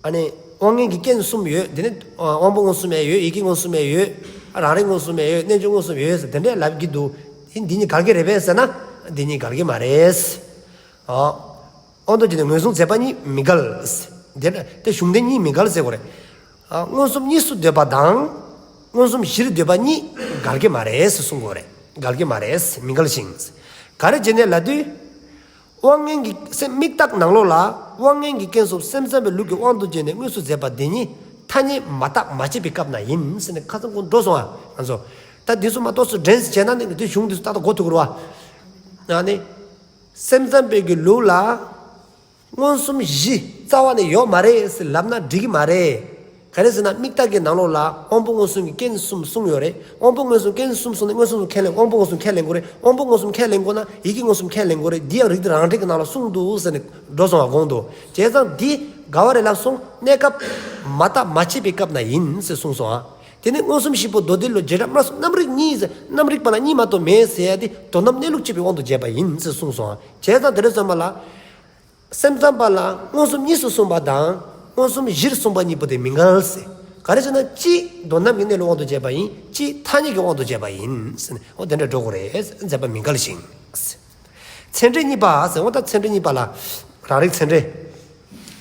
ཨ་ནི་དབང་མངོན་གྱི་རྐྱེན་གསུམ་ཡོད། དེ་ནི་དབང་པོ་མངོན་སུམ་ཡང་ཡོད། ཡིད་ཀྱི་མངོན་སུམ་ཡང་ཡོད། རང་རིག་མངོན་སུམ་ཡང་ཡོད། རྣལ་འབྱོར་མངོན་སུམ་ཡོད་ཟེར་དེ་འདྲས་ལབ་ཀྱི་འདུག། དེ་འདི་གཉིས་འགལ་གྱི་རེད་པས་ཟེར་ན་འདི་གཉིས་འགལ་གྱི་མ་རེད། ཨ། དབང་དུ་བྱས་ནས་ངོས་བཟུང་མཛད་པ་གཉིས་མི་འགལ། དེ་དེ་གཞུང་དེ་གཉིས་མི་འགལ་ཟེར་དགོས་རེད། ཨ། མངོན་སུམ་གཉིས་སུ་འདོད་པ་དང་། མངོན་སུམ་བཞིར་འདོད་པ་གཉིས་འགལ་གྱི་མ་རེད་ཟེར་གསུང་དགོས་རེད། འགལ་གྱི་མ་རེད། མི་འགལ་ཞིང་། ག་རེ་བྱས་ནས་ལབ་དུས། དབང་མངོན་གྱི་སེམས་དམིགས་བརྟག་ནང་ལོགས་ལ་དབང་མངོན་གྱི་རྐྱེན་གསུམ་སེམས་ཙམ་པའི་ལུགས་ཀྱི་དབང་དུ་བྱས་ནས་དངོས་སུ་མཛད་པ་འདི་ཉིད་ཐ་སྙད་མ་བརྟགས་མ་དཔྱད་པའི་སྐབས་ན་ཡིན་ཟེར་ནས་ཁ་སང་གོང་འགྲོ་སོང་ཨ། ང་ཚོ། ད་འདི་ཚོ་མ་གཏོགས་སུ་འདྲེན་ཟེར་བྱས་ན་ནི་འདི་གཞུང་འདི་ཚོ་ཏག་ཏག་གོ་ཐུབ་ཀྱི་རེད་བ། ཨ་ནི། སེམས་ཙམ་པའི་གི་ལུགས་ལ། མངོན་སུམ་བཞི་རྩ་བ་ནས་ཡོད་མ་རེད་ཟེར་ལབ་ན་འགྲིག་གི་མ་རེད། ག་རེ་ཟེར་ན་དམིགས་བརྟག་གི་ནང་ལོགས་ལ་དབང་པོ་མངོན་སུམ་གྱི་རྐྱེན་གསུམ་གསུངས་ཡོད་རེད། དབང་པོ་མངོན་སུམ་རྐྱེན་གསུམ་གསུངས་ནས་མངོན་སུམ་ཁས་ལེན། དབང་པོ་མངོན་སུམ་ཁས་ལེན་དགོས་རེད། དབང་པོ་མངོན་སུམ་ཁས་ལེན་དགོས་ན་ཡིད་ཀྱི་མངོན་སུམ་ཁས་ལེན་དགོས་རེད། འདི་ཡང་རིགས་གཏེར་རང་འགྲེལ་གྱི་ནང་ལ་གསུངས་འདུག་ཟེར་ནས་འགྲོ་སོང་བ་གོང་དུ། བྱས་ཙང་འདི་ག་བ་རེད་ལབ་སོང་། གནས་སྐབས་མ་བརྟགས་མ་དཔྱད་པའི་སྐབས་ན་ཡིན་ཟེར་གསུངས་སོང་ཨ། དེ་ནས་མངོན་སུམ་བཞི་པོ་མདོ་སྡེ་ལུ་བྱེ་བྲག་སྨྲ་སོང་། རྣམ་རིག་གཉིས་ཟེར། རྣམ་རིག་པ་ལ་གཉིས་མ་གཏོགས་མེད་ཟེར་ཡ་དེ་དོན་དམ་གནས་ལུགས་དཔྱད་པའི་དབང་དུ་བྱས་པ་ཡིན་ཟེར་གསུངས་སོང་ཨ། བྱས་ཙང་དེ་རེད་ཙམ་པ་ལ། སེམས་ཙམ་པ་ལ་མངོན་སུམ་གཉིས་སུ་གསུངས་པ་དང་། མངོན་སུམ་བཞིར་གསུངས་པ་གཉིས་པོ་དེ་མི་འགལ་ཟེར། ག་རེ་ཟེར་ན་གཅིག་དོན་དམ་གྱི་གནས་ལུགས་དབང་དུ་བྱས་པ་ཡིན། གཅིག་ཐ་སྙད་ཀྱི་དབང་དུ་བྱས་པ་ཡིན་ཟེར་ནས། འོ་དེ་འདྲ་འགྲོ་དགོས་རེད། མཛད་པ་མི་འགལ་ཞིང་། ཚད་འབྲས་གཉིས་པ་ཟེར། འོ་ད་ཚད་འབྲས་གཉིས་པ་ལ་རང་རིག་ཚད་འབྲས།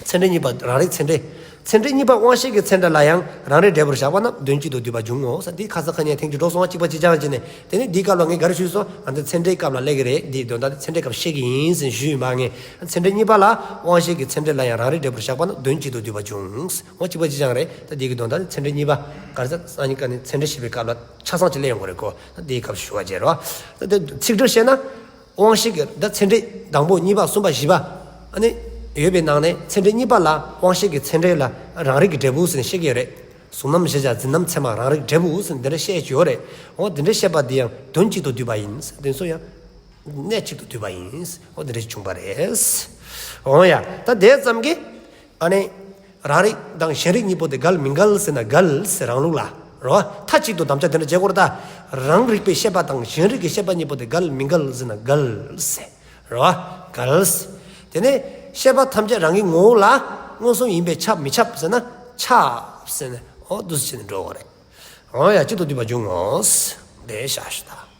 ཚད་འབྲས་གཉིས་པ་རང་རིག་ཚད་འབྲས། ཚད་འབྲས་གཉིས་པ་དབང་ཤེས་ཀྱི་ཚད་འབྲས་ལ་ཡང་རང་རིག་འབྲས་བུར་བཞག་པ་རྣམས་དོན་གཅིག་ཏུ་འདུས་པ་འབྱུང་ངོ་ཟེར། འདི་ཁ་སང་ཁ་ཉིན་ཐེངས་གཅིག་འགྲོ་སོང་བ། གཅིག་པ་གཅིག་རྐྱང་བྱས་ནས། དེ་ནས་འདིའི་སྐབས་ལ་ངས་ག་རེ་ཞུས་སོང་། ཨ་ནི་ཚད་འབྲས་སྐབས་ལ་སླེབས་ཀྱི་རེད། འདིའི་དོན་དག་དེ་ཚད་འབྲས་སྐབས་བཤད་ཀྱི་ཡིན་ཟེར་ཞུས་མ་ངས། ཚད་འབྲས་གཉིས་པ་ལ་དབང་ཤེས་ཀྱི་ཚད་འབྲས་ལ་ཡང་རང་རིག་འབྲས་བུར་བཞག་པ་རྣམས་དོན་གཅིག་ཏུ་འདུས་པ་འབྱུང་། འོ་གཅིག་པ་གཅིག་རྐྱང་རེད། ད་འདི་གི་དོན་དག་དེ་ཚད་འབྲས་གཉིས་པ་ག་རེ་ཟེར། སང་ཉིན་ཀ་ནས་ཚད་འབྲས་བཤད་པའི་སྐབས་ལ་ཆ་ཚང་ཅིག་སླེབས་ཡོང་གི་རེད་གོ། ད་འདིའི་སྐབས་ཞུ་བ་བྱས་རོགས། ད་དེ་ཚིག་འགྲེལ་བཤད་ན། དབང་ཤེས་ཀྱི་ད་ཚད་འབྲས་དང་པོ་གཉིས་པ་གསུམ་པ་བཞི་པ། ཨ་ནི་ཡོད་པའི་ནང་ནས་ཚད་འབྲས་གཉིས་པ་ལ་དབང་ཤེས་ཀྱི་ཚད་འབྲས་ལ་རང་རིག་གི་འབྲས་བུ་ཟེར་ནས་བཤད་ཀྱི་ཡོད་རེད། གཟུང་རྣམ་གཞལ་བྱ་འཛིན་རྣམ་ཚད་མ་རང་རིག་འབྲས་བུ་ཟེར་འདི་འདྲ་བཤད་ཀྱི་ཡོད་རེད། འོ་འདི་འདྲ་བཤད་པ་འདི་ཡང་དོན་གཅིག་ཏུ་འདུས་པ་ཡིན། དེ་ཚོ་ཡང་གནད་གཅིག་ཏུ་འདུས་པ་ཡིན། འོ་འདི་འདྲ་བྱུང་བ་རེད། འོ་ཡ། ད་དེ་ཙམ་གྱིས་ཨ་ནི་རང་རིག་དང་གཞན་རིག་གཉིས་པོ་དེ་འགལ་མི་འགལ་ཟེར་ན་འགལ་ཟེར། རང་ལུགས་ལ་རོ། མཐའ་གཅིག་ཏུ་དམ་བཅའ་དེ་འདྲ་བྱེད་དགོས་རེད་ད། རང་རིག་པའི་ཤེས་པ་དང་གཞན་རིག་གི་ཤེས་པ་གཉིས་པོ་དེ་འགལ་མི་འགལ་ཟེར་ན་འགལ་ཟེར། རེད་བ། འགལ། དེ་ནས་ཤེས་པ་ཐམས་ཅད་རང་གི་ངོ་བོ་ལ་མངོན་སུམ་ཡིན་པས་ཁྱབ་མི་ཁྱབ་ཟེར་ན་ཁྱབ་ཟེར་ནས། འོ་འདུག་སེ་བྱས་ནས་འགྲོ་དགོས་རེད། འོ་ཡ། གཅིག་ཏུ་འདུས་པ་འབྱུང་ངོ་། དེ་བཞག་ཞུ་ད།